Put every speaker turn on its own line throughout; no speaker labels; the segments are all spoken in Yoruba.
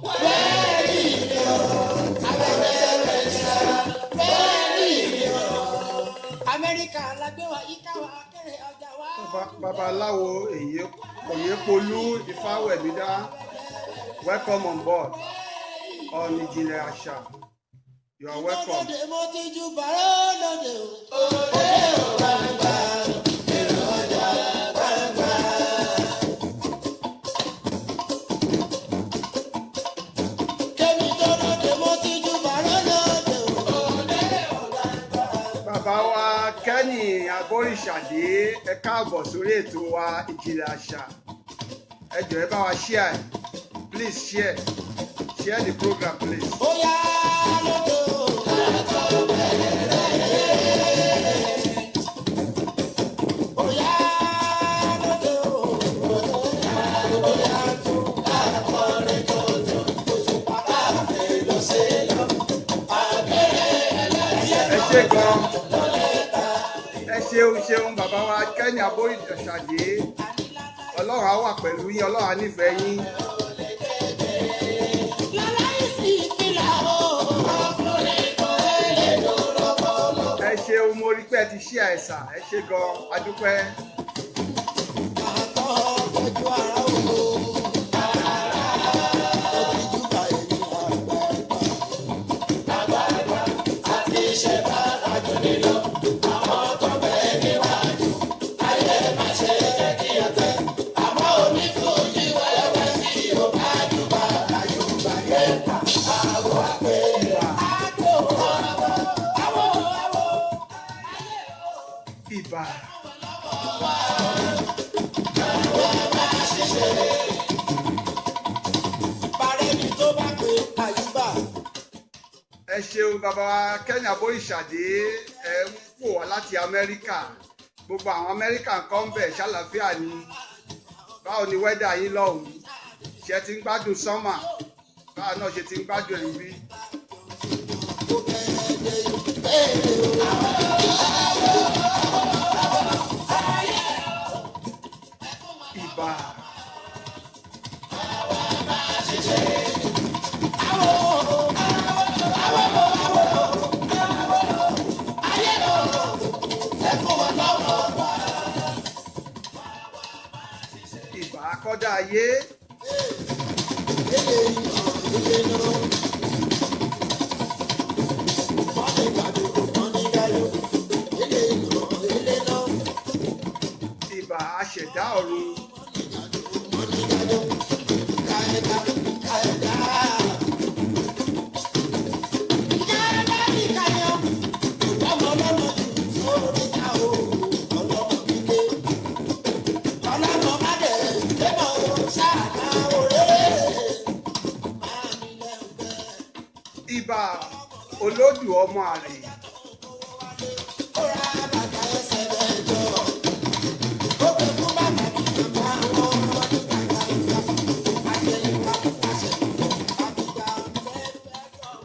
Wẹ́ẹ̀rì mi o. Abẹ́rẹ́ wẹ́ẹ̀rì mi o. Amẹ́ríkà la gbé wa yíká wa kéré ọjà wa.
Babaláwo Oyèpolú Ifáwẹ̀mídá, welcome on board on Ìjìnlẹ̀ Àṣà. You are welcome.
Lóde mo ti ju bàrẹ́ lóde o. Òde o gbangba, èrò ọjà gbangba. Kémi tó lóde mo ti ju bàrẹ́ lóde o. Òde o gbangba.
Bàbá wa Kenny Aboríṣàdé, ẹ káàbọ̀ sórí ètò wa Ìjìnlẹ̀ Àṣà. Ẹ jọ̀ọ́, ẹ bá wa share. Please share. Share the program, please.
Ó yá lóde o. Kàtó bẹ̀rẹ̀. Ó yá lóde o. Ó yá tó akọrin tuntun. Òṣùpá káfíń ló ṣe lọ. Àgbèrè ẹlẹ́sẹ̀
Ẹ ṣé gan. Ẹ ṣeun ṣeun, bàbá wa Kenny Aboríṣàdé. Ọlọ́run á wà pẹ̀lú yín, Ọlọ́run á nífẹ̀ẹ́ yín.
Láláìsí ìfìlà o. Ọkùnrin kan lè dúró kọ́ lọ.
Ẹ ṣeun, mo rí pé ẹ ti share ẹ̀ sà. Ẹ ṣé gan, adúpẹ́.
Àtọ́ ojú ara o. Ó ti júbà èmi àgbààgbà. Àgbààgbà àti iṣẹ́ bá àjò nílò. Àwọn tó bẹ́ẹ̀ níwájú. Ayé má ṣe jẹ́ kí ẹ tẹ́. Àmọ́ onífújì wẹ́wẹ́ tí ò bá júbà àyùbá yé. Àwọ̀ àpè. Àgbo àwọ̀ àwọ̀.
Ìbà.
Bàrẹ́ni tó bá pe àyùbá.
Ẹ ṣeun, bàbá wa Kenny Aboríṣàdé. Ẹ ń wò wá láti Amẹ́ríkà. Gbogbo àwọn Amẹ́ríkà nǹkan ń bẹ̀, ṣàlàáfíà ni? Báwo ni weather yín lọ́hùn-ún? Ṣé ẹ ti ń gbádùn summer? Báwa náà ṣe ti ń gbádùn ẹ̀ ń bí.
Ó bẹ̀rẹ̀ bẹ̀rẹ̀ o.
Ìbà. Ìbà akọ́dá ayé. Ìbà aṣẹ̀dá ọ̀run. Ìbà olódù ọmọ àrè.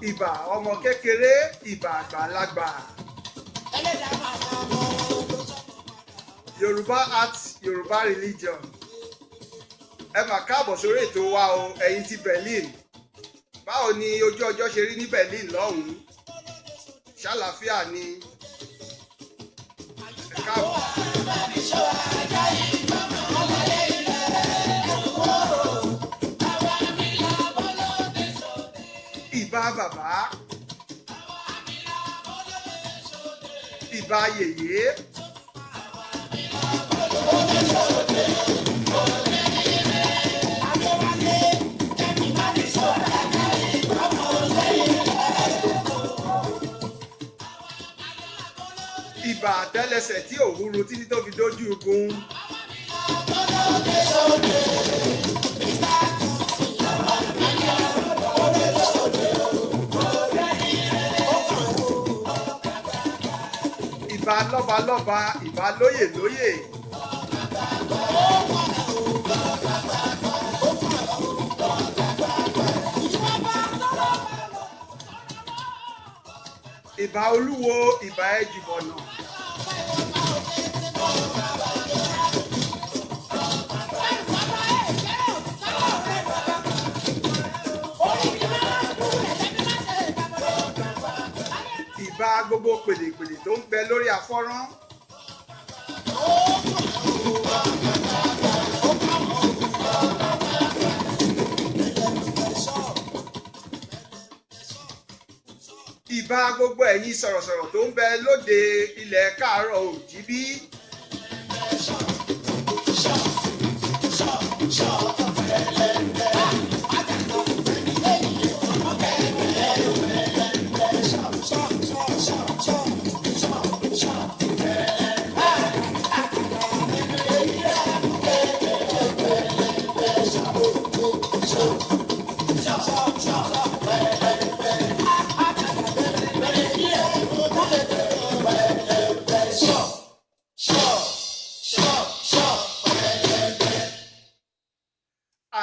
Ìbà ọmọ kékeré, ìbà àgbàlagbà. Yorùbá art, Yorùbá religion. Ẹ mà káàbọ̀ sórí ètò wa o, ẹ̀yin ti Berlin. Báwo ni ojú ọjọ́ ṣe rí ní Berlin lọ́hùn-ún? Ṣàlàáfíà ni? Ẹ káàbọ̀. Ìbà bàbá, ìbà yèyé. Ìbà àtẹ́lẹsẹ̀ tí òhuru títí tó fi dójú igun. Ìbà lọ́balọ́ba, ìbà lóyè lóyè. Ìbà olúwo, ìbà ẹjìbọ̀nà. gbogbo pèdèpèdè tó ń bẹ lórí afọ́rán. Ìbà gbogbo ẹ̀yin sọ̀rọ̀sọ̀rọ̀ tó ń bẹ lóde ilẹ̀ káàárọ̀ òjíbí.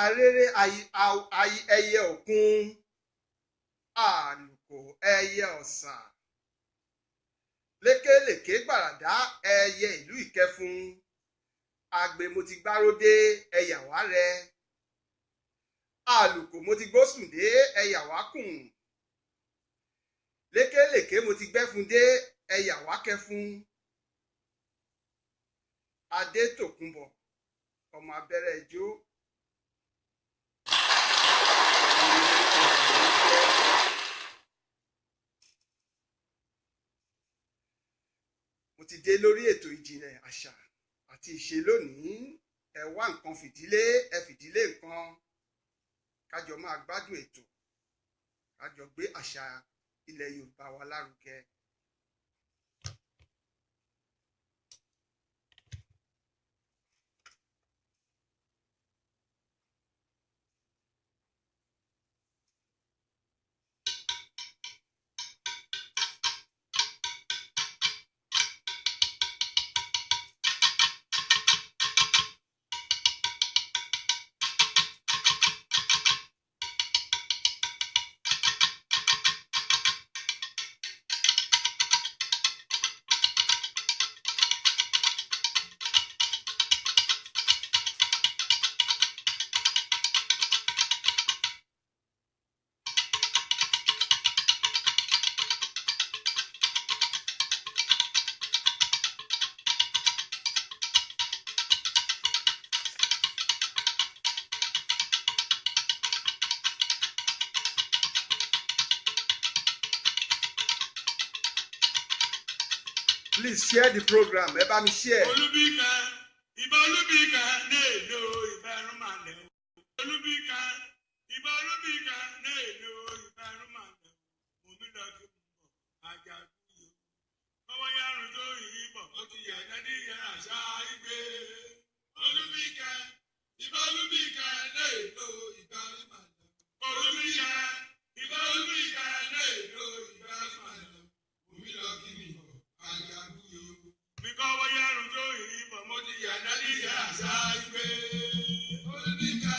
Arére ẹyẹ òkun, àlùkò ẹyẹ ọ̀sà, lékèlèké gbàràdá ẹyẹ ìlú Ìkẹfun, àgbè mo ti gbáródé ẹyà wá rẹ, àlùkò mo ti gbósùndé ẹyà wá kùn, lékèlèké mo ti gbẹ́fun dé ẹyà wá kẹfun. Adétòkunbọ̀ ọmọ abẹ́rẹ́ ijó. Mo ti dé lórí ètò ìjìnlẹ̀ àṣà àti ìṣe lónìí. Ẹ wá nǹkan fìdílé, ẹ fìdílé nǹkan, kájọ máa gbádùn ètò, kájọ gbé àṣà ilẹ̀ Yorùbá wa lárugẹ. Please share the program. Ẹ bá mi share.
Olúbíkà, ìbà Olúbíkà náà èlò ìbà ẹrúmàlẹ̀ o. Olúbíkà, ìbà Olúbíkà náà èlò ìbà ẹrúmàlẹ̀ o. Omi lọ kí n bọ̀, ajá kúyò. Ọwọ́ yárun tó yìí bọ̀, ó ti yà dádì yàrá àṣà igbe. Olúbíkà, ìbà Olúbíkà náà èlò ìbà ẹrúmàlẹ̀ o. Olúbíkà, ìbà Olúbíkà náà èlò ìbà ẹrúmàlẹ̀ o. Omi lọ kí n bọ̀, ajá kúyò. Mi kọ́ wọ́n yárun tó yìí bọ̀, mo ti yà dádì yàrá àṣà igbe. Olúbíkà,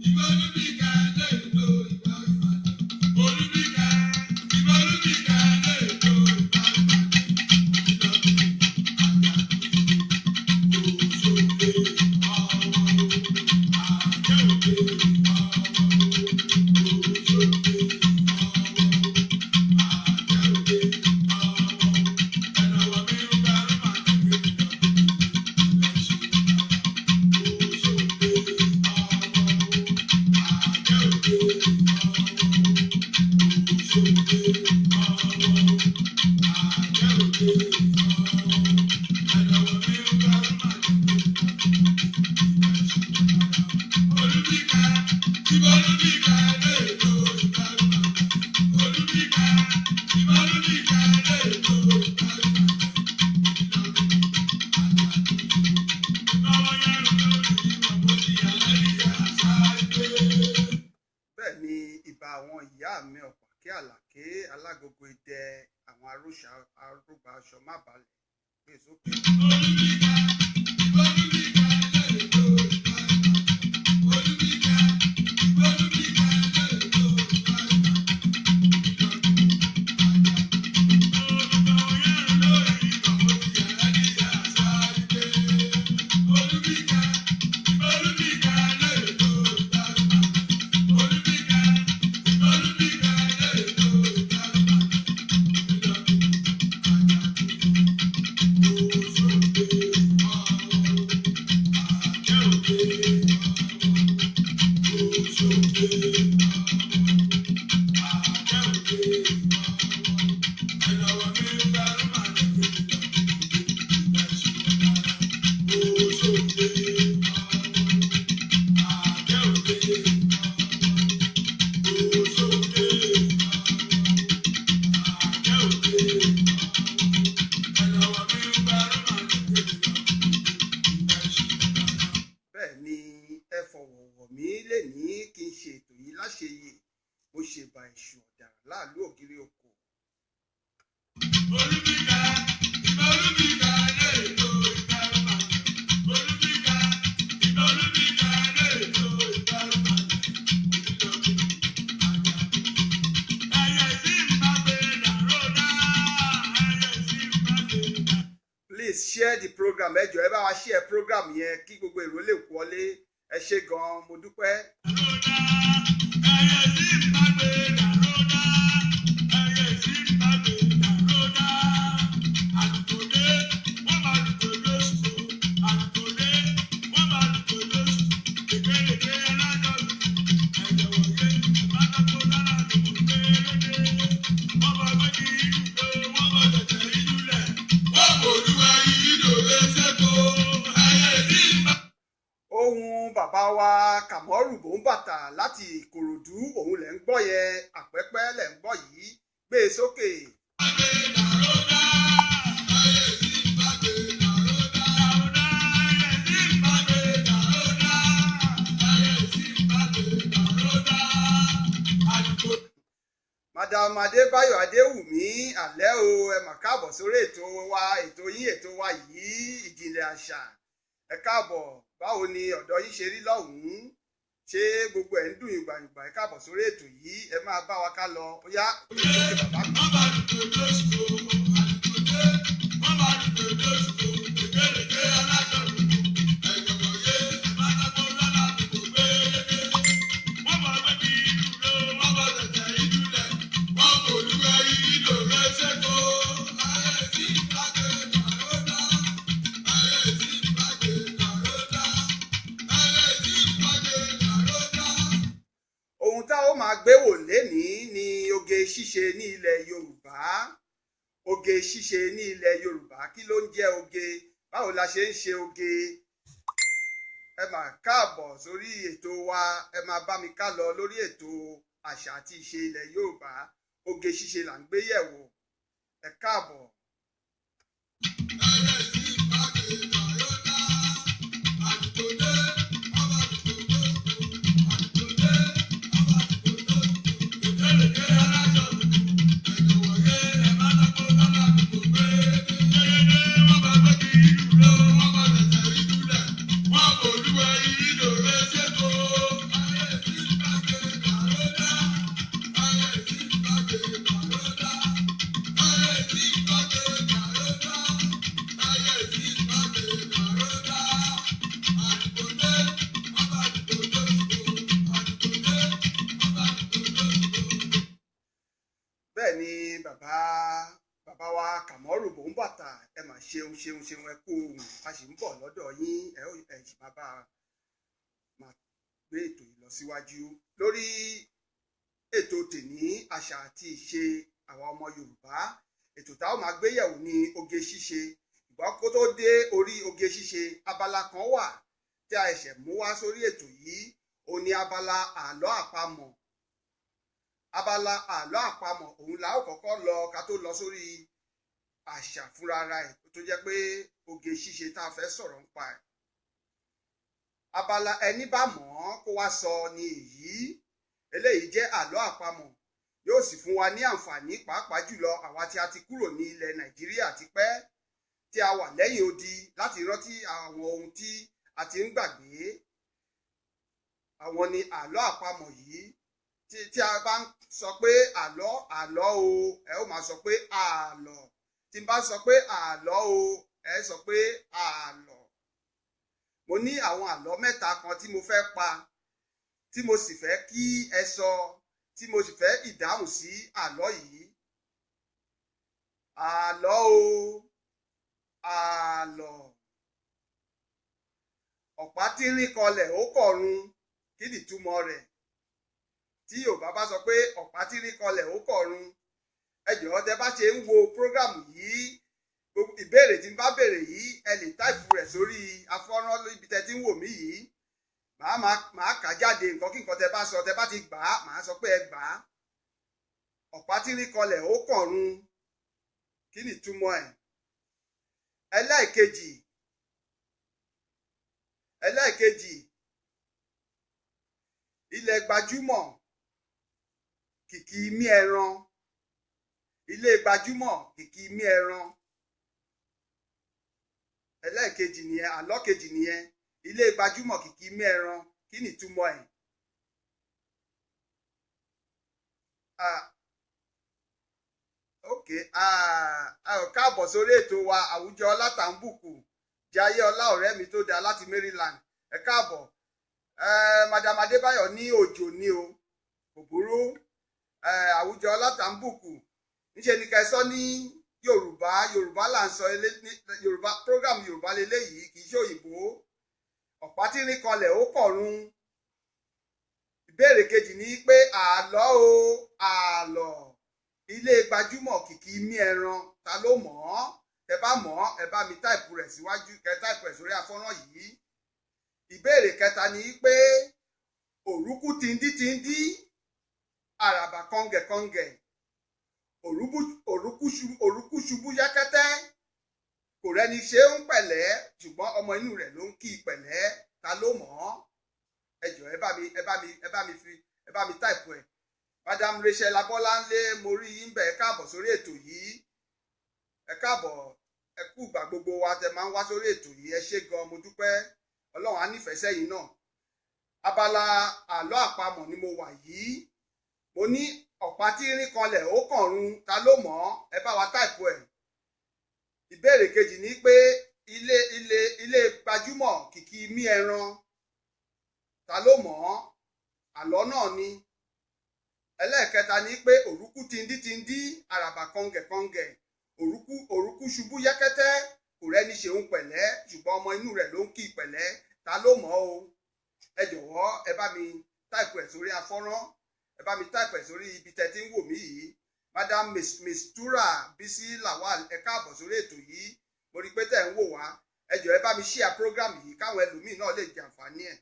ìbà Olúbíkà náà èlò ìbà ẹrúmàlẹ̀ o. Olúbíkà, ìbà Olúbíkà náà èlò ìbà ẹrúmàlẹ̀ o.
Bẹ́ẹ̀ ni ìbà àwọn ìyá mi Ọ̀pàkẹ́ Àlàké alágogo idẹ àwọn arósà arúgbó aṣọ má balẹ̀ gbé sókè. láàlú ògiri òkò.
Olúbíkà, ìbà Olúbíkà lè tó ìbà Rúmàlẹ̀. Olúbíkà, ìbà Olúbíkà lè tó ìbà Rúmàlẹ̀. Ẹyẹ tí ń bá gbé dàrú dá, ẹyẹ tí ń bá gbé dàrú.
Please share the program. Ẹ jọ̀ọ́, ẹ bá wa share program yẹn kí gbogbo èrò lè wọlé. Ẹ ṣé gan-an, mo dúpẹ́.
Ẹyẹ tí ń bá gbé dàrú dá, ẹyẹ tí ń bá gbé dàrú dá. Àlùkò dé, wọ́n máa lùkò lóṣù. Àlùkò dé, wọ́n máa lùkò lóṣù. Lékelèké alájọ lùkù. Ẹ̀jẹ̀ wọ̀nyé, ìbánákó lára lùkù kéréje. Wọ́n bá gbé kí ìlú pé wọ́n bá tẹ̀tẹ̀ ìlú lẹ̀. Wọ́n kò lùwẹ̀ ìdòwe sẹ́kọ̀ọ́. Ẹyẹ tí ń bá.
Ohun bàbá wa Kàmọ́rù Bòńbàtà láti Ìkòròdú, òun lẹ̀ ń gbọ́ yẹn. Àpẹ́pẹ́ lẹ̀ ń gbọ́ yìí, gbé e sókè. Madam Adébáyọ̀ Adéwùmí, àlẹ́ o, ẹ mà káàbọ̀ sórí ètò wa, ètò yín, ètò wa yìí, Ìjìnlẹ̀ Àṣà. Ẹ káàbọ̀. Báwo ni ọ̀dọ̀ yín ṣe rí lọ́hùn-ún? Ṣé gbogbo ẹ̀ ń dùn yùngbàyùngbà? Ẹ káàbọ̀ sórí ètò yìí, ẹ máa bá wa ká lọ. Ó yá, ó yá, bàbá mi. Ohun tá ó máa gbé wò lénìí ni oge ṣíṣe ní ilẹ̀ Yorùbá. Oge ṣíṣe ní ilẹ̀ Yorùbá, kí ló ń jẹ́ oge? Báwo la ṣe ń ṣe oge? Ẹ máa káàbọ̀ sórí ètò wa, ẹ máa bá mi ká lọ lórí ètò àṣà àti ìṣe ilẹ̀ Yorùbá. Oge ṣíṣe là ń gbé yẹ̀wò. Ẹ káàbọ̀. Bẹ́ẹ̀ ni bàbá bàbá wa Kàmọ́rù Bòńbàtà, ẹ mà ṣeun ṣeun ṣeun, ẹ kú ohùn. A sì ń bọ̀ lọ́dọ̀ yín, ẹ ó ẹ sì máa bá a máa gbé ètò yìí lọ síwájú lórí ètò tèní, àṣà àti ìṣe àwa ọmọ Yorùbá. Ètò tá ó máa gbé yẹ̀wò ní oge ṣíṣe. Ìgbà kó tó dé orí oge ṣíṣe, abala kan wà tí a ẹ̀ṣẹ̀ mú wá sórí ètò yìí, òun ni abala àlọ́ àpamọ̀. Abala àlọ́ àpamọ̀ òun la ó kọ́kọ́ lọ ká tó lọ sórí àṣà fúnra ra ẹ̀ tó jẹ́ pé oge ṣíṣe tá a fẹ́ sọ̀rọ̀ nípa ẹ̀. Abala ẹni bá mọ̀ ọ́n kó wá sọ ni èyí. Eléyìí jẹ́ àlọ́ àpamọ̀, yóò sì fún wa ní àǹfààní, pàápàá jùlọ àwa tí a ti kúrò ní ilẹ̀ Nàìjíríà tipẹ́, tí a wà lẹ́yìn odi, láti rántí àwọn ohun tí a ti ń gbàgbé. Àwọn ni àlọ́ àpamọ̀ yìí. Tí a bá ń sọ pé àlọ́ àlọ́ o, ẹ ó máa sọ pé àlọ́. Tí n bá sọ pé àlọ́ o, ẹ sọ pé àlọ́. Mo ní àwọn àlọ́ mẹ́ta kan tí mo fẹ́ pa, tí mo sì fẹ́ kí ẹ sọ, tí mo sì fẹ́ ìdáhùn sí àlọ́ yìí. Àlọ́ o, àlọ́. Ọ̀pá tínrín kọlẹ̀ ó kọ̀run, kí ni ìtumọ̀ rẹ̀? Tí Yorùbá bá sọ pé ọ̀pá tínrín kọlẹ̀ ó kọ̀run, ẹ jọ̀ọ́, tẹ bá ṣe ń wo prógrámù yìí, gbogbo ìbéèrè tí n bá béèrè yìí, ẹ lè táìpù rẹ̀ sórí afọ́nrán níbi tẹ ti ń wò mí yìí. Màá máa màá kà jáde nǹkan kí nǹkan tẹ bá sọ. Tẹ bá ti gbà á, màá sọ pé ẹ gbà á. Ọ̀pá tínrín kọlẹ̀ ó kọ̀run, kí ni ìtumọ̀ ẹ̀? Ẹlẹ́ẹ̀kejì, ilẹ̀ gbajúmọ̀. kìkì imí ẹran. Ilé gbajúmọ̀ kìkì imí ẹran. Ẹlẹ́ẹ̀kejì nìyẹn, àlọ́ kejì nìyẹn. Ilé gbajúmọ̀ kìkì imí ẹran, kí ni ìtumọ̀ ẹ̀? Ok, káàbọ̀ sórí ètò wa àwùjọ ọlátàǹbùkù Jayé Ọlá ọ̀rẹ́ mi tó dáa láti Maryland, ẹ káàbọ̀. Madam Adébáyọ̀ ní òjò ní o, kò burú. Àwùjọ ọlátàǹbùkù níṣe ni ká ẹ sọ ní Yorùbá, Yorùbá là ń sọ, Yorùbá program Yorùbá leléyìí, kì í ṣe òyìnbó. Ọ̀pá tí ń kanlẹ̀ ó kọ̀run. Ìbéèrè kejì ni pé àlọ́ o, àlọ́ ilé gbajúmọ̀ kìkì imí ẹran, ta ló mọ̀ ọ́? Ẹ bá mọ̀ ọ́, ẹ bá mi táìpù rẹ̀ síwájú, kẹ táìpù rẹ̀ sórí afọ́nrán yìí. Ìbéèrè kẹta ni pé òrúkú tindí tindí, àràbà kọ̀ǹgẹ̀kọ̀ǹgẹ̀, òrúkú ṣubú yákẹ́tẹ́, kò rẹ́ni ṣe ń pẹ̀lẹ́, ṣùgbọ́n ọmọ inú rẹ̀ ló ń kí i pẹ̀lẹ́, ta ló mọ̀ ọ́? Ẹ jọ̀ọ́ ẹ bá mi ẹ bá mi ẹ bá mi fi ẹ bá mi táìpù ẹ̀. Madam Rachel Abọ́láńlé, mo rí yín bẹ̀, ẹ káàbọ̀ sórí ètò yìí. Ẹ káàbọ̀, ẹ kú ìgbà gbogbo wa tẹ máa ń wá sórí ètò yìí, ẹ ṣé gan, mo dúpẹ́. Ọlọ́run á nífẹ̀ẹ́ sẹ́yìn náà. Abala àlọ́ àpamọ̀ ni mo wà yìí. Mo ní ọ̀pá tí ń rí kanlẹ̀ ó kànrun, ta ló mọ̀ ọ́? Ẹ bá wa táìpù ẹ̀. Ìbéèrè kejì ni pé ilé ilé ilé gbajúmọ̀ kìkì imí ẹran, ta ló mọ̀ ọ́? Àlọ́ náà ni. Ẹlẹ́ẹ̀kẹta ni pé òrúkú tindí tindí, àràbà kọ̀ǹgẹ̀kọ̀ǹgẹ̀, òrúkú ṣubú yẹ́kẹ́tẹ́, kò rẹ́ni ṣeun pẹ̀lẹ́, ṣùgbọ́n ọmọ inú rẹ̀ ló ń kí pẹ̀lẹ́, ta ló mọ̀ o? Ẹ jọ̀wọ́ ẹ bá mi táìpù ẹ̀ sórí afọ́nrán, ẹ bá mi táìpù ẹ̀ sórí ibi tẹ́ ti ń wò mí yìí. Madam Mistura Bisi Lawal, ẹ káàbọ̀ sórí ètò yìí, mo rí i pé tẹ̀ ń wò wá. Ẹ jọ̀ọ́ ẹ bá mi ṣíà program yìí káwọn ẹlòmíì náà lè jàǹfààní ẹ̀.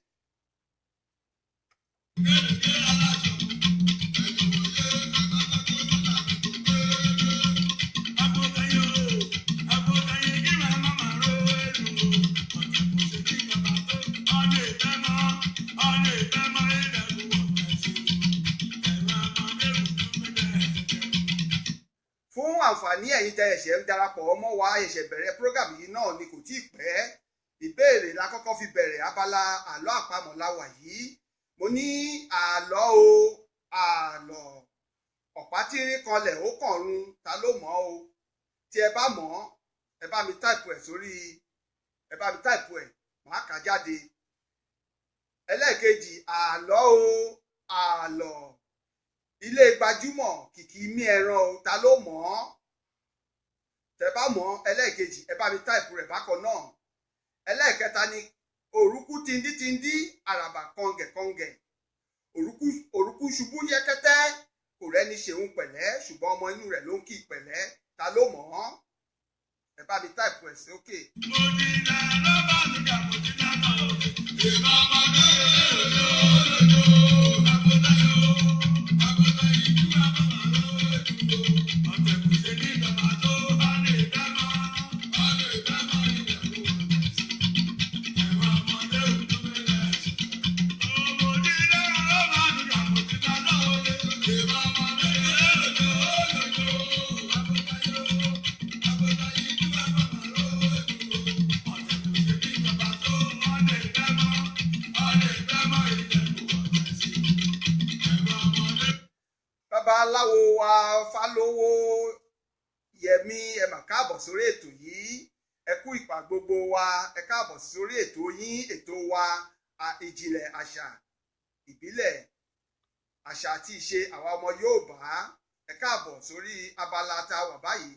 Fún àǹfààní ẹ̀yin tẹ́ ẹ̀ṣẹ̀ ń darapọ̀ mọ́ wa, ẹ̀ṣẹ̀ bẹ̀rẹ̀ program yìí náà ni, kò tíì pẹ́. Ìbéèrè la kọ́kọ́ fi bẹ̀rẹ̀ abala àlọ́ àpamọ̀ la wà yìí. Mo ní àlọ́ o, àlọ́ ọ̀pá tí ń rí kanlẹ̀ ó kànrun, ta ló mọ̀ o? Tí ẹ bá mọ̀, ẹ bá mi táìpù ẹ̀ sórí, ẹ bá mi táìpù ẹ̀, màá kà jáde. Ẹlẹ́ẹ̀kejì, àlọ́ o, àlọ́ ilé gbajúmọ̀ kìkì imí ẹran o, ta ló mọ̀ ọ́? Tẹ́ bá mọ̀, ẹlẹ́ẹ̀kejì ẹ bá mi táìpù rẹ̀ bákan náà. Ẹlẹ́ẹ̀kẹta ni òrúkú tindí tindí, àràbà kọ̀ǹgẹ̀kọ̀ǹgẹ̀, òrúkú ṣubú yẹ́kẹ́tẹ́, kò rẹ́ni ṣeun pẹ̀lẹ́, ṣùgbọ́n ọmọ inú rẹ̀ ló ń kí pẹ̀lẹ́, ta ló mọ̀ ọ́? Ẹ bá mi táìpù ẹ̀ sókè.
Mo ti là lọ́ba mi kà, mo ti là náà òkè. Ìbá ọmọdé lòlòlòlò, àgùntàn yóò, àgùntàn yìí kí wàá bàbá lójú o. Ọ̀tẹ̀ kò ṣe ní bàbá tó bá lè dáná, bá lè dáná ìyàwó ọ̀tẹ̀ sí. Ẹ̀rọ ọmọdé òdú mẹ́lẹ̀ ẹ̀sìn. Mo ti là lọ́ba mi kà, mo ti là náà òkè. Ìbá ọmọdé lòlòlòlò, àgùntàn yóò, àgùntàn yìí kí wàá bàbá lójú o. Ọ̀tẹ̀ kò ṣe ní bàbá tó bá lè dáná, bá lè dáná ìyàwó ọ̀tẹ̀ sí. Ẹ̀rọ ọmọdé.
Babaláwo wa Fálówó Yẹmí, ẹ mà káàbọ̀ sórí ètò yìí. Ẹ kú ìpà gbogbo wa, ẹ káàbọ̀ sórí ètò yín, ètò wa, ìjìnlẹ̀ àṣà ìbílẹ̀, àṣà àti ìṣe àwa ọmọ Yorùbá. Ẹ káàbọ̀ sórí abala tá a wà báyìí.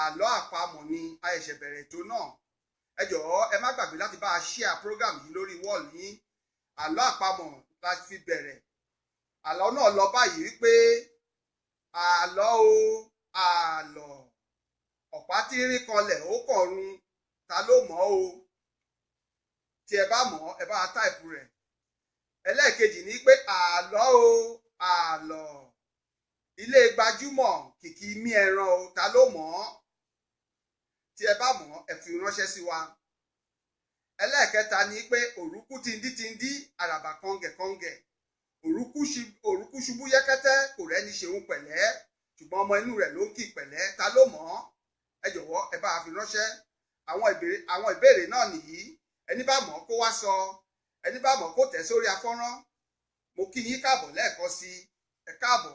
Àlọ́ àpamọ̀ ni a ṣẹ̀ṣẹ̀ bẹ̀rẹ̀ ètò náà. Ẹ jọ̀ọ́ ẹ má gbàgbé láti bá a share program yìí lórí wall yín. Àlọ́ àpamọ̀ la fi bẹ̀rẹ̀. Àlọ́ náà lọ báyìí wípé àlọ́ o, àlọ́ ọ̀pá tí ń rí kanlẹ̀ ó kọ̀run, ta ló mọ̀ o? Tí ẹ bá mọ̀, ẹ bá táìpù rẹ̀. Ẹlẹ́ẹ̀kejì ni pé àlọ́ o, àlọ́ ilé gbajúmọ̀ kìkì imí ẹran o, ta ló mọ̀ ọ́? Tí ẹ bá mọ̀, ẹ fi ránṣẹ́ sí wa. Ẹlẹ́ẹ̀kẹta ni pé òrúkú tindí tindí, àràbà kọ̀ǹgẹ̀kọ̀ǹgẹ̀, òrúkú ṣubú yẹ́kẹ́tẹ́, kò rẹ́ni rẹ́ni ṣeun pẹ̀lẹ́, ṣùgbọ́n ọmọ inú rẹ̀ ló ń kí pẹ̀lẹ́. Ta ló mọ̀ ọ́? Ẹ jọ̀wọ́ ẹ bá a fi ránṣẹ́. Àwọn ìbéèrè náà nìyí. Ẹni bá mọ̀ kó wá sọ, ẹni bá mọ̀ kó tẹ̀ sórí afọ́nrán. Mo kí yín káàbọ̀ lẹ́ẹ̀kan sí i. Ẹ káàbọ̀.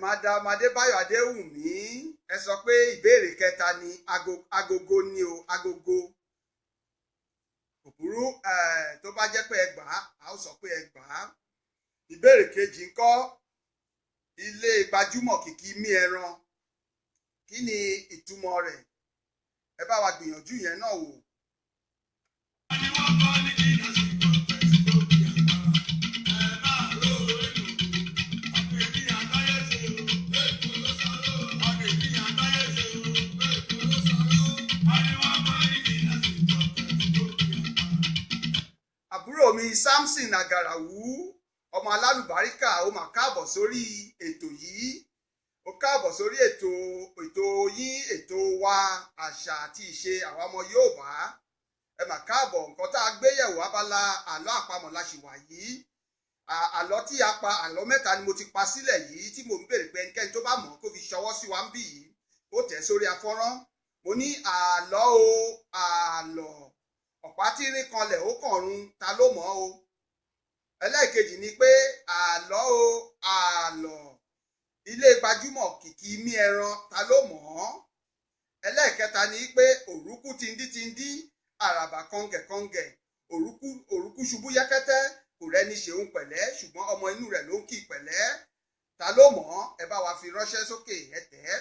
Madam Adébáyọ̀ Adéwùmí, ẹ sọ pé ìbéèrè kẹta ni agogo ni o, agogo. Kò burú, tó bá jẹ́ pé ẹ gbà á, a ó sọ pé ẹ gbà á. Ìbéèrè kejì ńkọ́, ilé gbajúmọ̀ kìkì mí ẹran, kí ni ìtumọ̀ rẹ̀? Ẹ bá wa gbìyànjú yẹn náà wò. Àbúrò mi Samson Agarawu, ọmọ alálùbáríkà, ó mà káàbọ̀ sórí ètò yìí. Ó káàbọ̀ sórí ètò yín, ètò wa, àṣà àti ìṣe àwọn ọmọ Yorùbá. Ẹ mà káàbọ̀. Nǹkan tá a gbé yẹ̀wò, abala àlọ́ àpamọ̀ la ṣì wà yìí. Àlọ́ tí a pa, àlọ́ mẹ́ta ni mo ti pa sílẹ̀ yìí tí mò ń béèrè pé ẹnikẹ́ni tó bá mọ̀ kó fi ṣọwọ́ sí wa ń bì yìí, ó tẹ̀ sórí afọ́nrán. Mo ní àlọ́ o, àlọ́ ọ̀pá tí ń kanlẹ̀ ó kànrun, ta ló mọ̀ o? Ẹlẹ́ẹ̀kejì ni pé àlọ́ o, àlọ́ ilé gbajúmọ̀ kìkì mí ẹran, ta ló mọ̀ ọ́? Ẹlẹ́ẹ̀kẹta ni pé òrùkú tindítindí, àràbà kọ̀ǹgẹ̀kọ̀ǹgẹ̀, òrùkú ṣubú yẹ́kẹ́tẹ́, kò rẹ́ni ṣeun pẹ̀lẹ́, ṣùgbọ́n ọmọ inú rẹ̀ ló ń kí pẹ̀lẹ́. Ta ló mọ̀ ọ́? Ẹ bá wa fi ránṣẹ́ sókè, ẹ tẹ̀ ẹ́.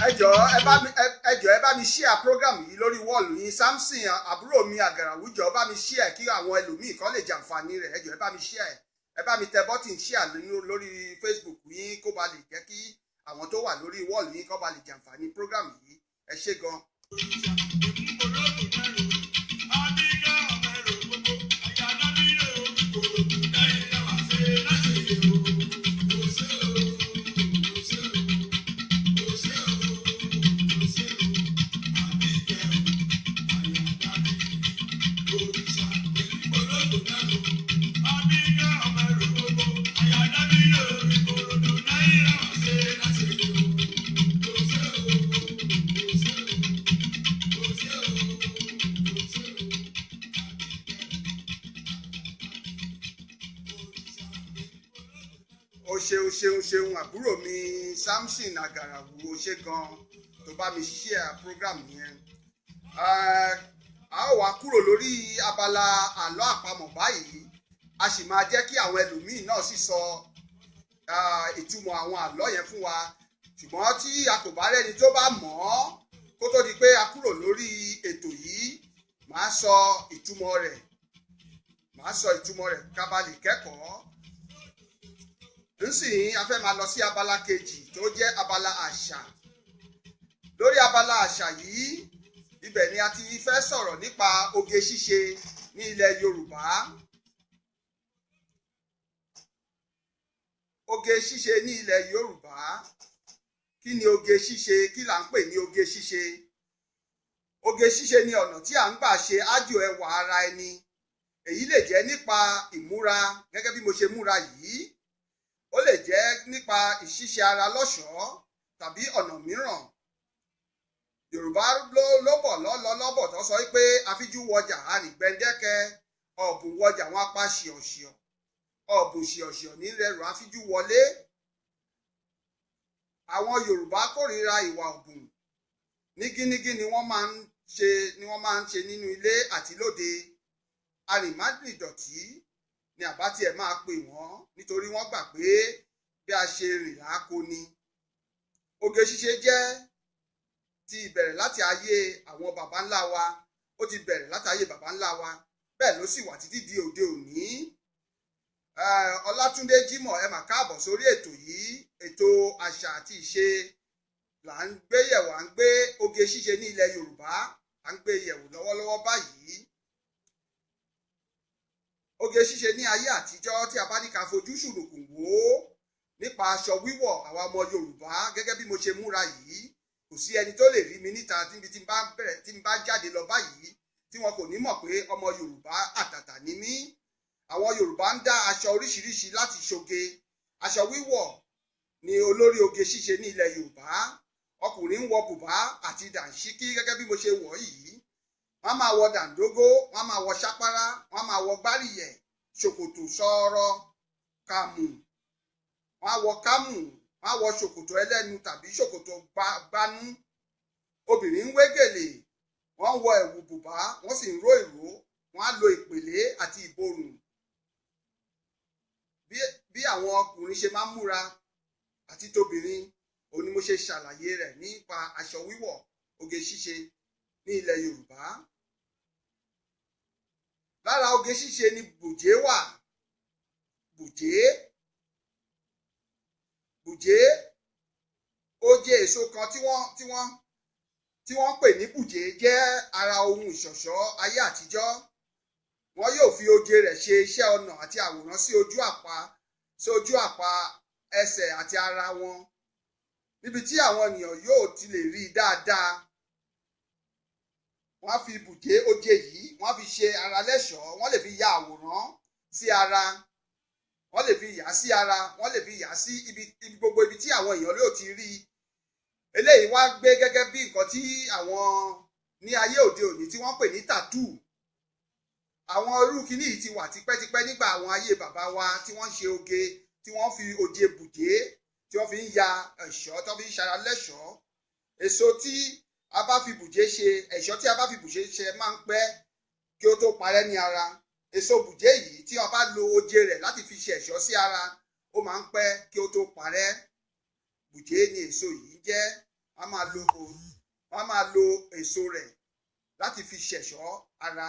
Ẹ jọ̀ọ́ ẹ bá mi share program yìí lórí wọ́ọ̀lù yín. Samson àbúrò mi Àgàràwú, jọ̀ọ́ bá mi share kí àwọn ẹlòmíì kan lè jàǹfààní rẹ̀. Ẹ jọ̀ọ́ ẹ bá mi share, ẹ bá mi tẹ bọ́tìn share lórí Facebook yín kó ba lè jẹ́ kí àwọn tó wà lórí wọ́ọ̀lù yín kó ba lè jàǹfààní program yìí. Ẹ ṣé gan. O ṣeun ṣeun ṣeun àbúrò mi Samson Agarawu, o ṣe gan tó bá mi share program yẹn. A ó wá kúrò lórí abala àlọ́ àpamọ̀ báyìí, a sì máa jẹ́ kí àwọn ẹlòmíì náà sì sọ ìtumọ̀ àwọn àlọ́ yẹn fún wa. Ṣùgbọ́n tí a kò bá rẹ́ni tó bá mọ̀ ọ́ kó tó di pé a kúrò lórí ètò yìí, màá sọ ìtumọ̀ rẹ̀, màá sọ ìtumọ̀ rẹ̀ ká ba lè kẹ́kọ̀ọ́. Nsìnyí a fẹ́ máa lọ sí abala kejì tó jẹ́ abala àṣà. Lórí abala àṣà yìí, Ibẹ̀ ni a ti fẹ́ sọ̀rọ̀ nípa oge ṣíṣe ní ilẹ̀ Yorùbá. Oge ṣíṣe ní ilẹ̀ Yorùbá. Kí ni oge ṣíṣe? Kí là ń pè ní oge ṣíṣe? Oge ṣíṣe ni ọ̀nà tí à ń gbà ṣe ájò ẹwà ara ẹni. Èyí lè jẹ́ nípa ìmúra gẹ́gẹ́ bí mo ṣe múra yìí. Ó lè jẹ́ nípa ìṣíṣe ara lọ́ṣọ̀ọ́ tàbí ọ̀nà mìíràn. Yorùbá ló bọ̀ lọ́lọ́ lọ́bọ̀ tó sọ pé afíjú wọjà arìngbẹ́ndẹ́kẹ́, ọ̀bùn wọjà wọn apá ṣìọ̀ṣìọ̀, ọ̀bùn ṣìọ̀ṣìọ̀ ní rẹrù afíjú wọlé. Àwọn Yorùbá kórìíra ìwà ọ̀bùn. Ní gínígí ni wọ́n máa ń ṣe ni wọ́n máa ń ṣe nínú ilé àti lóde. Arìnmádìdọ̀tí ni àbá tiẹ̀ máa pè wọ́n nítorí wọ́n gbà pé bí a ṣe rìn láko ni. Oge ṣíṣe jẹ́ ti ìbẹ̀rẹ̀ láti ayé àwọn baba ńlá wa. Ó ti bẹ̀rẹ̀ láti ayé baba ńlá wa, bẹ́ẹ̀ ló sì wà títí di òde òní. Ọlátúndé Jímọ̀, ẹ mà káàbọ̀ sórí ètò yìí. Ètò àṣà àti ìṣe là ń gbé yẹ̀wò, à ń gbé oge ṣíṣe ní ilẹ̀ Yorùbá, à ń gbé yẹ̀wò lọ́wọ́lọ́wọ́ báyìí. Oge ṣíṣe ní ayé àtijọ́, tí a bá ní ká fojú ṣùnùkùn wò ó nípa aṣọ wíwọ̀ àwa ọmọ Yorùbá gẹ́gẹ́ bí mo ṣe múra yìí, kò sí ẹni tó lè rí mi níta níbi tí n bá bẹ̀rẹ̀ tí n bá jáde lọ báyìí tí wọn kò ní mọ̀ pé ọmọ Yorùbá àtàtà ni mí. Àwọn Yorùbá ń dá aṣọ oríṣiríṣi láti ṣoge. Aṣọ wíwọ̀ ni olórí oge ṣíṣe ní ilẹ̀ Yorùbá. Ọkùnrin ń wọ bùbá àti dàǹṣíkí gẹ́gẹ́ bí mo ṣe wọ̀ yìí. Wọ́n máa wọ dàǹdógó, wọ́n máa wọ ṣápárá, wọ́n máa wọ gbáríyẹ̀, ṣòkòtò sọ̀rọ̀, kàmù. Wọ́n á wọ kámù, wọ́n á wọ ṣòkòtò ẹlẹ́nu tàbí ṣòkòtò gbanú. Obìnrin ń wé gèlè, wọ́n ń wọ ẹ̀wù bùbá, wọ́n sì ń ró ìró, wọ́n á lo ìpèlé àti ìborùn. Bí àwọn ọkùnrin ṣe máa ń múra àti tóbìnrin, òun ni mo ṣe ṣàlàyé rẹ̀ nípa aṣọ wíwọ̀ oge ṣíṣe ní ilẹ̀ Yorùbá. Lára oge ṣíṣe ni bùjé wà. Bùjé bùjé ó jẹ́ èso kan tí wọ́n pè ní bùjé, jẹ́ ara ohun ìṣọ̀ṣọ́ ayé àtijọ́. Wọ́n yóò fi oje rẹ̀ ṣe iṣẹ́ ọnà àti àwòrán sí ojú àpá ẹsẹ̀ àti ara wọn, níbi tí àwọn ènìyàn yóò ti lè rí i dáadáa. Wọ́n á fi bùjé oje yìí, wọ́n á fi ṣe ara lẹ́ṣọ̀ọ́, wọ́n lè fi ya àwòrán sí ara, wọ́n lè fi yà sí ara, wọ́n lè fi yà sí ibi gbogbo ibi tí àwọn èèyàn yóò ti rí i. Eléyìí wá gbé gẹ́gẹ́ bí nǹkan tí àwọn ní ayé òde òní tí wọ́n pè ní tàtú. Àwọn irú kinní yìí ti wà tipẹ́tipẹ́ nígbà àwọn ayé bàbá wa tí wọ́n ń ṣe oge, tí wọ́n fi oje bùjé, tí wọ́n fi ń ya ẹ̀ṣọ́, tí wọ́n fi ń ṣara lẹ́ṣọ̀ọ́. Èso tí a bá fi bùjé ṣe, ẹ̀ṣọ́ tí a bá fi bùjé ṣe máa ń pẹ́ kí ó tó parẹ́ ní ara. Èso bùjé yìí tí a bá lo oje rẹ̀ láti fi ṣe ẹ̀ṣọ́ sí ara, ó máa ń pẹ́ kí ó tó parẹ́. Bùjé ni èso yìí jẹ́. Wọ́n máa lo èso rẹ̀ láti fi ṣẹ̀ṣọ́ ara.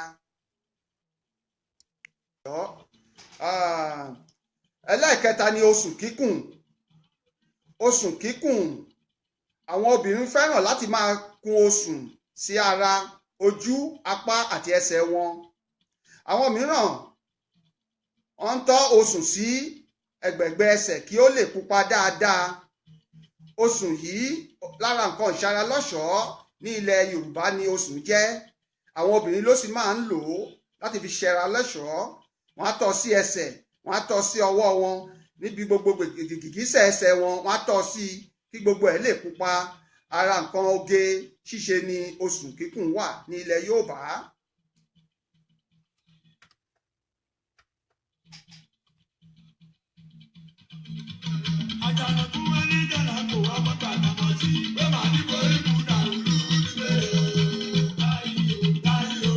Ẹlẹ́ẹ̀kẹta ni osùn kíkùn. Osùn kíkùn, àwọn obìnrin fẹ́ràn láti máa kun osùn sí ara, ojú, apá àti ẹsẹ̀ wọn. Àwọn mìíràn wọ́n ń tọ́ osùn sí ẹ̀gbẹ̀gbẹ́ ẹsẹ̀ kí ó lè pupa dáadáa. Osùn yìí lára nǹkan ìṣara lọ́ṣọ̀ọ́ ní ilẹ̀ Yorùbá ni osùn jẹ́. Àwọn obìnrin ló sì máa ń lò ó láti fi ṣẹra lọ́ṣọ̀ọ́. Wọ́n á tọ́ sí ẹsẹ̀, wọ́n á tọ́ sí ọwọ́ wọn, níbi gbogbo gìgísẹ̀ ẹsẹ̀ wọn, wọ́n á tọ́ sí kí gbogbo ẹ̀ lè pupa. Ara nǹkan oge ṣíṣe ni osùn kíkùn wà ní ilẹ̀ Yorùbá.
Àjànàkú wọn ní jàǹdàkú ọmọ tàbí sí pé màá ní borí kú dàrú níbẹ̀ o. Láyò láyò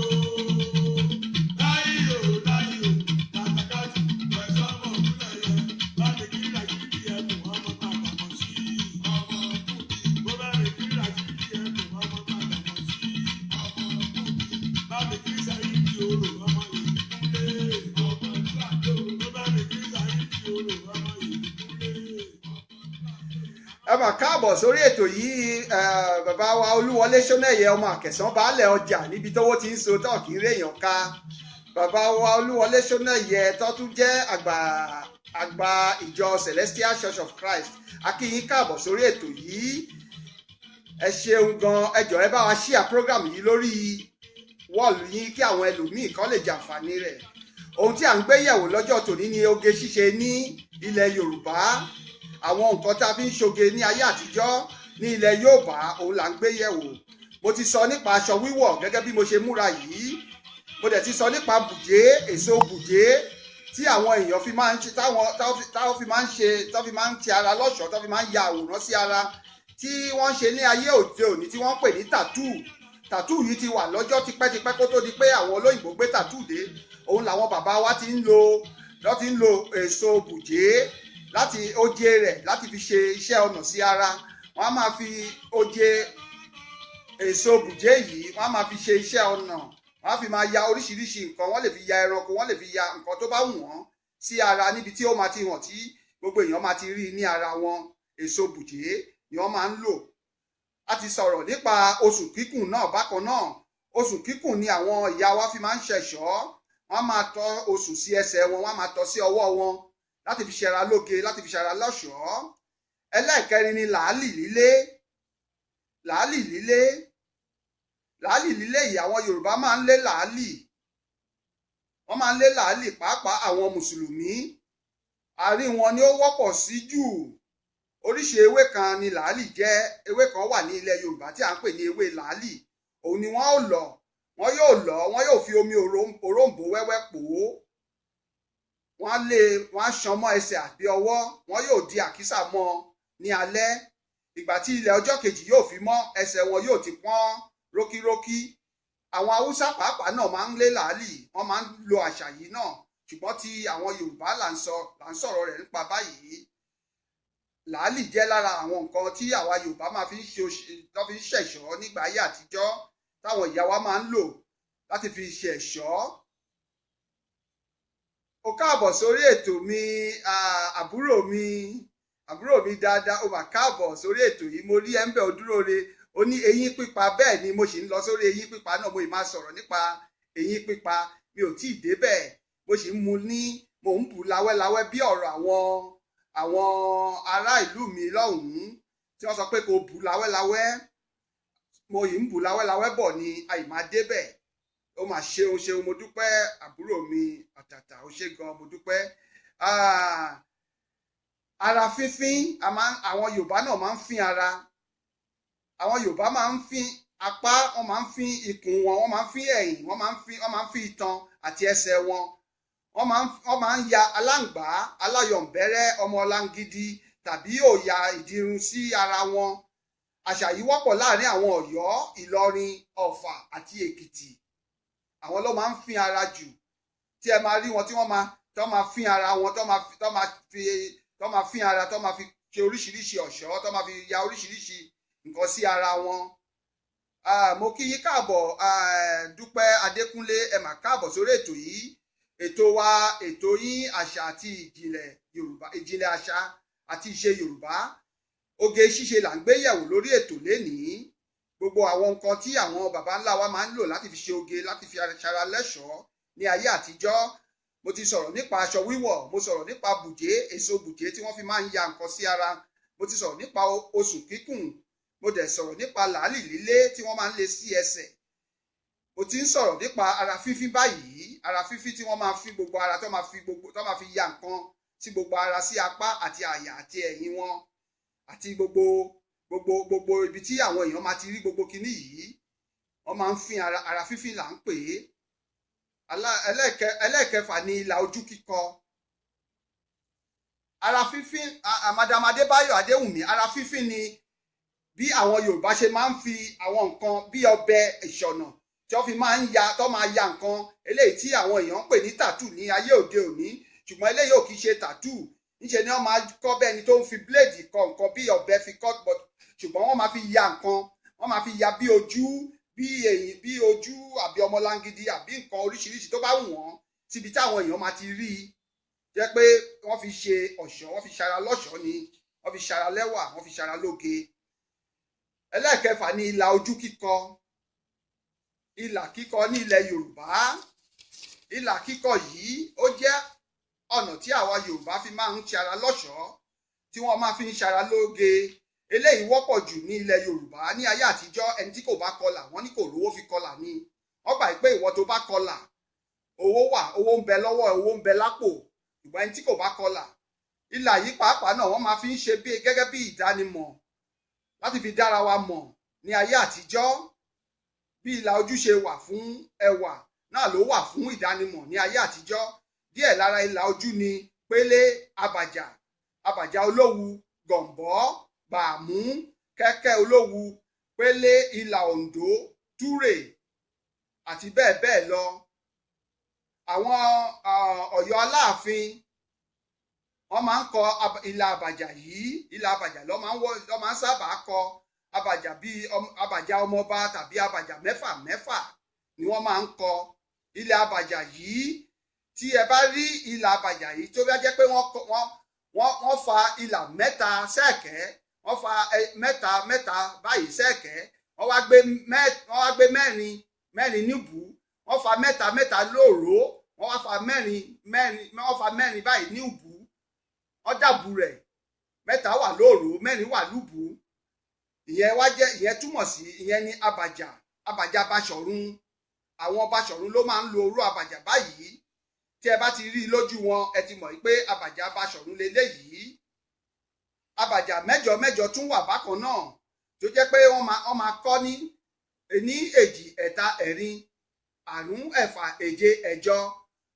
láyò láyò kàtàkàtì pẹ̀sọ́ ọmọ òkúlẹ̀ yẹ láti kí làkìkí ẹkùn ọmọ tàbí sí ọmọ kùbí. Bó bá rìn kí làkìkí ẹkùn ọmọ tàbí sí ọmọ kùbí. Láti kí sàyí di orò ọmọ ìdíkúnlé ọmọ ìlú. Bó bá rìn kí sàyí di orò ọmọ ìdíkúnlé.
Ẹ Ẹ mà káàbọ̀ sórí ètò yìí, bàbá wa Olúwọlé Ṣónẹ́yẹ, ọmọ Àkẹsàn, baálẹ̀ ọjà níbi tówó ti ń so tọ́ọ̀kì réèyàn ká. Bàbá wa Olúwọlé Ṣónẹ́yẹ tó tún jẹ́ àgbà àgbà ìjọ Celestial Church of Christ, a kí yín káàbọ̀ sórí ètò yìí. Ẹ ṣeun gan. Ẹ jọ̀ọ́, ẹ bá wa share program yìí lórí wall yín kí àwọn ẹlòmíì kan lè jàǹfààní rẹ̀. Ohun tí à ń gbé yẹ̀wò lọ́jọ́ tòní ni oge ṣíṣe ní ilẹ̀ Yorùbá. Àwọn nǹkan tá a fi ń ṣoge ní ayé àtijọ́ ní ilẹ̀ Yorùbá, òun là ń gbé yẹ̀wò. Mo ti sọ nípa aṣọ wíwọ̀ gẹ́gẹ́ bí mo ṣe múra yìí. Mo dẹ̀ ti sọ nípa bùjé, èso bùjé tí àwọn èèyàn fi máa ń ṣe, táwọn fi máa ń ṣe, tó fi máa ń ti ara lọ́ṣọ̀ọ́, tó fi máa ń ya àwòrán sí ara, tí wọ́n ń ṣe ní ayé òde òní, tí wọ́n ń pè ní tattoo. Tattoo yìí ti wà lọ́jọ́ tipẹ́tipẹ́ kó tó di pé àwọn olóyìnbó gbé tattoo dé. Òun làwọn bàbá wa ti ń lo, lọ́ ti ń lo èso bùjé láti oje rẹ̀ láti fi ṣe iṣẹ́ ọnà sí ara. Wọ́n á máa fi oje èso bùjé yìí, wọ́n á máa fi ṣe iṣẹ́ ọnà, wọ́n á fi máa ya oríṣiríṣi nǹkan. Wọ́n lè fi ya ẹranko, wọ́n lè fi ya nǹkan tó bá wù wọ́n sí ara níbi tí ó máa ti hàn, tí gbogbo èèyàn máa ti rí ní ara wọn. Èso bùjé ni wọ́n máa ń lò. A ti sọ̀rọ̀ nípa oṣù kíkùn náà bákan náà. Oṣù kíkùn ni àwọn ìyá wa fi máa ń ṣẹ̀ṣọ́. Wọ́n á máa tọ́ oṣù sí ẹsẹ̀ wọn, wọ́n á máa tọ́ sí ọwọ́ wọn láti fi ṣara lóge, láti fi ṣara lọ́ṣọ̀ọ́. Ẹlẹ́ẹ̀kẹrin ni làálì lílé. Làálì lílé, làálì lílé yìí, àwọn Yorùbá máa ń lé làálì. Wọ́n máa ń lé làálì, pàápàá àwọn mùsùlùmí, àárín wọn ni ó wọ́pọ̀ sí jù. Oríṣi ewé kan ni làálì jẹ́. Ewé kan wà ní ilẹ̀ Yorùbá tí à ń pè ní ewé làálì. Òun ni wọ́n ó lọ̀, wọ́n yóò lọ̀, wọ́n yóò fi omi òrombó wẹ́wẹ́ pò ó. Wọ́n á lé, wọ́n á ṣan mọ́ ẹsẹ̀ àbí ọwọ́. Wọ́n yóò di àkísà mọ́ ní alẹ́. Ìgbà tí ilẹ̀ ọjọ́ kejì yóò fi mọ́, ẹsẹ̀ wọn yóò ti pọ́n rókírókí. Àwọn Haúsá pàápàá náà máa ń lé làálì, wọ́n máa ń lo àṣà yìí náà, ṣùgbọ́n ti àwọn Yorùbá là ń sọ, là ń sọ̀rọ̀ rẹ̀ nípa báyìí. Làálì jẹ́ lára àwọn nǹkan tí àwa Yorùbá máa fi ń ṣe, tó fi ń ṣẹ̀ṣọ́ nígbà ayé àtijọ́, táwọn ìyá wa máa ń lò láti fi ṣe ẹ̀ṣọ́. O káàbọ̀ sórí ètò mi, àbúrò mi, àbúrò mi dáadáa. O mà káàbọ̀ sórí ètò yìí. Mo rí ẹ ń bẹ̀, ò dúró re. O ní eyín pípa. Bẹ́ẹ̀ ni, mo sì ń lọ sórí eyín pípa náà. Mo ì máa sọ̀rọ̀ nípa eyín pípa, mi ò tí ì débẹ̀. Mo sì ń mu ní, mo ń bù láwẹ́láwẹ́ bí ọ̀rọ̀ àwọn ará ìlú mi lọ́hùn-ún tí wọ́n sọ pé kò bù láwẹ́láwẹ́. Mo yìí ń bù láwẹ́láwẹ́ bọ̀ ni, àìmá débẹ̀. Ó mà ṣeun, ṣeun, mo dúpẹ́, àbúrò mi àtàtà. Ó ṣe gan, mo dúpẹ́. Ara fífín, àwọn Yorùbá náà máa ń fín ara. Àwọn Yorùbá máa ń fín apá, wọ́n máa ń fín ikùn wọn, wọ́n máa ń fín ẹ̀yìn, wọ́n máa ń fín itan àti ẹsẹ̀ wọn. Wọ́n máa ń ya aláǹgbá, aláyọ̀ǹbẹ̀rẹ̀, ọmọ ọlángidi tàbí òòyà ìdirun sí ara wọn. Àṣà yìí wọ́pọ̀ láàrin àwọn Ọ̀yọ́, Ìlọrin, Ọ̀fà àti Èkìtì. Àwọn ló máa ń fín ara jù, tí ẹ máa rí wọn tí wọ́n máa tó máa fín ara wọn, tó máa fín ara, tó máa fi ṣe oríṣiríṣi ọ̀ṣọ́, tó máa fi ya oríṣiríṣi nǹkan sí ara wọn. Mo kí yín káàbọ̀, Dúpẹ́ Adékúnlé. Ẹ mà káàbọ̀ sórí ètò yìí, ètò wa, ètò yín, àṣà àti ìjìnlẹ̀ Yorùbá, ìjìnlẹ̀ àṣà àti ìṣe Yorùbá. Oge ṣíṣe là ń gbé yẹ̀wò lórí ètò lénìí. Gbogbo àwọn nǹkan tí àwọn baba ńlá wa máa ń lò láti fi ṣe oge, láti fi ṣara lẹ́ṣọ̀ọ́ ní ayé àtijọ́. Mo ti sọ̀rọ̀ nípa aṣọ wíwọ̀, mo sọ̀rọ̀ nípa bùjé, èso bùjé tí wọ́n fi máa ń ya nǹkan sí ara. Mo ti sọ̀rọ̀ nípa oṣù kíkùn. Mo dẹ̀ sọ̀rọ̀ nípa làálì lílé tí wọ́n máa ń lé sí ẹsẹ̀. Mo ti ń sọ̀rọ̀ nípa ara fífín báyìí, ara fífín tí wọ́n máa fi gbogbo ara, tó máa fi ya nǹkan sí gbogbo ara, sí apá àti àyà àti ẹ̀yìn wọn àti gbogbo ibi tí àwọn èèyàn máa ti rí gbogbo kinní yìí. Wọ́n máa ń fín ara. Ara fífín là ń pè é. Ẹlẹ́ẹ̀kẹfà ni ìlà ojú kíkọ. Ara fífín, Madam Adébáyọ̀ Adéwùnmí, ara fífín ni bí àwọn Yorùbá ṣe máa ń fi àwọn nǹkan bí ọbẹ̀ ìṣọ̀nà tí wọ́n fi máa ń ya, tó máa ya nǹkan eléyìí tí àwọn èèyàn ń pè ní tattoo ní ayé òde òní. Ṣùgbọ́n eléyìí ò kì í ṣe tattoo. Níṣe ni wọ́n máa kọ́ bẹ́ẹ̀ ni tó ń fi blade kọ nǹkan, bí ọ̀bẹ fi kọ́, but ṣùgbọ́n wọ́n máa fi ya nǹkan. Wọ́n máa fi ya bí ojú, bí èyí, bí ojú àbí ọmọlángidi àbí nǹkan oríṣiríṣi tó bá wù wọ́n síbi tí àwọn èèyàn máa ti rí i, jẹ́ pé wọ́n fi ṣe ọ̀ṣọ́, wọ́n fi ṣara lọ́ṣọ̀ọ́ ni. Wọ́n fi ṣara lẹ́wà, wọ́n fi ṣara lóge. Ẹlẹ́ẹ̀kẹfà ni ìlà ojú kíkọ. Ìlà kíkọ ní ilẹ̀ Yorùbá. Ìlà kíkọ yìí ó jẹ́ ọ̀nà tí àwa Yorùbá fi máa ń ṣara lọ́ṣọ̀ọ́, tí wọ́n máa fi ń ṣara lóge. Eléyìí wọ́pọ̀ jù ní ilẹ̀ Yorùbá ní ayé àtijọ́. Ẹni tí kò bá kọlà, wọ́n ní kò rówó fi kọlà ni. Wọ́n gbà pé ìwọ tó bá kọlà, owó wà, owó ń bẹ lọ́wọ́, owó ń bẹ lápò. Ìgbà ẹni tí kò bá kọlà, ìlà yìí pàápàá náà wọ́n máa fi ń ṣe bí gẹ́gẹ́ bí ìdánimọ̀ láti fi dára wa mọ̀ ní ayé àtijọ́. Bí ìlà ojú ṣe wà fún ẹwà náà ló wà fún ìdánimọ̀ ní ayé àtijọ́. Díẹ̀ lára ìlà ojú ni pélé, abàjà, abàjà olówu, gọ̀m̀bọ́, bàámú, kẹ́kẹ́ olówu, pélé, ìlà Oǹdó, túrè àti bẹ́ẹ̀ bẹ́ẹ̀ lọ. Àwọn Ọ̀yọ́ Aláàfin wọ́n máa ń kọ ìlà àbàjà yìí. Ìlà àbàjà ló máa ń wọ, ló máa ń sábà kọ àbàjà bíi àbàjà ọmọọba tàbí àbàjà mẹ́fà mẹ́fà ni wọ́n máa ń kọ ìlà àbàjà yìí. Tí ẹ bá rí ìlà àbàjà yìí tó bá jẹ́ pé wọ́n fa ìlà mẹ́ta sẹ́ẹ̀kẹ́, wọ́n fa mẹ́ta mẹ́ta báyìí sẹ́ẹ̀kẹ́, wọ́n wá gbé mẹ́rin mẹ́rin níbù, wọ́n fa mẹ́ta mẹ́ta lóòró, wọ́n wá fa mẹ́rin mẹ́rin, wọ́n fa mẹ́rin báyìí níbù, wọ́n dàbù rẹ̀, mẹ́ta wà lóòró, mẹ́rin wà lúbù. Ìyẹn wá jẹ́, ìyẹn túmọ̀ sí, ìyẹn ní àbàjà, àbàjà Baṣọ̀run. Àwọn Baṣọ̀run ló máa ń lo orú àbàjà báyìí. Tí ẹ bá ti rí i lójú wọn, ẹ ti mọ̀ pé àbàjà Baṣọ̀run leléyìí. Àbàjà mẹ́jọ mẹ́jọ tún wà bákan náà, tó jẹ́ pé wọ́n máa kọ́ ní ení, èjì, ẹ̀ta, ẹ̀rin, àrún, ẹ̀fà, èje, ẹ̀jọ.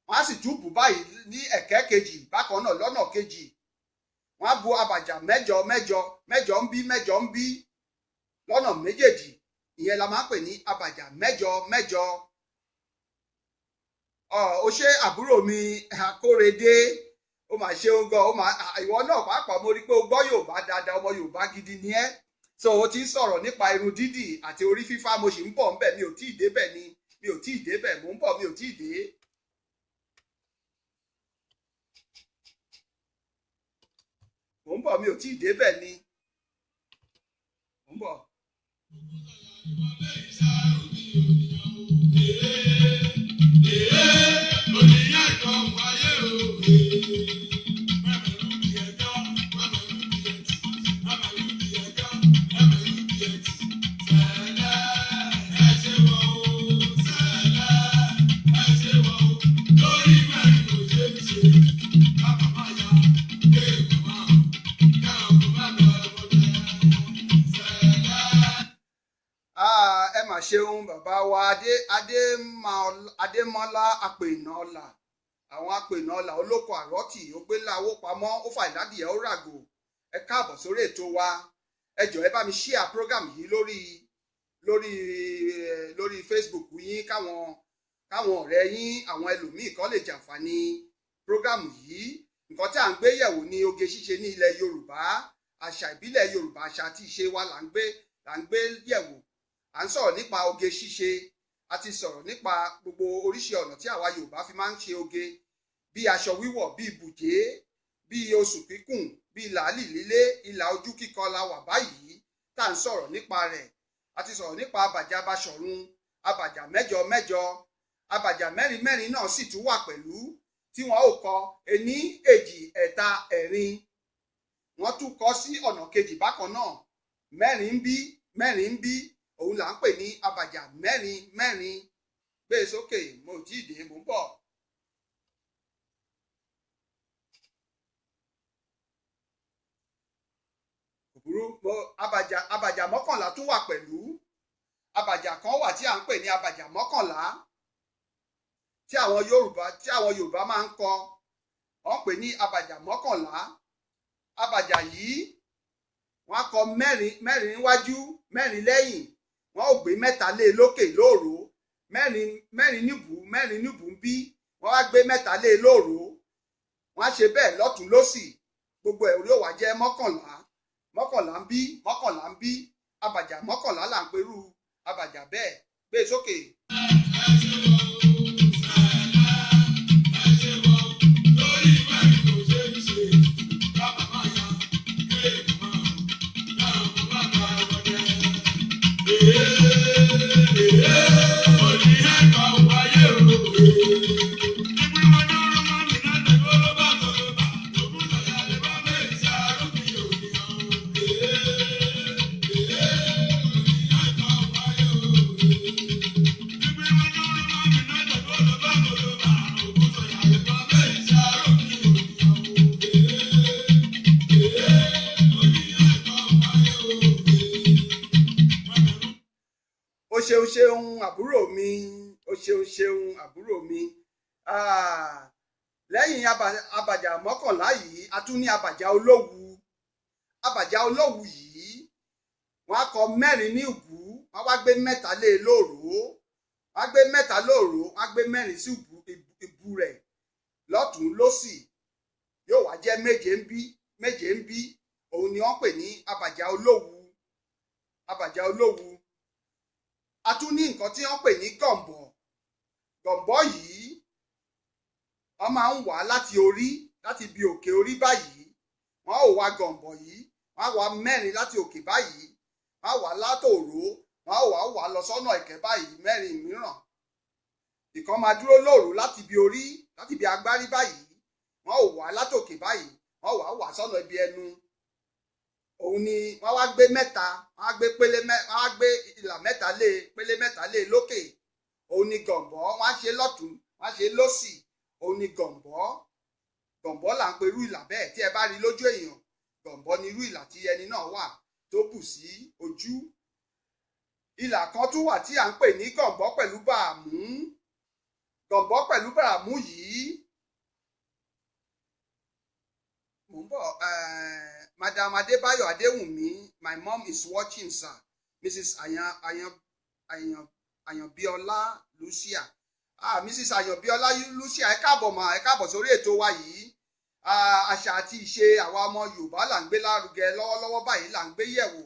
Wọ́n á sì tún bù báyìí ní ẹ̀kẹ́ kejì bákan náà lọ́nà kejì. Wọ́n á bu àbàjà mẹ́jọ mẹ́jọ, mẹ́jọ ń bí, mẹ́jọ ń bí lọ́nà méjèèjì. Ìyẹn la máa ń pè ní àbàjà mẹ́jọ mẹ́jọ. Ó ṣe àbúrò mi Akórèdé, ó mà ṣe ń gan, ó mà ìwọ náà pàápàá mo rí pé o gbọ́ Yorùbá dáadáa, ọmọ Yorùbá gidi ni ẹ́. So o ti ń sọ̀rọ̀ nípa irun dídì àti orí fífá, mo sì ń bọ̀ ńbẹ̀, mi ò tí ì débẹ̀ ni, mi ò tí ì débẹ̀, mò ń bọ̀, mi ò tí ì dé. Mò ń bọ̀, mi ò tí ì débẹ̀ ni, mò ń bọ̀. Ẹ mà ṣeun bàbá wa Adémọ́lá Apènàọlà. Àwọn Apènàọlà olóko àrọ́tì, ó gbé láwó pamọ́, ó fà ìládìyẹ, ó ràgò. Ẹ káàbọ̀ sórí ètò wa. Ẹ jọ̀ọ́ ẹ bá mi share program yìí lórí lórí lórí Facebook yín, káwọn ọ̀rẹ́ yín, àwọn ẹlòmíì kan lè jàǹfààní program yìí. Nǹkan tí à ń gbé yẹ̀wò ní oge ṣíṣe ní ilẹ̀ Yorùbá, àṣà ìbílẹ̀ Yorùbá, àṣà àti ìṣe wa là ń gbé yẹ̀wò. À ń sọ̀rọ̀ nípa oge ṣíṣe, a ti sọ̀rọ̀ nípa gbogbo oríṣi ọ̀nà tí àwa Yorùbá fi máa ń ṣe oge, bí aṣọ wíwọ̀, bí ibùjé, bí oṣù kíkùn, bí làálì lílé, ìlà ojú kíkọ la wà báyìí tá à ń sọ̀rọ̀ nípa rẹ̀. A ti sọ̀rọ̀ nípa àbàjá Baṣọ̀run, àbàjá mẹ́jọ mẹ́jọ, àbàjá mẹ́rin mẹ́rin náà sì tún wà pẹ̀lú, tí wọ́n ò kọ ení, èjì, ẹ̀ta, ẹ̀rin. Wọ́n tún kọ sí ọ̀nà kejì bákan náà, mẹ́rin ń bí, mẹ́rin ń bí, òun là ń pè ní àbàjá mẹ́rin mẹ́rin. Gbé e sókè, mo ò tí ì dé, mo ń bọ̀. Òbúrú, mo àbàjá mọ́kànlá tún wà pẹ̀lú. Àbàjá kan wà tí à ń pè ní àbàjá mọ́kànlá tí àwọn Yorùbá máa ń kọ. Wọ́n pè ní àbàjá mọ́kànlá. Àbàjá yìí wọ́n á kọ mẹ́rin mẹ́rin níwájú, mẹ́rin lẹ́yìn, wọ́n ó gbé mẹ́ta lé lókè lóòró, mẹ́rin mẹ́rin níbù, mẹ́rin níbù ń bí, wọ́n á gbé mẹ́ta lé lóòró. Wọ́n á ṣe bẹ́ẹ̀ lọ́tún lósì, gbogbo ẹ̀ orí òwà jẹ́ mọ́kànlá, mọ́kànlá ń bí, mọ́kànlá ń bí. Àbàjá mọ́kànlá là ń perú àbàjá bẹ́ẹ̀. Gbé sókè. ṣeun àbúrò mi, o ṣeun ṣeun àbúrò mi. Lẹ́yìn abàjà 11 yìí, a tún ní abàjà olówu. Abàjà olówu yìí, wọ́n á kọ 4 ní ìbú, wọ́n wá gbé 3 lé lóòró, wọ́n á gbé 3 lóòró, wọ́n á gbé 4 sí ìbú rẹ̀ lọ́tún lósì, yóò wá jẹ́ 7 ń bí, 7 ń bí. Òun ni wọ́n pè ní abàjà olówu. Abàjà olówu. A tún ní nǹkan tí wọ́n pè ní gọ̀m̀bọ̀. Gọ̀m̀bọ̀ yìí wọ́n máa ń wá láti orí, láti ibi òkè orí báyìí. Wọ́n ó wá gọ̀m̀bọ̀ yìí, wọ́n á wá 4 láti òkè báyìí, wọ́n á wá látòró, wọ́n á wá lọ sọ́nà ẹ̀kẹ́ báyìí, 4 mìíràn. Ìkan máa dúró lóòró láti ibi orí, láti ibi agbárí báyìí, wọ́n ó wá látòkè báyìí, wọ́n wá wá sọ́nà ibi ẹnu. Òun ni wọ́n wá gbé 3, wọ́n á gbé pélé wọ́n á gbé ìlà 3 lé, pélé 3 lé lókè. Òun ni gọ̀m̀bọ̀, wọ́n á ṣe lọ́tún, wọ́n á ṣe lósì. Òun ni gọ̀m̀bọ̀. Gọ̀m̀bọ̀ là ń pe irú ìlà bẹ́ẹ̀. Tí ẹ bá rí lójú èèyàn, gọ̀m̀bọ̀ ni irú ìlà tí ẹni náà wà tó bù sí ojú. Ìlà kan tún wà tí à ń pè ní gọ̀m̀bọ̀ pẹ̀lú bàámú. Gọ̀m̀bọ̀ pẹ̀lú bàámú yìí, mò ń bọ̀. Madam Adébáyọ̀ Adéwùnmí, my mom is watching, sir. Mrs. Àyànbíọ́lá Lucia. Mrs. Àyànbíọ́lá Lucia, ẹ káàbọ̀ mà, ẹ káàbọ̀ sórí ètò wa yìí. Àṣà àti ìṣe àwa ọmọ Yorùbá là ń gbé lárugẹ lọ́wọ́lọ́wọ́ báyìí, là ń gbé yẹ̀wò.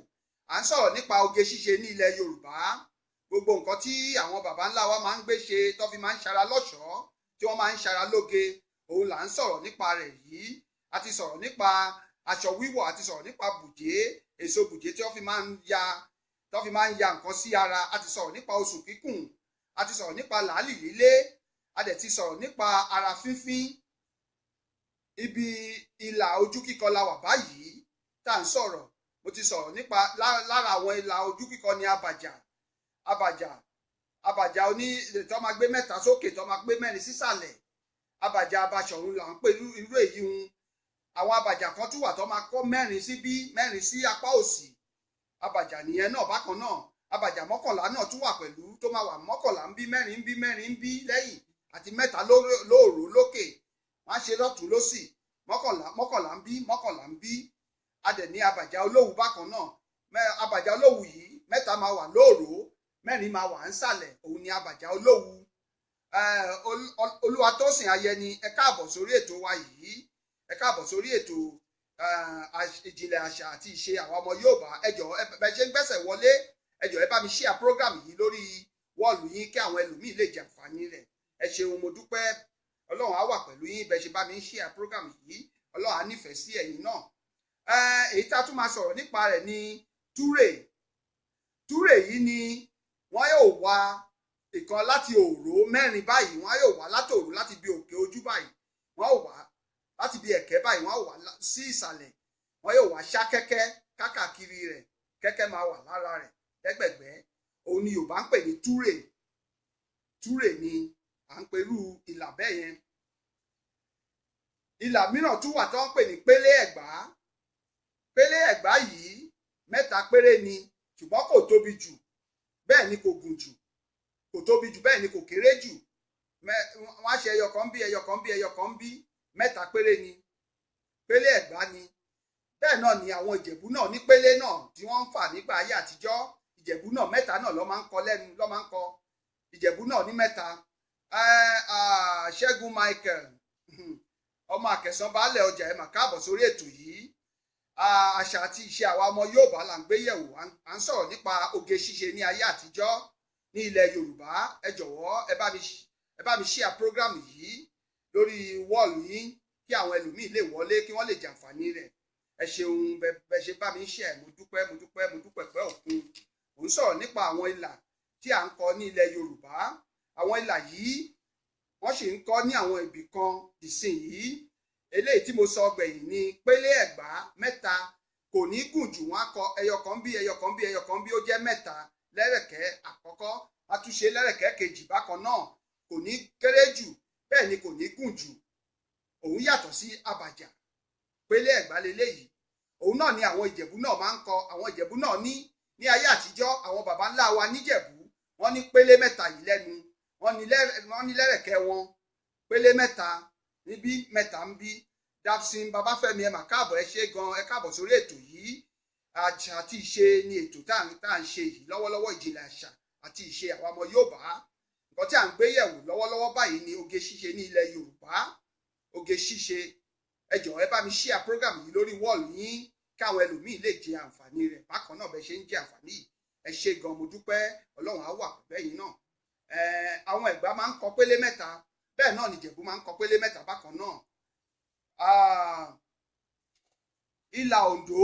À ń sọ̀rọ̀ nípa oge ṣíṣe ní ilẹ̀ Yorùbá. Gbogbo nǹkan tí àwọn baba ńlá wa máa ń gbé ṣe tó fi máa ń ṣara lọ́ṣọ̀ọ́, tí wọ́n máa ń ṣara lóge, òun là ń sọ̀rọ̀ nípa rẹ̀ yìí. A ti sọ̀rọ̀ nípa aṣọ wíwọ̀, a ti sọ̀rọ̀ nípa bùjé, èso bùjé tí wọ́n fi máa ń ya, tó fi máa ń ya nǹkan sí ara. A ti sọ̀rọ̀ nípa oṣù kíkùn, a ti sọ̀rọ̀ nípa làálì lílé, a dẹ̀ ti sọ̀rọ̀ nípa ara fínfín. Ibi ìlà ojú kíkọ la wà báyìí tá à ń sọ̀rọ̀. Mo ti sọ̀rọ̀ nípa lára àwọn ìlà ojú kíkọ ni abàjà. Abàjà, abàjà oní tó máa gbé 3 sókè, tó máa gbé 4 sísàlẹ̀. Abàjà abaṣọ̀run là ń pè irú èyí hun. Àwọn abàjà kan tún wà tó máa kọ́ 4 síbí, 4 sí apá òsì. Abàjà nìyẹn náà bákan náà. Abàjà 11 náà tún wà pẹ̀lú, tó máa wà 11 ń bí, 4 ń bí, 4 ń bí lẹ́yìn, àti 3 lóòró lókè. Wọ́n á ṣe lọ́tún lósì, 11, 11 ń bí, 11 ń bí. A dẹ̀ ní abàjà olówu bákan náà. Abàjà olówu yìí 3 máa wà lóòró, 4 máa wà ńsàlẹ̀. Òun ni abàjà olówu. Olúwatósìn Ayẹni, ẹ káàbọ̀ sórí ètò wa yìí. Ẹ káàbọ̀ sórí ètò ìjìnlẹ̀ àṣà àti ìṣe àwọn ọmọ Yorùbá. Ẹ jọ̀ọ́, ẹ ṣe ń gbẹ́sẹ̀ wọlé. Ẹ jọ̀ọ́, ẹ bá mi share program yìí lórí wọ́ọ̀lù yín kí àwọn ẹlòmíì lè jàǹfààní rẹ̀. Ẹ ṣeun, mo dúpẹ́. Ọlọ́run á wà pẹ̀lú yín bẹ́ ṣe bá mi share program yìí. Ọlọ́run á nífẹ̀ẹ́ sí ẹ̀yin náà. Èyí tá a tún máa sọ̀rọ̀ nípa rẹ̀ ni túrè. Túrè yìí ni wọ́n yóò wá ìkan láti òró 4 báyìí. Wọ́n yóò wá látòró láti bí òkè ojú báyìí. Wọ́n yóò wá láti bí ẹ̀kẹ́ báyìí. Wọ́n yóò wá sí ìsàlẹ̀. Wọ́n yóò wá ṣá kẹ́kẹ́ kákàkiri rẹ̀. Kẹ́kẹ́ máa wà lára rẹ̀ lẹ́gbẹ̀gbẹ́. Òun ni Yorùbá ń pè ní túrè. Túrè ni à ń perú ìlà bẹ́ẹ̀ yẹn. Ìlà mìíràn tún wà tó ń pè ní pélé ẹ̀gbá. Pélé ẹ̀gbá yìí 3 péré ni, ṣùgbọ́n kò tóbi jù, bẹ́ẹ̀ ni kò gùn jù, kò tóbi jù, bẹ́ẹ̀ ni kò kéré jù. Wọ́n á ṣe ẹyọ kan bí, ẹyọ kan bí, ẹyọ kan bí, 3 péré ni. Pélé ẹ̀gbá ni. Bẹ́ẹ̀ náà ni àwọn Ìjẹ̀bú náà ní pélé náà tí wọ́n ń fà nígbà ayé àtijọ́. Ìjẹ̀bú náà 3 náà ló máa ń kọ lẹ́nu, ló máa ń kọ. Ìjẹ̀bú náà ní 3. Ṣẹ́gun Michael, ọmọ Àkẹsàn baálẹ̀ ọjà, ẹ mà káàbọ̀ sórí ètò yìí. Àṣà àti ìṣe àwa ọmọ Yorùbá là ń gbé yẹ̀wò. À ń sọ̀rọ̀ nípa oge ṣíṣe ní ayé àtijọ́ ní ilẹ̀ Yorùbá. Ẹ jọ̀wọ́, ẹ bá mi share program yìí lórí wọ́ọ̀lù yín kí àwọn ẹlòmíì lè wọlé, kí wọ́n lè jàǹfààní rẹ̀. Ẹ ṣeun bẹ ṣe bá mi share, mo dúpẹ́, mo dúpẹ́, mo dúpẹ́ pẹ́ òkun. Mò ń sọ̀rọ̀ nípa àwọn ìlà tí à ń kọ ní ilẹ̀ Yorùbá. Àwọn ìlà yìí wọ́n sì ń kọ ní àwọn ibì kan ìsìn yìí. Eléyìí tí mo sọ gbẹ̀yìn ni pélé ẹ̀gbá 3, kò ní gùn jù. Wọ́n á kọ ẹyọ kan bí, ẹyọ kan bí, ẹyọ kan bí, ó jẹ́ 3 lẹ́rẹ̀kẹ́ àkọ́kọ́. A tún ṣe lẹ́rẹ̀kẹ́ kejì bákan náà, kò ní kéré jù, bẹ́ẹ̀ ni kò ní gùn jù. Òun yàtọ̀ sí abàjà. Pélé ẹ̀gbá leléyìí. Òun náà ni àwọn Ìjẹ̀bú náà máa ń kọ. Àwọn Ìjẹ̀bú náà ní ayé àtijọ́, àwọn baba ńlá wa níjẹ̀bú, Wọ́n ní pélé mẹ́ta yìí lẹ́nu, wọ́n ní lẹ́rẹ̀kẹ́ wọn pélé mẹ́ta níbí, mẹ́ta ń bí. Dapsin Babafẹ́mi, ẹ mà káàbọ̀, ẹ ṣé gan, ẹ káàbọ̀ sórí ètò yìí. Àṣà àti ìṣe ni ètò tá à ń ṣe yìí lọ́wọ́lọ́wọ́, ìjìnlẹ̀ àṣà àti ìṣe àwọn ọmọ Yorùbá. Nǹkan tí à ń gbé yẹ̀wò lọ́wọ́lọ́wọ́ báyìí ni oge ṣíṣe ní ilẹ̀ Yorùbá. Oge ṣíṣe, ẹ jọ̀ọ́ ẹ bá mi share program yìí lórí wall yín káwọn ẹlòmíín lè jẹ àǹfààní rẹ̀ bákan náà bẹ ṣe ń jẹ àǹfààní yìí. Ẹ ṣé gan, mo dúpẹ́, Ọlọ́run á wà pẹ̀lú ẹ̀yin náà. Àwọn Ẹ̀gbá máa ń kọ pélé mẹ́ta, bẹ́ẹ̀ náà nìjẹ̀bú máa ń kọ pélé mẹ́ta bákan náà. Ìlà Oǹdó,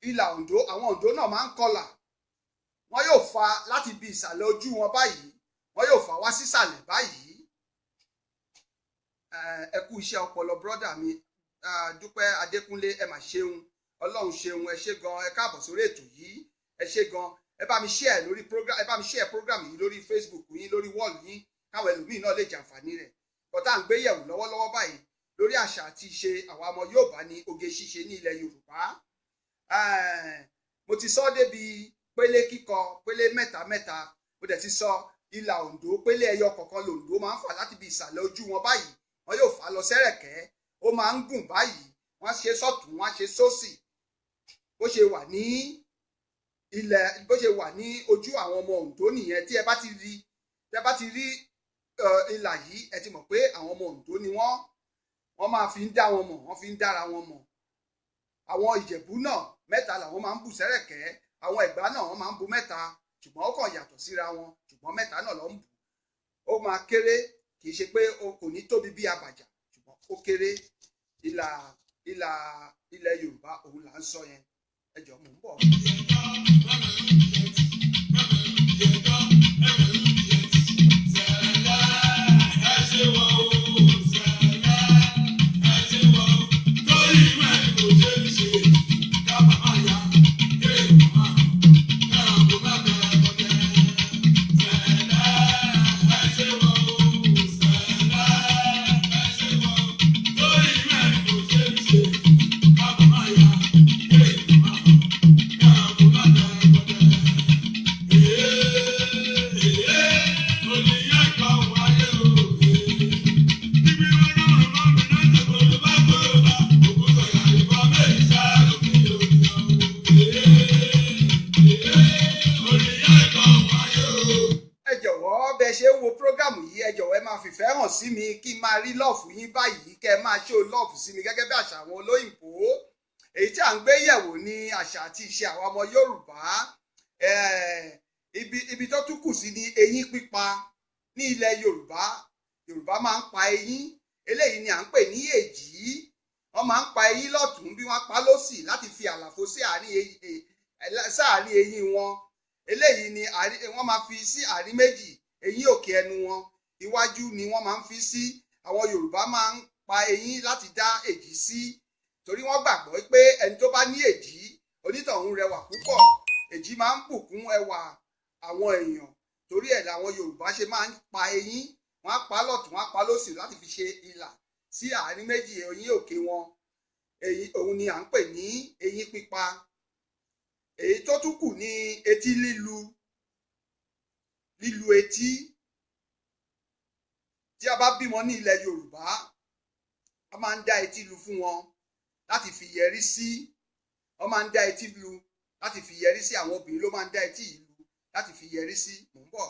ìlà Oǹdó, àwọn Oǹdó náà máa ń kọlà. Wọ́n yóò fa láti ibi ìsàlẹ̀ ojú wọn báyìí, wọ́n yóò fà wá sísàlẹ̀ báyìí. Ẹ kú iṣẹ́ ọpọlọ brọ́dà mi, Dúpẹ́ Adékúnlé, ẹ mà ṣeun, Ọlọ́run ṣeun, ẹ ṣé gan, ẹ káàbọ̀ sórí ètò yìí, ẹ ṣé gan. Ẹ bá mi share lórí program, ẹ bá mi share program yìí lórí Facebook yín, lórí wall yín, káwọn ẹlòmíín náà lè jàǹfààní rẹ̀. Kọ́tà ń gbé yẹ̀wò lọ́wọ́lọ́wọ́ báyìí lórí àṣà àti ìṣe àwa ọmọ Yorùbá ní oge ṣíṣe ní ilẹ̀ Yorùbá. Mo ti sọ débi pélé kíkọ, pélé mẹ́ta mẹ́ta. Mo dẹ̀ ti sọ ìlà Oǹdó, pélé ẹyọ kọ̀ọ̀kan lòǹdó máa ń fà láti ibi ìsàlẹ̀ ojú wọn báyìí, wọ́n yóò fà lọ sẹ́rẹ̀kẹ́, ó máa ń gùn báyìí, wọ́n ṣe sọ́tún, wọ́n ṣe sósì. Bó ṣe wà ní ilẹ̀, bó ṣe wà ní ojú àwọn ọmọ Oǹdó nìyẹn. Tí ẹ bá ti rí, tí ẹ bá ti rí ìlà yìí, ẹ ti mọ̀ pé àwọn ọmọ Oǹdó ni wọ́n. Wọ́n máa fi ń dá wọn mọ̀, wọ́n fi ń dára wọn mọ̀. Àwọn Ìjẹ̀bú náà mẹ́ta làwọn máa ń bù sẹ́rẹ̀kẹ́, àwọn Ẹ̀gbá náà wọ́n máa ń bu mẹ́ta, ṣùgbọ́n ó kàn yàtọ̀ síra wọn, ṣùgbọ́n mẹ́ta náà ló ń bù. Ó máa kéré, kì í ṣe pé kò ní tóbi bí abàjà, ṣùgbọ́n ó kéré. Ìlà ìlà ilẹ̀ Yorùbá òun là ń sọ yẹn. Ẹ jọ̀ọ́ mò ń bọ̀. Fìfẹ́ hàn sí mi kí n máa rí lọ́ọ̀fù yín báyìí, kẹ́ ẹ máa ṣó lọ́ọ̀fù sí mi gẹ́gẹ́ bí àṣà àwọn olóyìnbó. Èyí tí à ń gbé yẹ̀wò ní àṣà àti ìṣe àwọn ọmọ Yorùbá. Ibi tó tún kù sí ni eyín pípa ní ilẹ̀ Yorùbá. Yorùbá máa ń pa eyín, eléyìí ni à ń pè ní èjì. Wọ́n máa ń pa eyín lọ́tùn bí wọ́n pa lósì láti fi àlàfo sí àárín eyín wọn. Eléyìí ni wọ́n máa fi sí àárín méjì eyín òkè ẹnu wọn, iwájú ni wọ́n máa ń fi sí. Àwọn Yorùbá máa ń pa eyín láti dá èjì sí, torí wọ́n gbàgbọ́ pé ẹni tó bá ní èjì onítọ̀hún rẹwà púpọ̀. Èjì máa ń bùkún ẹwà àwọn èèyàn, torí ẹ̀ làwọn Yorùbá ṣe máa ń pa eyín. Wọ́n á pa lọ́tùn, wọ́n á pa lósì láti fi ṣe ìlà sí àárín méjì eyín òkè wọn. Èyí òun ni à ń pè ní eyín pípa. Èyí tó tún kù ní etí lílu, lílu etí. Tí a bá bímọ ní ilẹ̀ Yorùbá, a máa ń dá etí lu fún wọn láti fi yẹrí sí. Wọ́n máa ń dá etí lu láti fi yẹrí sí. Àwọn obìnrin ló máa ń dá etí yìí lu láti fi yẹrí sí. Mò ń bọ̀.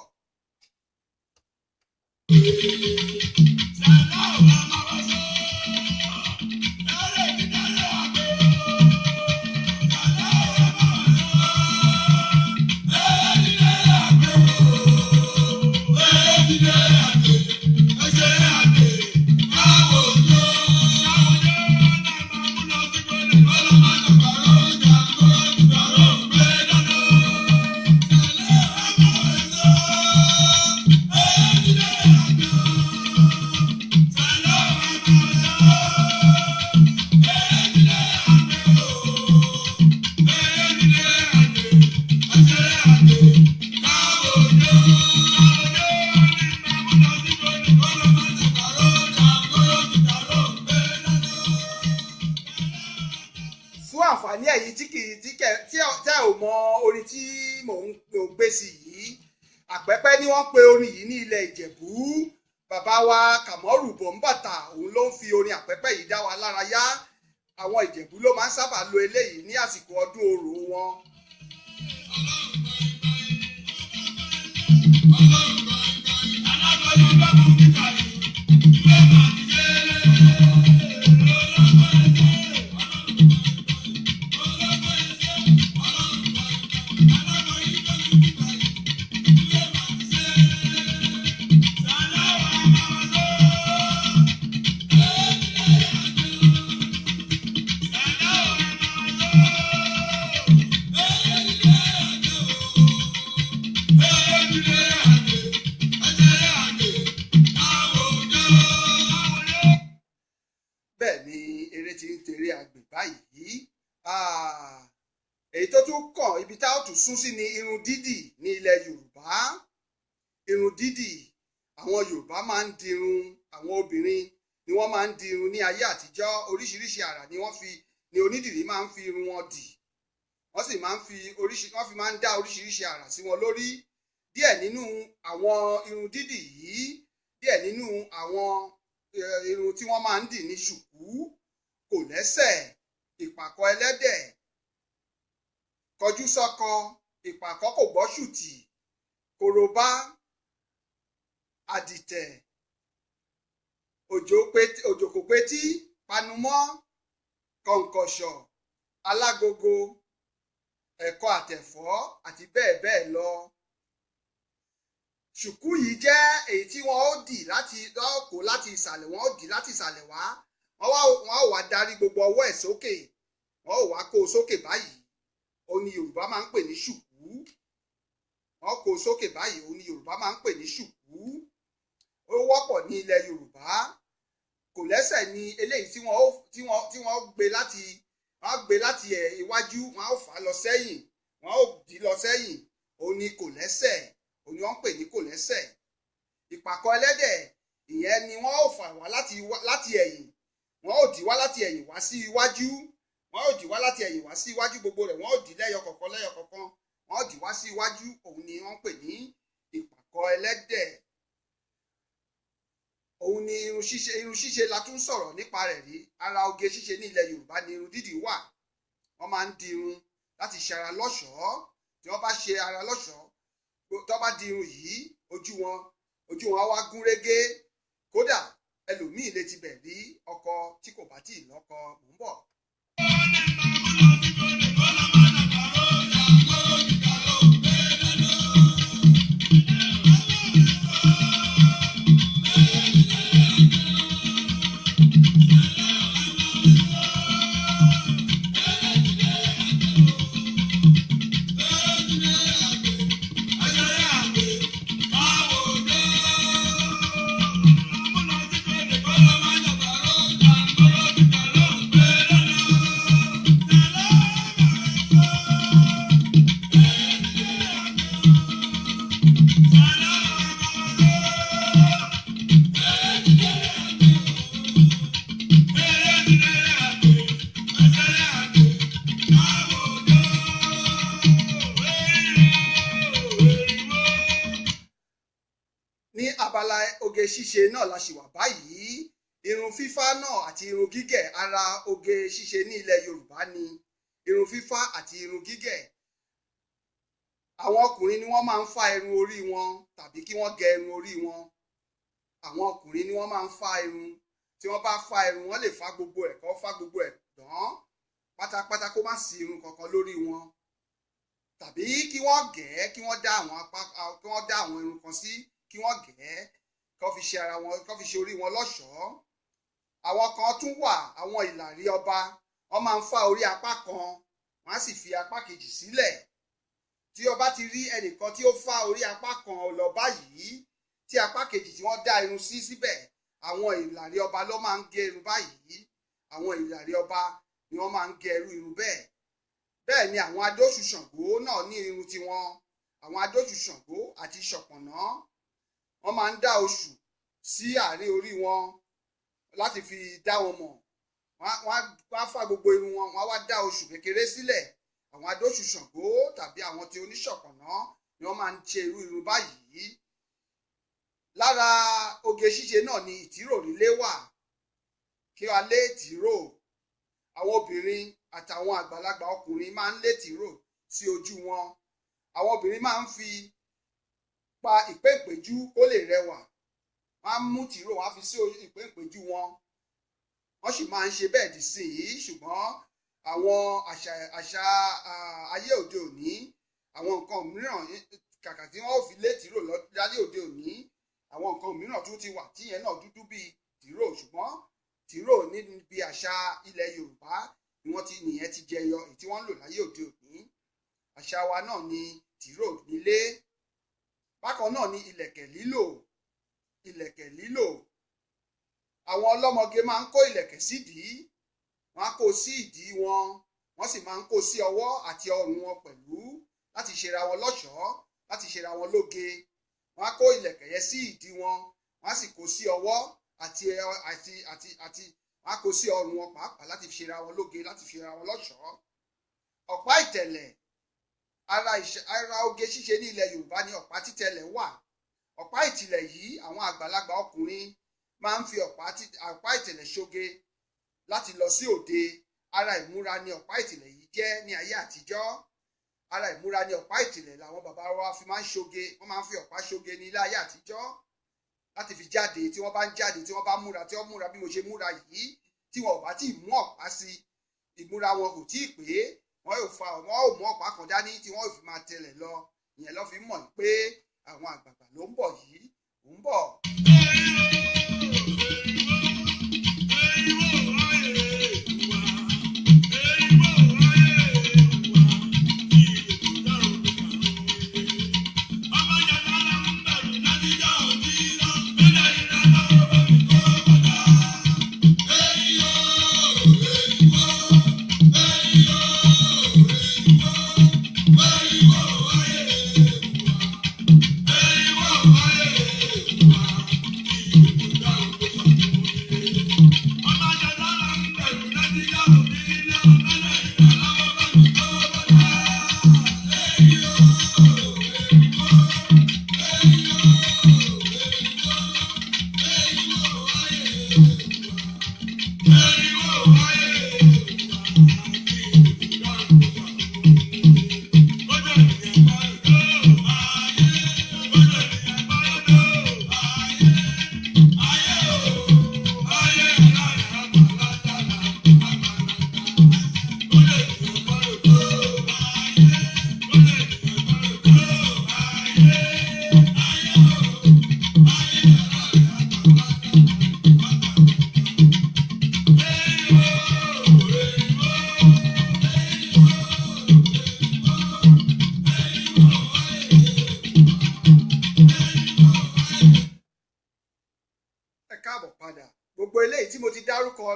Àǹfààní ẹ̀yin tí kì í tí ẹ ò mọ orin tí mò ń gbé sí yìí, Àpẹ́pẹ́ ni wọ́n pe orin yìí ní ilẹ̀ Ìjẹ̀bú. Bàbá wa Kàmọ́rù Bọ̀m̀bàtà òun ló ń fi orin àpẹ́pẹ́ yìí dá wa lára yá. Àwọn Ìjẹ̀bú ló máa ń sábà lo eléyìí ní àsìkò ọdún Orò wọn. Bẹ́ẹ̀ ni eré ti ń tèrè àgbè báyìí. Èyí tó tún kàn ibi tá ó tún sún sí ni irun dídì ní ilẹ̀ Yorùbá. Irun dídì, àwọn Yorùbá máa ń dirun, àwọn obìnrin ni wọ́n máa ń dirun ní ayé àtijọ́. Oríṣiríṣi àrà ni wọ́n fi ni onídìrí máa ń fi irun wọn dì. Wọ́n sì máa ń fi oríṣi wọ́n fi máa ń dá oríṣiríṣi àrà sí wọn lórí. Díẹ̀ nínú àwọn irun dídì yìí, díẹ̀ nínú àwọn irun tí wọ́n máa ń dì ní ṣùkú, kòlẹ́sẹ̀, ìpàkọ́ ẹlẹ́dẹ̀, kọjú sọ́kọ, ìpàkọ́ kò gbọ́ ṣùtì, korobá, àdìtẹ̀, òjò kò petí, panumọ́, kọ̀ǹkọ̀ṣọ̀, alágogo, ẹ̀kọ àtẹ̀fọ́ àti bẹ́ẹ̀ bẹ́ẹ̀ lọ. Ṣùkú yìí jẹ́ èyí tí wọ́n ó dì láti kó láti ìsàlẹ̀, wọ́n ó dì láti ìsàlẹ̀ wá. Wọ́n ó wá darí gbogbo ọwọ́ ẹ̀ sókè, wọ́n ó wá kó o sókè báyìí. Òun ni Yorùbá máa ń pè ní ṣùkú. Wọ́n kó o sókè báyìí, òun ni Yorùbá máa ń pè ní ṣùkú. Ó wọ́pọ̀ ní ilẹ̀ Yorùbá. Kòlẹ́sẹ̀ ni eléyìí tí wọ́n gbé láti wọ́n gbé láti iwájú, wọ́n ó fà á lọ sẹ́yìn, wọ́n ó dì lọ sẹ́yìn. Òun ni kòlẹ́sẹ̀, òun ni wọ́n ń pè ní kòlẹ́sẹ̀. Ìpàkọ́ ẹlẹ́dẹ̀, ìyẹn ni wọ́n ó fà wá láti ẹ̀yìn, wọ́n ó dì wá láti ẹ̀yìn wá sí iwájú, wọ́n ó dì wá láti ẹ̀yìn wá sí iwájú, gbogbo rẹ̀ wọ́n ó dì lẹ́yọ kọ̀ọ̀kan lẹ́yọ kọ̀ọ̀kan, wọ́n ó dì wá sí iwájú. Òun ni wọ́n ń pè ní ìpàkọ́ ẹlẹ́dẹ̀. Òun ni irun ṣíṣe. Irun ṣíṣe la tún sọ̀rọ̀ nípa rẹ̀ rí. Ara oge ṣíṣe ní ilẹ̀ Yorùbá ni irun dídì wà. Wọ́n máa ń di irun láti ṣe ara lọ́ṣọ̀ọ́. Tí wọ́n bá ṣe ara lọ́ṣọ̀ọ́, tó bá di irun yìí, ojú wọn wá gún régé. Kódà ẹlòmíì lè ti bẹ̀ rí ọkọ tí kò bá tíì lọ́kọ. Mò ń bọ̀. Ní abala oge ṣíṣe náà la ṣì wà báyìí. Irun fífá náà àti irun gígẹ̀, ara oge ṣíṣe ní ilẹ̀ Yorùbá ni irun fífá àti irun gígẹ̀. Àwọn ọkùnrin ni wọ́n máa ń fá irun orí wọn tàbí kí wọ́n gẹ irun orí wọn. Àwọn ọkùnrin ni wọ́n máa ń fá irun. Tí wọ́n bá fá irun, wọ́n lè fá gbogbo ẹ̀, kó fá gbogbo ẹ̀ tán pátápátá, kó má sí irun kankan lórí wọn, tàbí kí wọ́n gẹ̀, kí wọ́n dá àwọn apá, kí wọ́n dá àwọn irun kan sí, kí wọ́n gẹ̀, kó fi ṣe ara wọn, kó fi ṣe orí wọn lọ́ṣọ̀ọ́. Àwọn kan tún wà, àwọn ìlàrí ọba, wọ́n máa ń fá orí apá kan, wọ́n á sì fi apá kejì sílẹ̀. Tí ọba ti rí ẹnìkan tí ó fá orí apá kan lọ báyìí, tí apá kejì tí wọ́n dá irun sí síbẹ̀, àwọn ìlàrí ọba ló máa ń gé irun báyìí. Àwọn ìlàrí ọba ni wọ́n máa ń gé irú irun bẹ́ẹ̀. Bẹ́ẹ̀ ni àwọn adóṣù Ṣàngó náà ní irun tiwọn. Àwọn adóṣù Ṣàngó àti Ṣọ̀pọ̀nná, wọ́n máa ń dá oṣù sí àárín orí wọn láti fi dá wọn mọ̀. Wọ́n á fá gbogbo irun wọn, wọ́n á wá dá oṣù kékeré sílẹ̀. Àwọn adóṣù Ṣàngó tàbí àwọn tí oníṣọ̀pọ̀nná ni wọ́n máa ń ṣe irú irun báyìí. Lára oge ṣíṣe náà ni ìtìrò lílé wà, kí a lé tìró. Àwọn obìnrin àtàwọn àgbàlagbà ọkùnrin máa ń lé tìró sí ojú wọn. Àwọn obìnrin máa ń fi pa ìpéǹpéjú kó lè rẹwà. Wọ́n á mú tìró, wọ́n á fi sí ìpéǹpéjú wọn. Wọ́n sì máa ń ṣe bẹ́ẹ̀ dì sí yìí, ṣùgbọ́n àwọn àṣà ayé òde òní, àwọn nǹkan mìíràn kàkà tí wọ́n ò fi lé tìró láyé òde òní, àwọn nǹkan mìíràn tún ti wà tíyẹn náà dúdú bíi tìró, ṣùgbọ́n tìró níbi àṣà ilẹ̀ Yorùbá ni wọ́n ti nìyẹn ti jẹyọ, èyí tí wọ́n ń lò láyé òde òní. Àṣà wa náà ni tìró nílé. Bákan náà ni ìlẹ̀kẹ̀ lílò. Ìlẹ̀kẹ̀ lílò, àwọn ọlọ́mọge máa ń kó ìlẹ̀kẹ̀ sídìí, wọ́n á kó sí ìdí wọn, wọ́n sì máa ń kó sí ọwọ́ àti ọrùn wọn pẹ̀lú láti ṣera wọn lọ́ṣọ̀ọ́, láti ṣera wọn lóge. Wọ́n á kó ìlẹ̀kẹ̀ yẹn sí ìdí wọn, wọ́n á sì kó sí ọwọ́ àti àti àti àti wọ́n á kó sí ọrùn wọn pàápàá láti ṣera wọn lóge, láti ṣera wọn lọ́ṣọ̀ọ́. Ọ̀pá ìtẹ̀lẹ̀, ara oge ṣíṣe ní ilẹ̀ Yorùbá ni ọ̀pá títẹ̀lẹ̀ wà. Ọ̀pá ìtìlẹ̀ yìí, àwọn àgbàlagbà ọkùnrin máa ń fi ọ̀pá ìtẹ̀lẹ̀ ṣoge láti lọ sí òde. Ara ìmúra ni ọ̀pá ìtìlẹ̀ yìí jẹ́ ní ayé àtijọ́. Ara ìmúra ni ọ̀pá ìtìlẹ̀ làwọn bàbá wa fi máa ń ṣoge. Wọ́n máa ń fi ọ̀pá ṣoge ní ilé ayé àtijọ́ láti fi jáde. Tí wọ́n bá ń jáde, tí wọ́n bá múra, tí wọ́n múra bí mo ṣe múra yìí, tí wọn ò bá tí ì mú ọ̀pá sí, ìmúra wọn kò tí ì pé. Wọ́n yóò fa wọ́n ò mú ọ̀pá kan dání tí wọ́n ò fi máa tẹ̀lẹ̀ lọ. Ìyẹn ló fi mọ̀ pé àwọn àgbààgbà ló ń bọ̀ yìí, ń bọ̀.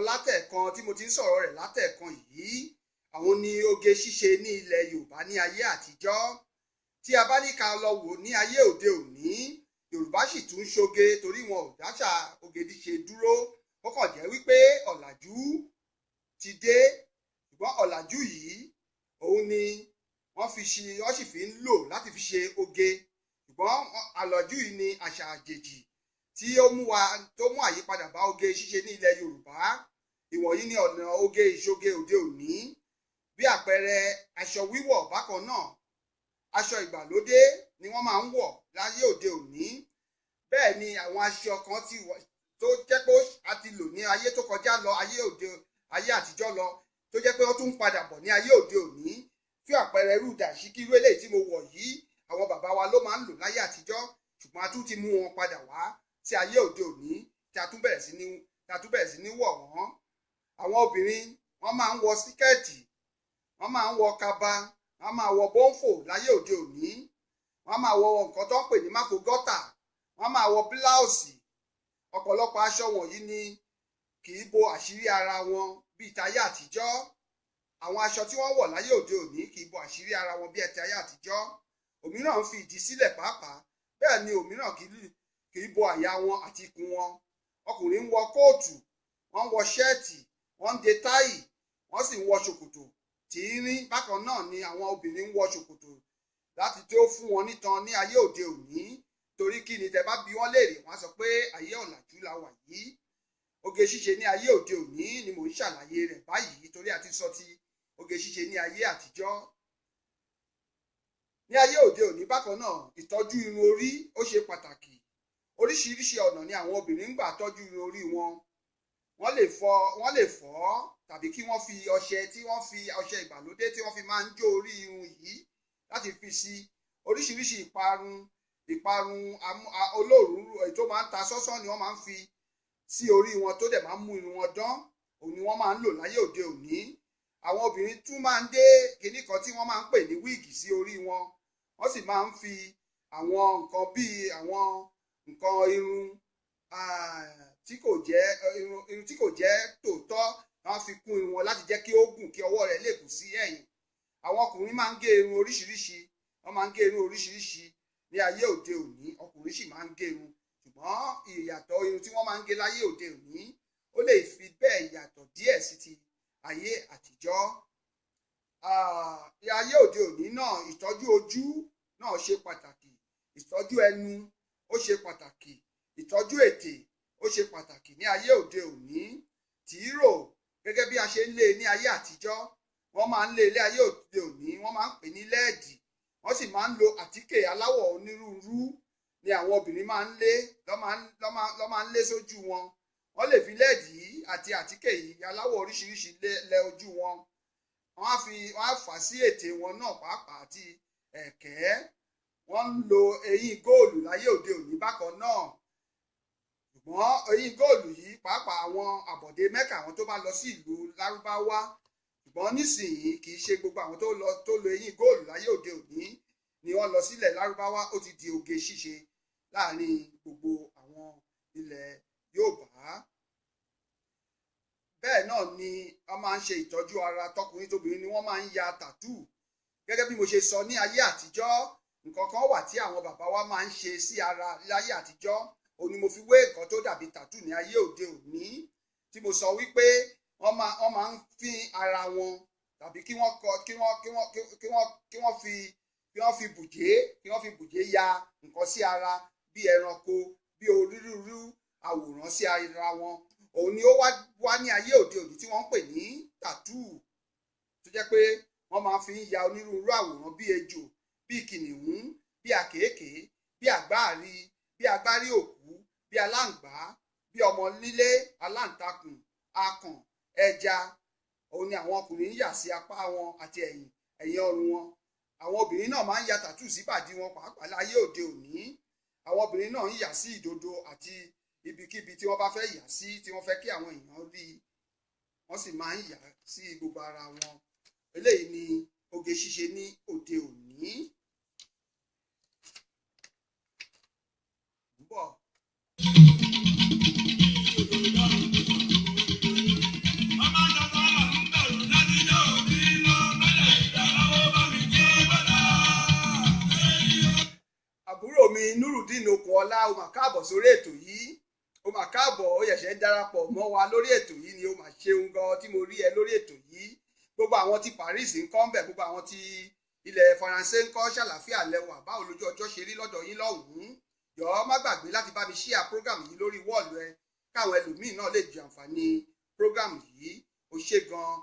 Látẹ̀kan tí mo ti ń sọ̀rọ̀ rẹ̀ látẹ̀kan yìí, àwọn ni oge ṣíṣe ní ilẹ̀ Yorùbá ní ayé àtijọ́. Tí a bá ní ká lọ wò ní ayé òde òní, Yorùbá sì tún ń ṣoge torí wọn ò dáṣà oge ṣíṣe dúró. Ó kàn jẹ́ wípé ọ̀làjú ti dé, ṣùgbọ́n ọ̀làjú yìí òun ni wọ́n fi ṣe, wọ́n sì fi ń lò láti fi ṣe oge. Ṣùgbọ́n ọ̀làjú yìí ni àṣà àjèjì tí ó mú wa, tó mú àyípadà bá oge ṣíṣe ní ilẹ̀ Yorùbá. Ìwọ̀nyí ni ọ̀nà oge ìṣoge òde òní, bí àpẹẹrẹ aṣọ wíwọ̀. Bákan náà, aṣọ ìgbàlódé ni wọ́n máa ń wọ̀ láyé òde òní. Bẹ́ẹ̀ ni àwọn aṣọ kan ti tó jẹ́ pé a ti lò ní ayé tó kọjá lọ, ayé òde ayé àtijọ́ lọ, tó jẹ́ pé wọ́n tún ń padà bọ̀ ní ayé òde òní. Fún àpẹẹrẹ irú dàṣíkí irú eléyìí tí mo wọ̀ yìí, àwọn bàbá wa ló máa ń lò láyé àtijọ́, ṣùgbọ́n a tún ti mú wọn padà wá sí ayé òde òní tí a tún bẹ̀rẹ̀ sí ní wọ̀ wọ́n. Àwọn obìnrin wọ́n máa ń wọ síkẹ́ẹ̀tì, wọ́n máa ń wọ kaba, wọ́n máa wọ bọ́ńfò láyé òde òní, wọ́n máa wọ nǹkan tó ń pè ní mákogọ́tà, wọ́n máa wọ bíláùsì. Ọ̀pọ̀lọpọ̀ aṣọ wọ̀nyí ni kì í bo àṣírí ara wọn bíi tayé àtijọ́. Àwọn aṣọ tí wọ́n wọ̀ láyé òde òní kì í bo àṣírí ara wọn bíi tayé àtijọ́. Òmíràn ń fi ìdí sílẹ̀ pàápàá, bẹ́ẹ̀ ni òmíràn kì í bo àyà wọn àti ikùn wọn. Ọkùnrin ń wọ kóòtù, wọ́n ń wọ ṣẹ́ẹ̀tì, wọ́n ń de táì, wọ́n sì ń wọ ṣòkòtò tìírín. Bákan náà ni àwọn obìnrin ń wọ ṣòkòtò láti tó fún wọn nítan ní ayé òde òní. Torí kí ni tẹ bá bi wọ́n léèrè, wọ́n á sọ pé ayé ọ̀làjú la wà yìí. Oge ṣíṣe ní ayé òde òní ni mò ń ṣàlàyé rẹ̀ báyìí, torí a ti sọ ti oge ṣíṣe ní ayé àtijọ́. Ní ayé òde òní bákan náà, ìtọ́jú irun orí ó ṣe pàtàkì. Oríṣiríṣi ọ̀nà ni àwọn obìnrin ń gbà tọ́jú irun orí wọn. Wọ́n lè fọ̀ tàbí kí wọ́n fi ọṣẹ tí wọ́n fi ọṣẹ ìgbàlódé tí wọ́n fi máa ń jó orí irun yìí láti fi sí. Oríṣiríṣi ìparun olóòórùn èyí tó máa ń ta sọ́sọ́ ni wọ́n máa ń fi sí orí wọn tó dẹ̀ máa ń mú irun wọn dán, òun ni wọ́n máa ń lò láyé òde òní. Àwọn obìnrin tún máa ń dé kinní kan tí wọ́n máa ń pè ní wíìgì sí orí wọn. Wọ́n sì máa ń fi àwọn nǹkan bíi àwọn nǹkan irun tí kò jẹ́ irun tí kò jẹ́ tòótọ́, wọ́n fi kún irun wọn láti jẹ́ kí ó gùn, kí ọwọ́ rẹ̀ lè kù sí ẹ̀yìn. Àwọn ọkùnrin máa ń gé irun oríṣiríṣi, wọ́n máa ń gé irun oríṣiríṣi ní ayé òde òní. Ọkùnrin sì máa ń gé irun, ṣùgbọ́n ìyàtọ̀ irun tí wọ́n máa ń gé láyé òde òní ó lè fi bẹ́ẹ̀ yàtọ̀ díẹ̀ sí ti ayé àtijọ́. Ayé òde òní náà, ìtọ́jú ojú náà ṣe pàtàkì, ìtọ́jú ẹnu ó ṣe pàtàkì, ìtọ́jú ètè ó ṣe pàtàkì ní ayé òde òní. Tìírò gẹ́gẹ́ bí a ṣe ń lé ní ayé àtijọ́, wọ́n máa ń lé ilé ayé òde òní, wọ́n máa ń pè ní lẹ́ẹ̀dì. Wọ́n sì máa ń lo àtíkè aláwọ̀ onírúurú ni àwọn obìnrin máa ń lé lọ́ máa ń lé sójú wọn. Wọ́n lè fi lẹ́ẹ̀dì yìí àti àtíkè yìí aláwọ̀ oríṣiríṣi lẹ ojú wọn. Wọ́n á fà sí ètè wọn náà pàápàá àti ẹ̀kẹ́. Wọ́n ń lo eyín góòlù láyé òde òní bákan náà. Ṣùgbọ́n eyín góòlù yìí pàápàá àwọn àbọ̀dé Mẹ́kà, àwọn tó bá lọ sí ìlú Lárúbáwá. Ṣùgbọ́n nísìnyí kì í ṣe gbogbo àwọn tó lo eyín góòlù láyé òde òní ni wọ́n lọ sílẹ̀ Lárúbáwá. Ó ti di oge ṣíṣe láàrin gbogbo àwọn ilẹ̀ Yorùbá. Bẹ́ẹ̀ náà ni a máa ń ṣe ìtọ́jú ara tọkùnrin tóbìnrin ni wọ́n máa ń ya tàtú. Gẹ́gẹ́ bí mo ṣe sọ ní ayé àtijọ́, nǹkan kan wà tí àwọn bàbá wa máa ń ṣe sí ara láyé àtijọ́, òun ni mo fi wé nǹkan tó dàbí tàtú ní ayé òde òní, tí mo sọ wípé wọ́n máa ń fín ara wọn tàbí kí wọ́n fi bùjé ya nǹkan sí ara bí ẹranko, bí onírúurú àwòrán sí ara wọn. Òun ni ó wá ní ayé òde òní tí wọ́n ń pè ní tàtú, tó jẹ́ pé wọ́n máa fi ń ya onírúurú àwòrán bí ejò, bí kìnìún, bí àkéèké, bí àgbáàrí, bí agbárí òkú, bí aláǹgbá, bí ọmọ lílé, aláǹtakùn, akàn, ẹja. Òun ni àwọn ọkùnrin ń yà sí apá wọn àti ẹ̀yìn ọrùn wọn. Àwọn obìnrin náà máa ń ya tàtú sí bàdí wọn pàápàá láyé òde òní. Àwọn obìnrin náà ń yà sí ìdodo àti ibikíbi tí wọ́n bá fẹ́ yà sí, tí wọ́n fẹ́ kí àwọn èèyàn rí, wọ́n sì máa ń yà sí gbogbo ara wọn. Eléyìí ni oge ṣíṣe ní òde òní. Bọ̀. Àbúrò mi Nurudeen Okunola, o mà káàbọ̀ sórí ètò yìí. O mà káàbọ̀, ó yẹ̀ṣẹ̀ ń darapọ̀ mọ́ wa lórí ètò yìí ni. O mà ṣeun gan tí mo rí ẹ lórí ètò yìí. Gbogbo àwọn ti Paris ń kọ́ ń bẹ̀, gbogbo àwọn ti ilẹ̀ Faransé ń kọ́, ṣàlàáfíà lẹ́wà. Báwo lójú ọjọ́ ṣe rí lọ́dọ̀ yín lọ́hùn-ún? Jọ̀ọ́ má gbàgbé láti bá mi ṣíà program yìí lórí wọ́ọ̀lù ẹ, káwọn ẹlòmíín náà lè jẹ àǹfààní program yìí. O ṣé gan.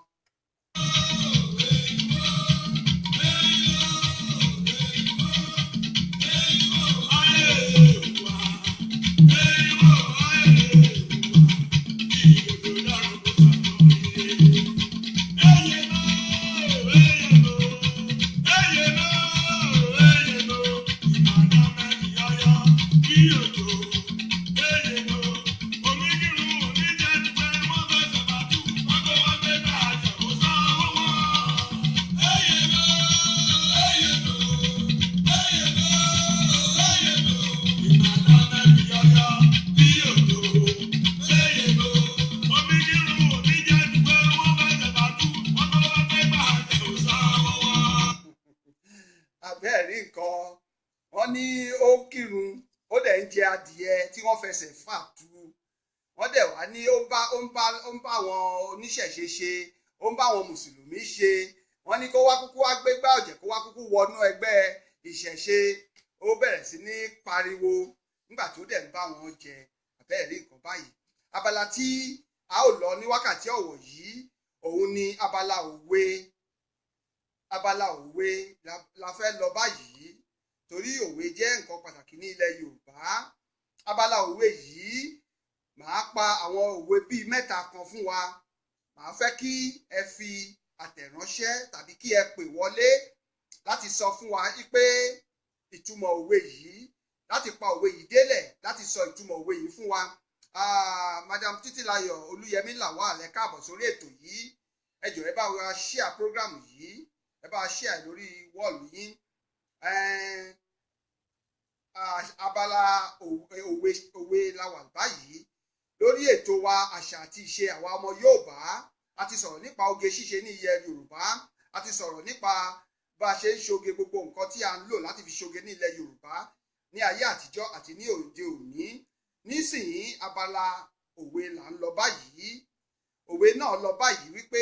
Abẹ́ẹ̀rí nǹkan, wọ́n ní ó kírun, ó dẹ̀ ń jẹ adìyẹ tí wọ́n fẹsẹ̀ fà tu. Wọ́n dẹ̀ wá ní ó ń bá àwọn oníṣẹ̀ṣe ṣe, ó ń bá àwọn mùsùlùmí ṣe. Wọ́n ní kó wá kúkú wá gbégbá ọ̀jẹ̀, kó wá kúkú wọnú ẹgbẹ́ ìṣẹ̀ṣe. Ó bẹ̀rẹ̀ sí ní pariwo nígbà tó dẹ̀ ń bá wọn jẹ. Àbẹ́ẹ̀ rí nǹkan báyìí. Abala tí a ó lọ ní wákàtí ọ̀wọ̀ yìí, òun ni abala òwe. Abala òwe la fẹ́ lọ báyìí, torí òwe jẹ́ nǹkan pàtàkì ní ilẹ̀ Yorùbá. Abala òwe yìí, màá pa àwọn òwe bíi mẹ́ta kan fún wa. Màá fẹ́ kí ẹ fi àtẹ̀ránṣẹ́ tàbí kí ẹ pè wọlé láti sọ fún wa pé ìtumọ̀ òwe yìí, láti pa òwe yìí délẹ̀, láti sọ ìtumọ̀ òwe yìí fún wa. Madam Títílayọ̀ Olúyẹmí Lawal, ẹ káàbọ̀ sórí ètò yìí. Ẹ jọ̀ọ́, ẹ bá wa share program yìí, ẹ bá wa share lórí wall yín. Abala òwe la wà báyìí lórí ètò wa, àṣà àti ìṣe àwa ọmọ Yorùbá. A ti sọ̀rọ̀ nípa oge ṣíṣe ní ilẹ̀ Yorùbá, a ti sọ̀rọ̀ nípa bá a ṣe ń ṣoge, gbogbo nǹkan tí a ń lò láti fi ṣoge ní ilẹ̀ Yorùbá ní ayé àtijọ́ àti ní òde òní. Nísìnyí, abala òwe là ń lọ báyìí. Òwe náà lọ báyìí wípé,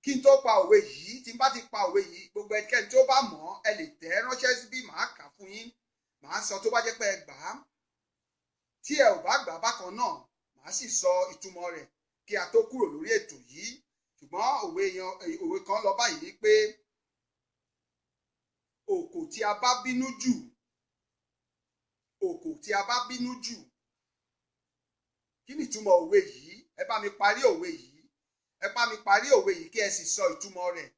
kí n tó pa òwe yìí, tí n bá ti pa òwe yìí, gbogbo ẹnikẹ́ni tó bá mọ̀, ẹ lè tẹ̀ ẹ́ ránṣẹ́ síbí, màá kà fún yín, màá sọ tó bá jẹ́ pé ẹ gbà á. Tí ẹ ò bá gbà á bákan náà, màá sì sọ ìtumọ̀ rẹ̀ kí a tó kúrò lórí ètò yìí. Ṣùgbọ́n òwe kan lọ báyìí pé òkò tí a bá bínú jù, òkò tí a bá bínú jù. Kí ni ìtumọ̀ òwe yìí? Ẹ bá mi parí òwe yìí, ẹ bá mi parí òwe yìí, kí ẹ sì sọ ìtumọ̀ rẹ̀.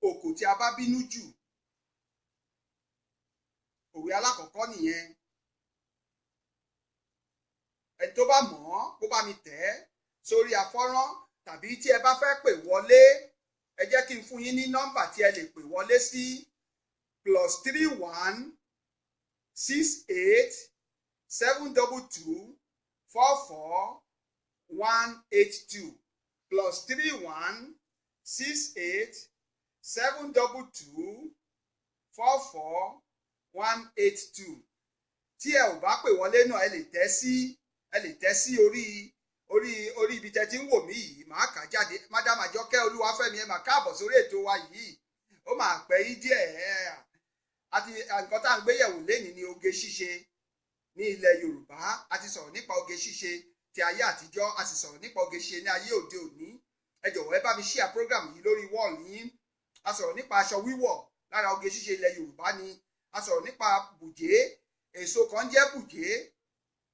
Òkò tí a bá bínú jù. Òwe alákọ̀ọ́kọ́ nìyẹn. Ẹni tó bá mọ̀ ọ́, kó bá mi tẹ̀ ẹ́ sórí afọ́rán, tàbí tí ẹ bá fẹ́ pè wọlé, ẹ jẹ́ kí n fún yín ní nọ́mbà tí ẹ lè pè wọlé sí: +31 6 8722 44182, +31 6 8722 44182. Tí ẹ ò bá pè wọlé náà, ẹ lè tẹ́ sí orí ibi tẹ́ ti ń wò mí yìí, màá kà jáde. Madam Àjọkẹ́ Olúwafẹ́mi, ẹ máa káàbọ̀ sórí ètò wa yìí. Ó máa pẹ́ yí díẹ̀ ẹ. Àti nǹkan tá à ń gbéyẹ̀wò lénìí ni oge ṣíṣe ní ilẹ̀ Yorùbá. A ti sọ̀rọ̀ nípa oge ṣíṣe ti ayé àtijọ́, a sì sọ̀rọ̀ nípa oge ṣíṣe ní ayé òde òní. Ẹ jọ̀wọ́, ẹ bá mi share program yìí lórí wall yín. A sọ̀rọ̀ nípa aṣọ wíwọ̀, lára oge ṣíṣe ilẹ̀ Yorùbá ni. A sọ̀rọ̀ nípa bùjé, èso kan jẹ́ bùjé,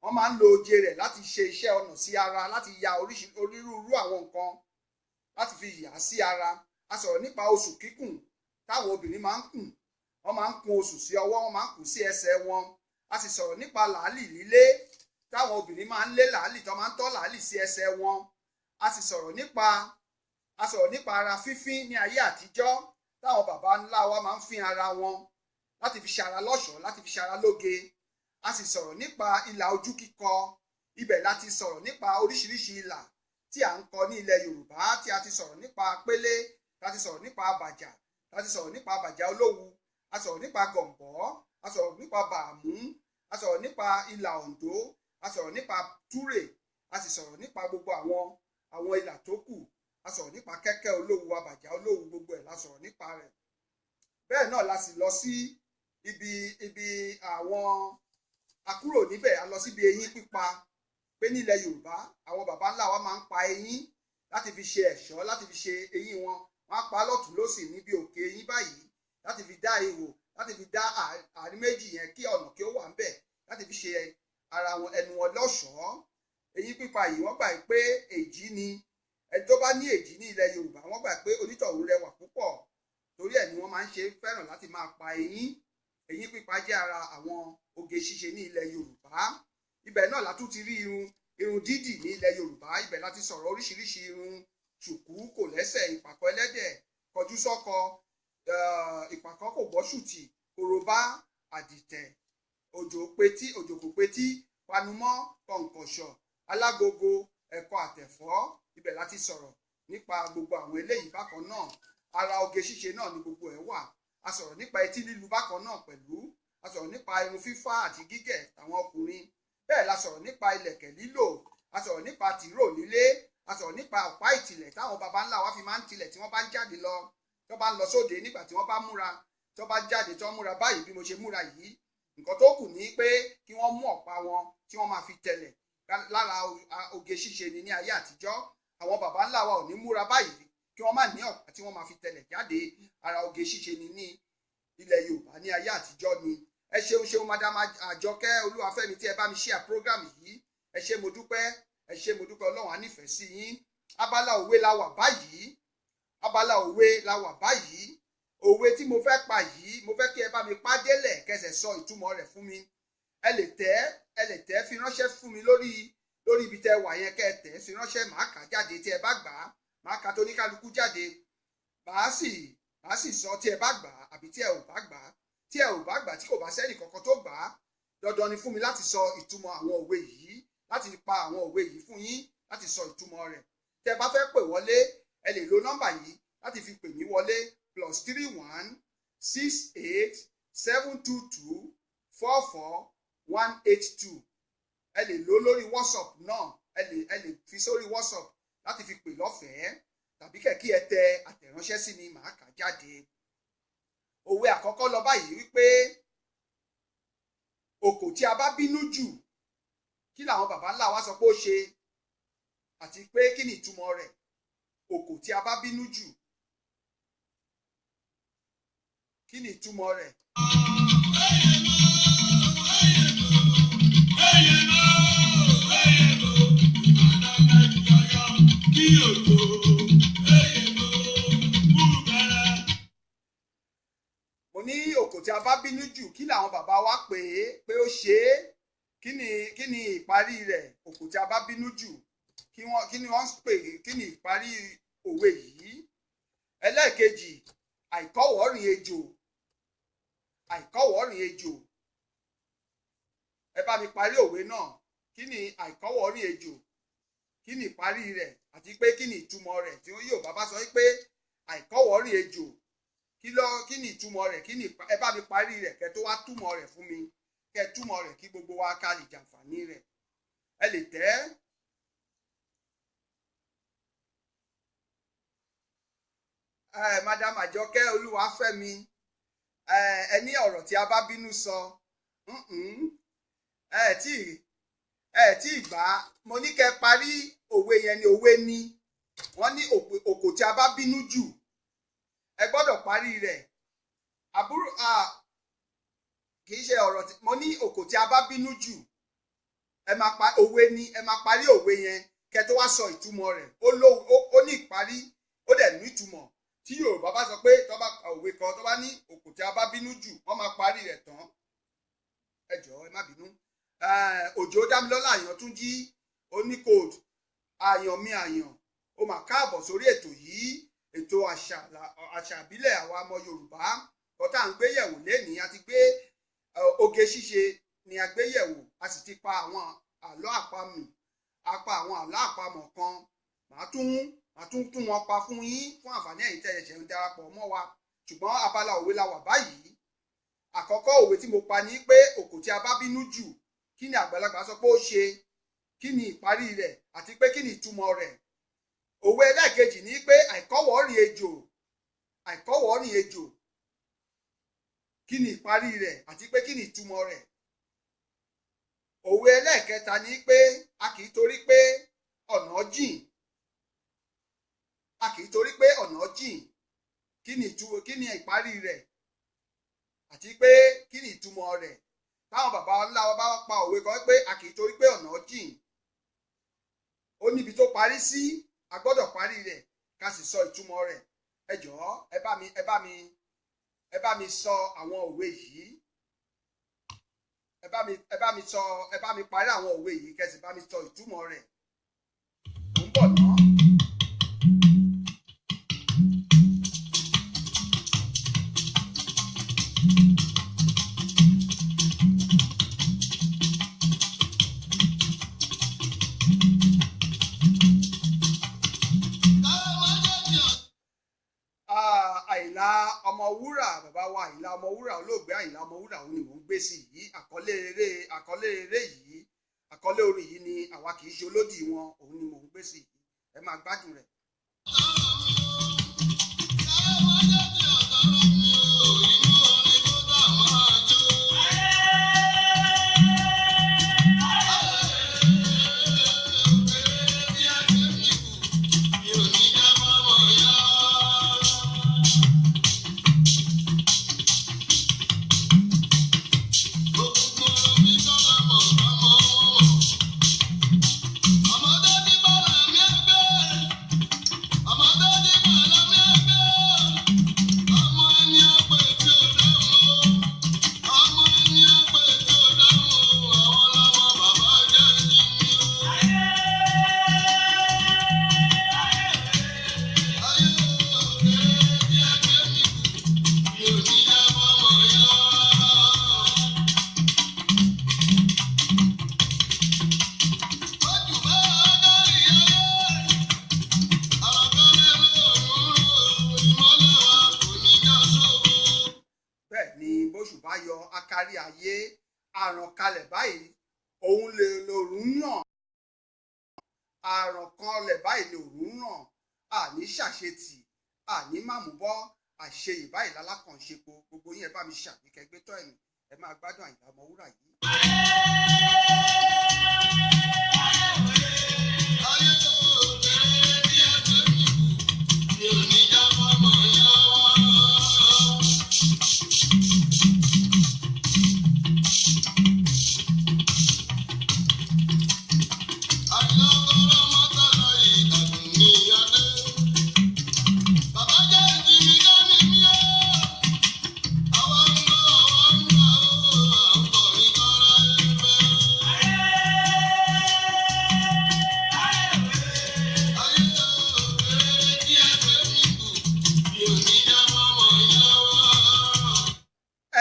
wọ́n máa ń lo oje rẹ̀ láti ṣe iṣẹ́ ọnà sí ara, láti ya onírúurú àwọn nǹkan láti fi yà á sí ara. A sọ̀rọ̀ nípa oṣù kíkùn táwọn obìnrin máa ń kùn. Wọ́n máa ń kun oṣù sí ọwọ́, wọ́n máa ń kùn sí ẹsẹ̀ wọn. A sì sọ̀rọ̀ nípa làálì lílé táwọn obìnrin máa ń lé làálì, tó máa ń tọ́ làálì sí ẹsẹ̀ wọn. A sọ̀rọ̀ nípa ara fífín ní ayé àtijọ́, táwọn bàbá ńlá wa máa ń fín ara wọn láti fi ṣara lọ́ṣọ̀ọ́, láti fi ṣara lóge. A sì sọ̀rọ̀ nípa ìlà ojú kíkọ. Ibẹ̀ láti sọ̀rọ̀ nípa oríṣiríṣi ìlà tí à ń kọ ní ilẹ̀ Yorùbá, tí a ti sọ̀rọ̀ nípa pélé, tí a ti sọ̀rọ̀ nípa àbàjá, tí a ti sọ̀rọ̀ nípa àbàjá olówu, a sọ̀rọ̀ nípa gọ̀m̀bọ́, a sọ̀rọ̀ nípa bàámú, a sọ̀rọ̀ nípa ìlà Oǹdó, a sọ̀rọ̀ nípa túrè, a sì sọ̀rọ̀ nípa gbogbo àwọn ìlà tó kù. A sọ̀rọ̀ nípa kẹ́kẹ́ olówu, àbàjá olówu, gbogbo ẹ̀ la sọ̀rọ̀ nípa rẹ̀. Bẹ́ẹ̀ náà la sì lọ sí ibi àwọn akúrò níbẹ̀, a lọ síbi eyín pípa, pé nílẹ̀ Yorùbá, àwọn baba ńlá wa máa ń pa eyín láti fi ṣe ẹ̀ṣọ́, láti fi ṣe eyín wọn. Wọ́n á pa lọ́tùn lósì níbi òkè eyín báyìí láti fi dá ihò, láti fi dá àárín méjì yẹn, kí ọ̀nà kí ó wà ńbẹ̀, láti fi ṣe ara wọn, ẹnu wọn lọ́ṣọ̀ọ́. Eyín pípa yìí, wọ́n gbà pé èjì ni. Ẹni tó bá ní èjì ní ilẹ̀ Yorùbá, wọ́n gbà pé onítọ̀hún rẹwà púpọ̀. Torí ẹ̀ ni wọ́n máa ń ṣe fẹ́ràn láti máa pa eyín. Eyín pípa jẹ́ ara àwọn oge ṣíṣe ní ilẹ̀ Yorùbá. Ibẹ̀ náà la tún ti rí irun dídì ní ilẹ̀ Yorùbá. Ibẹ̀ la ti sọ̀rọ̀ oríṣiríṣi irun: ṣùkú, kò lẹ́sẹ̀, ìpàkọ́ ẹlẹ́dẹ̀, kọjú sọ́kọ, ìpàkọ́ kò gbọ́ ṣùtì, korobá, àdìtẹ̀, òjò petí, òjò kò petí, panumọ́, kọ̀ǹkọ̀ṣọ̀, alágogo, ẹ̀kọ́ àtẹ̀fọ́. Ibẹ̀ la ti sọ̀rọ̀ nípa gbogbo àwọn eléyìí bákan náà. Ara oge ṣíṣe náà ni gbogbo ẹ̀ wà. A sọ̀rọ̀ nípa etí lílu bákan náà pẹ̀lú. A sọ̀rọ̀ nípa irun fífá àti gígẹ̀ àwọn ọkùnrin. Bẹ́ẹ̀ la sọ̀rọ̀ nípa ìlẹ̀kẹ̀ lílò, a sọ̀rọ̀ nípa tìró lílé, a sọ̀rọ̀ nípa ọ̀pá ìtìlẹ̀ táwọn baba ńlá wa fi máa ń tilẹ̀ tí wọ́n bá ń jáde lọ, tí wọ́n bá ń lọ sóde, nígbà tí wọ́n bá múra. Tó bá jáde tó múra báyìí bí mo ṣe múra yìí, nǹkan tó kù ní pé kí wọ́n mú ọ̀pá wọn tí wọ́n máa fi tẹ̀lẹ̀. Lára oge ṣíṣe ni ní ayé àtijọ́. Àwọn baba ńlá wa ò ní múra báyìí kí wọ́n má ní ọ̀pá tí wọ́n máa fi tẹ̀lẹ̀ jáde. Ara oge ṣíṣe ni ní ilẹ̀ Yorùbá ní ayé àtijọ́ ni. Ẹ ṣeun ṣeun madam Àjọkẹ́ Olúwafẹ́mi tí ẹ bá mi share program yìí. Ẹ ṣé mo dúpẹ́, ẹ ṣé mo dúpẹ́, Ọlọ́run á nífẹ̀ẹ́ sí yín. Abala òwe la wà báyìí, abala òwe la wà báyìí. Òwe tí mo fẹ́ pa yìí, mo fẹ́ kí ẹ bá mi pa délẹ̀ kẹsẹ̀ sọ ìtumọ̀ rẹ̀ fún mi. Ẹ lè tẹ́, ẹ lè tẹ́ fi ránṣẹ́ fún mi lórí ibi tẹ́ wà yẹn, kẹ́ ẹ tẹ́ fi ránṣẹ́, màá kà jáde tí ẹ bá gbà á, màá kà tóníkálukú jáde, màá sì sọ tí ẹ bá gbà á àbí tí ẹ ò bá gbà á. Tí ẹ ò bá gbà, tí kò bá sẹ́nì kankan tó gbà á, dandan ni fún mi láti sọ ìtumọ̀ àwọn òwe yìí, láti pa àwọn òwe yìí fún yín, láti sọ ìtumọ̀ rẹ̀. Tẹ́ bá fẹ́ pè wọlé, ẹ lè lo nọ́mbà yìí láti fi pè mí wọlé: +31 68 722 44 182. Ẹ lè lo lórí WhatsApp náà, ẹ lè fi sórí WhatsApp láti fi pè lọ́fẹ̀ẹ́, tàbí kẹ̀kí ẹ tẹ àtẹ̀ránṣẹ́ sí mi, màá kà jáde. Òwe àkọ́kọ́ lọ báyìí wípé òkò tí a bá bínú jù, kí làwọn baba ńlá wa sọ pé ó ṣe, àti pé kí ni ìtumọ̀ rẹ̀? Òkò tí a bá bínú jù, kí ni ìtumọ̀ rẹ̀? Mo ní òkò tí a bá bínú jù, kí làwọn bàbá wa pè é pé ó ṣe é? Kí ni ìparí rẹ̀? Òkò tí a bá bínú jù, kí ni wọ́n pè, kí ni ìparí òwe yìí? Ẹlẹ́ẹ̀kejì, àìkọ́wọ̀ọ́rìn ejò, àìkọ́wọ̀ọ́rìn ejò. Ẹ bá mi parí òwe náà. Kí ni àìkọ́wọ̀ọ́rìn ejò? Kí ni ìparí rẹ̀? Àti pé kí ni ìtumọ̀ rẹ̀? Tí Yorùbá bá sọ pé àìkọ́wọ̀ọ́rìn ejò, kí ni ìtumọ̀ rẹ̀? Kí ni ẹ bá mi parí rẹ̀ kẹ́ tó wá túmọ̀ rẹ̀ fún mi, kẹ́ túmọ̀ rẹ̀ kí gbogbo wa ká lè jàǹfààní rẹ̀. Ẹ lè tẹ́. Madam Àjọkẹ́ Olúwafẹ́mi, ẹ ní ọ̀rọ̀ tí a bá bínú sọ. Ẹ tí gbà á. Mo ní kẹ́ parí òwe yẹn ni. Òwe ni wọ́n ní òkò tí a bá bínú jù, ẹ gbọ́dọ̀ parí rẹ̀. Àbúrò, kì í ṣe ọ̀rọ̀ tí mo ní òkò tí a bá bínú jù, ẹ máa pa òwe ni, ẹ máa parí òwe yẹn kẹ́ tó wá sọ ìtumọ̀ rẹ̀. Ó ní ìparí, ó dẹ̀ ní ìtumọ̀. Tí Yorùbá bá sọ pé tó bá pa òwe kan, tó bá ní òkò tí a bá bínú jù, wọ́n máa parí rẹ̀ tán. Ẹ jọ̀ọ́, ẹ má bínú. Òjó Dámilọ́lá Àyàntúnjí oníkóòdù àyàn mi àyàn, ó mà káàbọ̀ sórí ètò yìí, ètò àṣà àbílẹ̀ àwa ọmọ Yorùbá. Kọ́tà ń gbé yẹ̀wò lénìí, a ti gbé oge ṣíṣe ni a gbé yẹ̀wò, a sì ti pa àwọn àlọ́ àpamọ̀, a pa àwọn àlọ́ àpamọ̀ kan. Màá tún tún wọn pa fún yín fún àǹfààní ẹ̀yin tẹ́ ẹ̀ṣẹ̀ ń darapọ̀ mọ́ wa. Ṣùgbọ́n abala òwe la wà báyìí. Àkọ́kọ́ òwe tí mo pa ni pé òkò tí a bá bínú jù, kí ni àgbàlagbà sọ pé ó ṣe? Kí ni ìparí rẹ̀? Àti pé kí ni ìtumọ̀ rẹ̀? Òwe ẹlẹ́ẹ̀kejì ni pé àìkọ́wọ̀ọ́rìn ejò, àìkọ́wọ̀ọ́rìn ejò, kí ni ìparí rẹ̀? Àti pé kí ni ìtumọ̀ rẹ̀? Òwe ẹlẹ́ẹ̀kẹta ni pé a kì í torí pé ọ̀nà jìn, a kì í torí pé ọ̀nà jìn, kí ni ìtumọ̀, kí ni ìparí rẹ̀? Àti pé kí ni ìtumọ̀ rẹ̀? Táwọn bàbá ńlá wa bá pa òwe kan pé a kì í torí pé ọ̀nà jìn, ó níbi tó parí sí, a gbọ́dọ̀ parí rẹ̀ ká sì sọ ìtumọ̀ rẹ̀. Ẹ jọ̀ọ́, ẹ bá mi sọ àwọn òwe yìí. Ẹ bá mi parí àwọn òwe yìí kẹ́ sì bá mi sọ ìtumọ̀ rẹ̀. Mò ń bọ̀ ná. Àyìnlá Ọmọwúrà, bàbá wa Àyìnlá Ọmọwúrà, olóògbé Àyìnlá Ọmọwúrà, òun ni mò ń gbé sí yìí. Àkọlé eré yìí, àkọlé orin yìí ni àwa kì í ṣe olódì wọn, òun ni mò ń gbé sí yìí. Ẹ máa gbádùn rẹ̀. ayé. Àrànkalẹ̀ báyìí òun lè lòrùn ràn, àrànkanlẹ̀ báyìí lòrùn ràn. Àní ṣàṣetì, àní màmúbọ́, àṣeyìí báyìí lálákànṣepo. Gbogbo yín ẹ bá mi ṣàbíkẹgbẹ́ tọ́ ẹ̀mí, ẹ máa gbádùn Àyìnlá Ọmọwúrà yìí.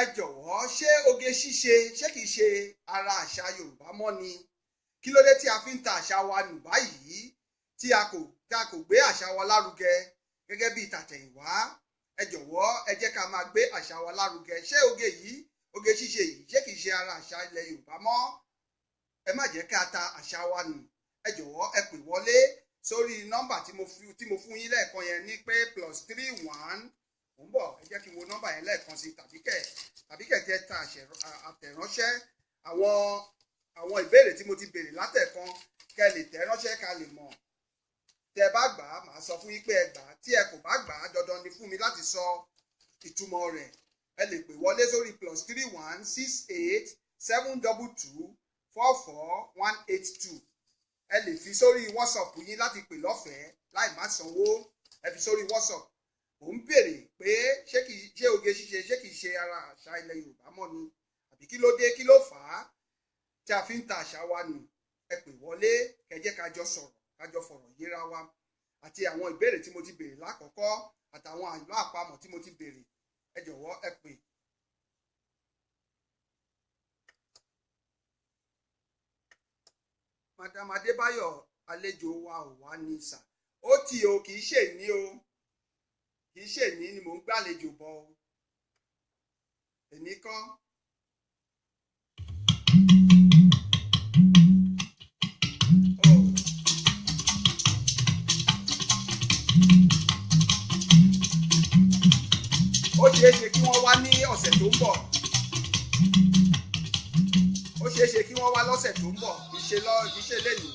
Ẹ jọ̀wọ́, ṣé oge ṣíṣe ṣé kìí ṣe ara àṣà Yorùbá mọ́ ni? Kí ló dé tí a fi ń ta àṣà wa nù báyìí, tí a kò gbé àṣà wa lárugẹ gẹ́gẹ́ bí tàtẹ̀yìnwá? Ẹ jọ̀wọ́, ẹ jẹ́ ká máa gbé àṣà wa lárugẹ. Ṣé oge yìí, oge ṣíṣe yìí, ṣé kìí ṣe ara àṣà ilẹ̀ Yorùbá mọ́? Ẹ má jẹ́ ká ta àṣà wa nù. Ẹ jọ̀wọ́, ẹ pè wọlé sórí nọ́mbà tí mo fún yín lẹ́ẹ̀kan yẹn ní pé +31. Mò ń bọ̀, ẹ jẹ́ kí n wo nọ́mbà yẹn lẹ́ẹ̀kan sí, tàbí kẹ̀ tẹ ta àtẹ̀ránṣẹ́ àwọn ìbéèrè tí mo ti béèrè látẹ̀kan, kẹ́ lè tẹ̀ ránṣẹ́ ká lè mọ̀. Tẹ bá gbà á, màá sọ fún yín pé ẹ gbà á. Tí ẹ kò bá gbà á, dandan ni fún mi láti sọ ìtumọ̀ rẹ̀. Ẹ lè pè wọlé sórí +31 68 722 44 182. Ẹ lè fi sórí WhatsApp yín láti pè lọ́fẹ̀ẹ́ láì má sanwó. Ẹ fi sórí WhatsApp. Ò ń béèrè pé ṣé oge ṣíṣe ṣé kìí ṣe ara àṣà ilẹ̀ Yorùbá mọ́ ni, àbí kí ló dé, kí ló fà á tí a fi ń ta àṣà wa nù? Ẹ pè wọlé kẹ́ jẹ́ ká jọ sọ̀rọ̀, ká jọ fọ̀rọ̀ yéra wa, àti àwọn ìbéèrè tí mo ti béèrè lákọ̀ọ́kọ́ àtàwọn àlọ́ àpamọ̀ tí mo ti béèrè. Ẹ jọ̀wọ́, ẹ pè. Madam Adébáyọ̀, àlejò wa ò wá ní sà. Ó tì o, kì í ṣe ní o, kì í ṣe ní ni mò ń gbàlejò bọ̀ o, èmi kọ́. Ó ṣeé ṣe kí wọ́n wá ní ọ̀sẹ̀ tó ń bọ̀. Ó ṣeé ṣe kí wọ́n wá lọ́sẹ̀ tó ń bọ̀, kì í ṣe lénìí.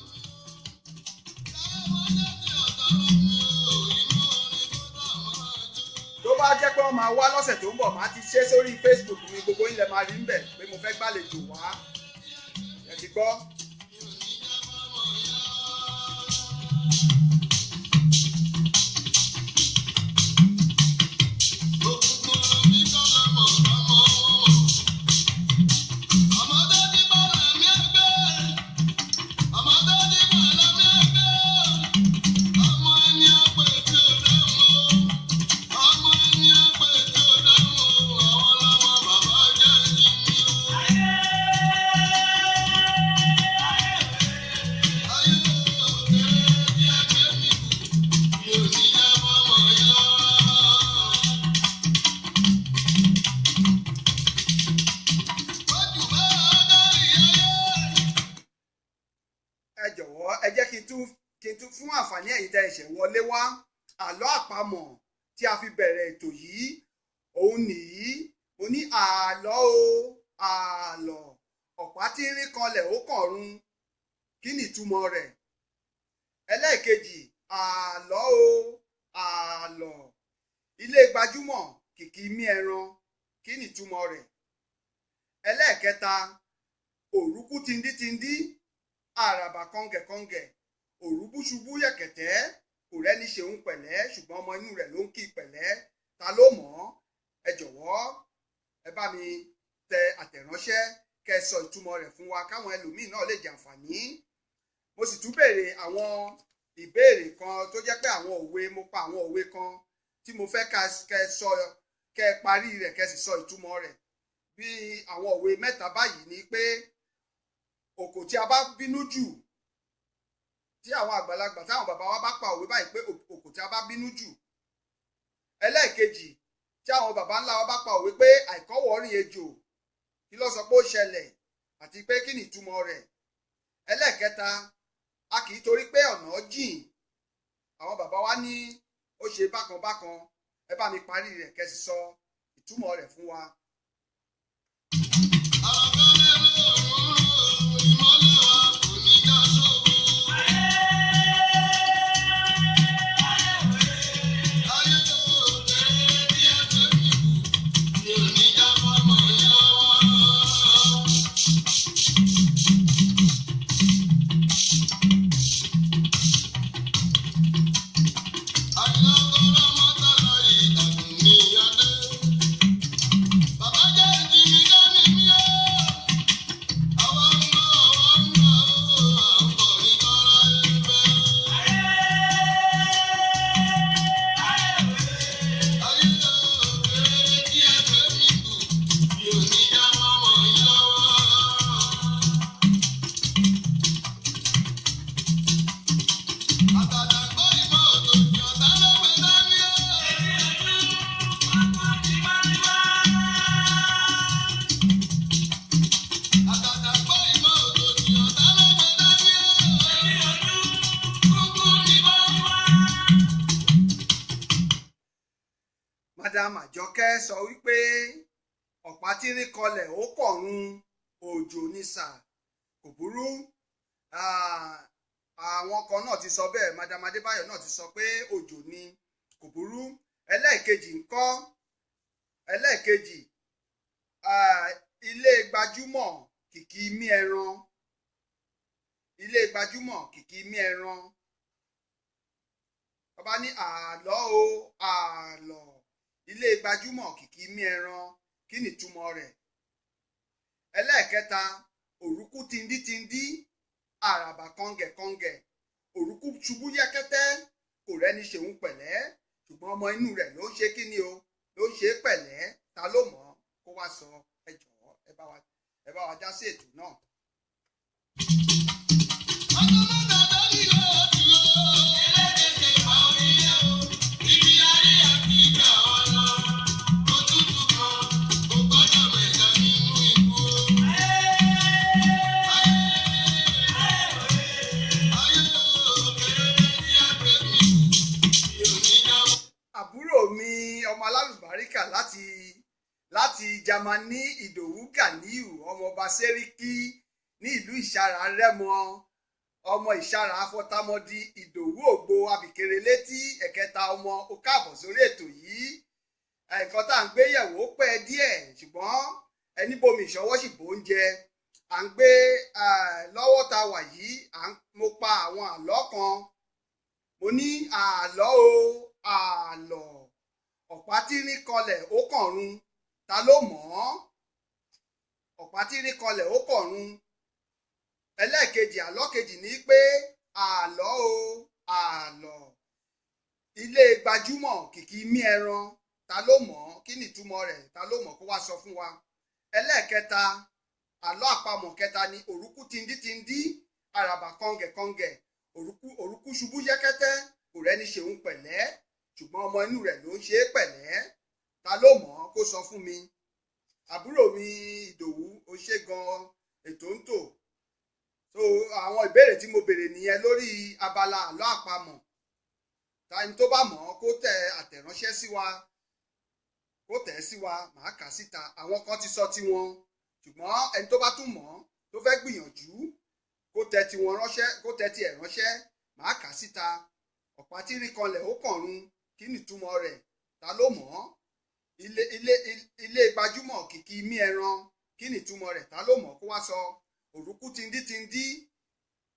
Tó bá jẹ́ pé wọ́n máa wá lọ́sẹ̀ tó ń bọ̀, màá ti ṣe sórí Facebook mi, gbogbo ilẹ̀ máa rí ń bẹ̀ pé mo fẹ́ gbàlejò wá. Ẹ ti gbọ́. Ẹ jẹ́ kí n tún fún àǹfààní ẹ̀yin tẹ́ ẹ̀ṣẹ̀ wọlé wá. Àlọ́ àpamọ̀ tí a fi bẹ̀rẹ̀ ètò yìí òun nìyí. Mo ní àlọ́ o, àlọ́ ọ̀pá tí ń rí kanlẹ̀ ó kọ̀run, kí ni ìtumọ̀ rẹ̀? Ẹlẹ́ẹ̀kejì, àlọ́ o, àlọ́ ilé gbajúmọ̀ kìkì mí ẹran, kí ni ìtumọ̀ rẹ̀? Ẹlẹ́ẹ̀kẹta, òrùkú tindítindí, àràbà kọ̀ǹgẹ̀kọ̀ǹgẹ̀, òrùbú ṣubú yẹ̀kẹ̀tẹ́, kò rẹ́ni ṣeun pẹ̀lẹ́, ṣùgbọ́n ọmọ inú rẹ̀ ló ń kí pẹ̀lẹ́, ta ló mọ̀ ọ́? Ẹ jọ̀wọ́, ẹ bá mi tẹ àtẹ̀ránṣẹ́ kẹ́ ẹ sọ ìtumọ̀ rẹ̀ fún wa káwọn ẹlòmíín náà lè jàǹfààní. Mo sì tún béèrè àwọn ìbéèrè kan tó jẹ́ pé àwọn òwe, mo pa àwọn òwe kan tí mo fẹ́ kẹ́ ẹ sọ, kẹ́ ẹ parí rẹ̀, kẹ́ ẹ sì sọ ìtumọ̀ rẹ̀. Bí àwọn òwe mẹ́ta báyìí ni pé òkò tí a bá bínú jù, tí àwọn àgbàlagbà táwọn bàbá wa bá pa òwe báyìí pé òkò tí a bá bínú jù. Ẹlẹ́ẹ̀kejì, tí àwọn bàbá ńlá wa bá pa òwe pé àìkọ́wọ̀ọ́rìn ejò. Kí ló sọ pé ó ṣẹlẹ̀ àti pé kí ni ìtumọ̀ rẹ̀? Ẹlẹ́ẹ̀kẹta, a kì í torí pé ọ̀nà jìn. Àwọn bàbá wa ní ó ṣe bákan bákan. Ẹ bá mi parí rẹ̀ kẹ́ sì sọ ìtumọ̀ rẹ̀ fún wa. Madam Àjọkẹ́ sọ wípé ọ̀pá tí rí kọlẹ̀ ó kọ̀run òjò ní sà, kò burú. Àwọn kan náà ti sọ bẹ́ẹ̀. Madam Adébáyọ̀ náà ti sọ pé òjò ni, kò burú. Ẹlẹ́ẹ̀kejì ńkọ́? Ẹlẹ́ẹ̀kejì, ilé gbajúmọ̀ kìkì mí ẹran. Ilé gbajúmọ̀ kìkì mí ẹran. Bàbá ní àlọ́ o, àlọ́. Ilé gbajúmọ̀ kìkì mí ẹran, kí ni ìtumọ̀ rẹ̀? Ẹlẹ́ẹ̀kẹta, òrùkú tindítindí, àràbà kọ̀ǹgẹ̀kọ̀ǹgẹ̀. Òrùkú ṣubú yẹ́kẹ́tẹ́, kò rẹ́ni ṣeun pẹ̀lẹ́, ṣùgbọ́n ọmọ inú rẹ̀ ló ń ṣe kí ni o, ló ń ṣe pẹ̀lẹ́. Ta ló mọ̀ ọ́? Kó wá sọ. Ẹ jọ̀ọ́, ẹ bá wa dá sí ètò náà. Àbúrò mi ọmọ alálùbáríkà láti Jámánì, Ìdòwú Ganiu, ọmọọba Sẹ́ríkí ní ìlú Ìṣàrà Rẹ́mọ, ọmọ Ìṣàrà Afọtamọdì, Ìdòwú Ògbó Abìkèrè létí, ẹ̀kẹta ọmọ. Ó káàbọ̀ sórí ètò yìí. Nǹkan tá à ń gbé yẹ̀wò pẹ́ díẹ̀, ṣùgbọ́n ẹni bomi ìṣọwọ́ sì bò ń jẹ. À ń gbé lọ́wọ́ tá wà yìí, mo pa àwọn àlọ́ kan. Mo ní àlọ́ o, àlọ́. Ọ̀pá tí rí kọlẹ̀ ó kọ̀run, ta ló mọ̀ ọ́? Ọ̀pá tí rí kọlẹ̀ ó kọ̀run. Ẹlẹ́ẹ̀kejì, àlọ́ kejì ní pé àlọ́ o, àlọ́. Ilé gbajúmọ̀ kìkì mí ẹran, ta ló mọ̀ ọ́? Kí ni ìtumọ̀ rẹ̀? Ta ló mọ̀ kó wá sọ fún wa? Ẹlẹ́ẹ̀kẹta, àlọ́ àpamọ̀ kẹta ni òrùkú tindítindí, àràbà kọ̀ǹgẹ̀kọ̀ǹgẹ̀. Òrùkú ṣubú yẹ́kẹ́tẹ́, kò rẹ́ni ṣeun pẹ̀lẹ́, ṣùgbọ́n ọmọ inú rẹ̀ ló ń ṣe é pẹ̀lẹ́. Ta ló mọ̀ ọ́ kó sọ fún mi? Àbúrò mi Ìdòwú, ó ṣe gan ètò ń tò. So àwọn ìbéèrè tí mo béèrè nìyẹn lórí abala àlọ́ àpamọ̀. Tani tó bá mọ̀ ọ́ kó tẹ àtẹ̀ránṣẹ́ sí wa, kó tẹ̀ ẹ́ sí wa, màá kà síta. Àwọn kan ti sọ tiwọn, ṣùgbọ́n ẹni tó bá tún mọ̀ ọ́ tó fẹ́ gbìyànjú kó tẹ tiwọn ránṣẹ́, kó tẹ tiẹ̀ ránṣẹ́, màá kà síta. Ọ̀pá tí rí kanlẹ̀ ó kọ̀run, kí ni ìtumọ̀ rẹ̀? Ta ló mọ̀ ọ́? Ilé gbajúmọ̀ kìkì mí ẹran, kí ni ìtumọ̀ rẹ̀? Ta ló mọ̀ kó wá sọ? Òrùkú tindítindí,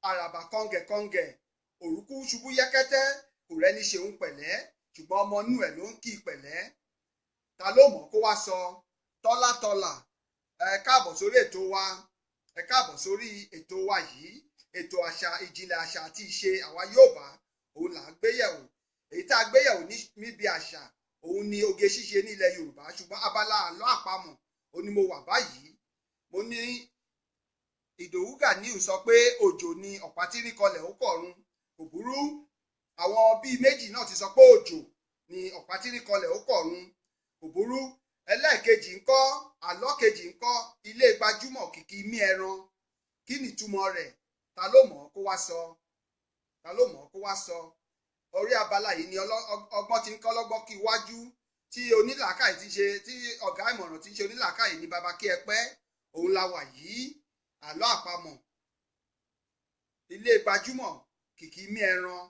àràbà kọ̀ǹgẹ̀kọ̀ǹgẹ̀. Òrùkú ṣubú yẹ́kẹ́tẹ́, kò rẹ́ni ṣeun pẹ̀lẹ́, ṣùgbọ́n ọmọ inú ẹ̀ ló ń kí pẹ̀lẹ́. Ta ló mọ̀ kó wá sọ? Tọ́látọ́là, ẹ káàbọ̀ sórí ètò wa. Ẹ káàbọ̀ sórí ètò wa yìí, ètò àṣà, ìjìnlẹ̀ àṣà àti ìṣe àwa Yorùbá, òun là ń gbéyẹ̀wò. Èyí tá a gbéyẹ̀wò níbi àṣà, òun ni oge ṣíṣe ní ilẹ̀ Yorùbá, ṣùgbọ́n abala àlọ́ àpamọ̀ òun ni mo wà báyìí. Mo ní Ìdòwú Ganiu sọ pé òjò ni ọ̀pá tí rí kọlẹ̀ ó kọ̀run, kò burú. Àwọn bíi méjì náà ti sọ pé òjò ni ọ̀pá tí rí kọlẹ̀ ó kọ̀run, kò burú. Ẹlẹ́ẹ̀kejì ńkọ́, àlọ́ kejì ńkọ́, ilé gbajúmọ̀ kìkì mí ẹran, kí ni ìtumọ̀ rẹ̀? Ta ló mọ̀ kó wá sọ? Ta ló mọ̀ kó wá sọ? Orí abala yìí ni ọgbọ́n ti ń kọ́ lọ́gbọ́n kí iwájú, tí onílàákàyè ti ṣe, tí ọ̀gá ìmọ̀ràn ti ṣe onílàákàyè ní baba kí ẹ pẹ́, òun la wà yìí. Àlọ́ àpamọ̀ ilé gbajúmọ̀ kìkì mí ẹran,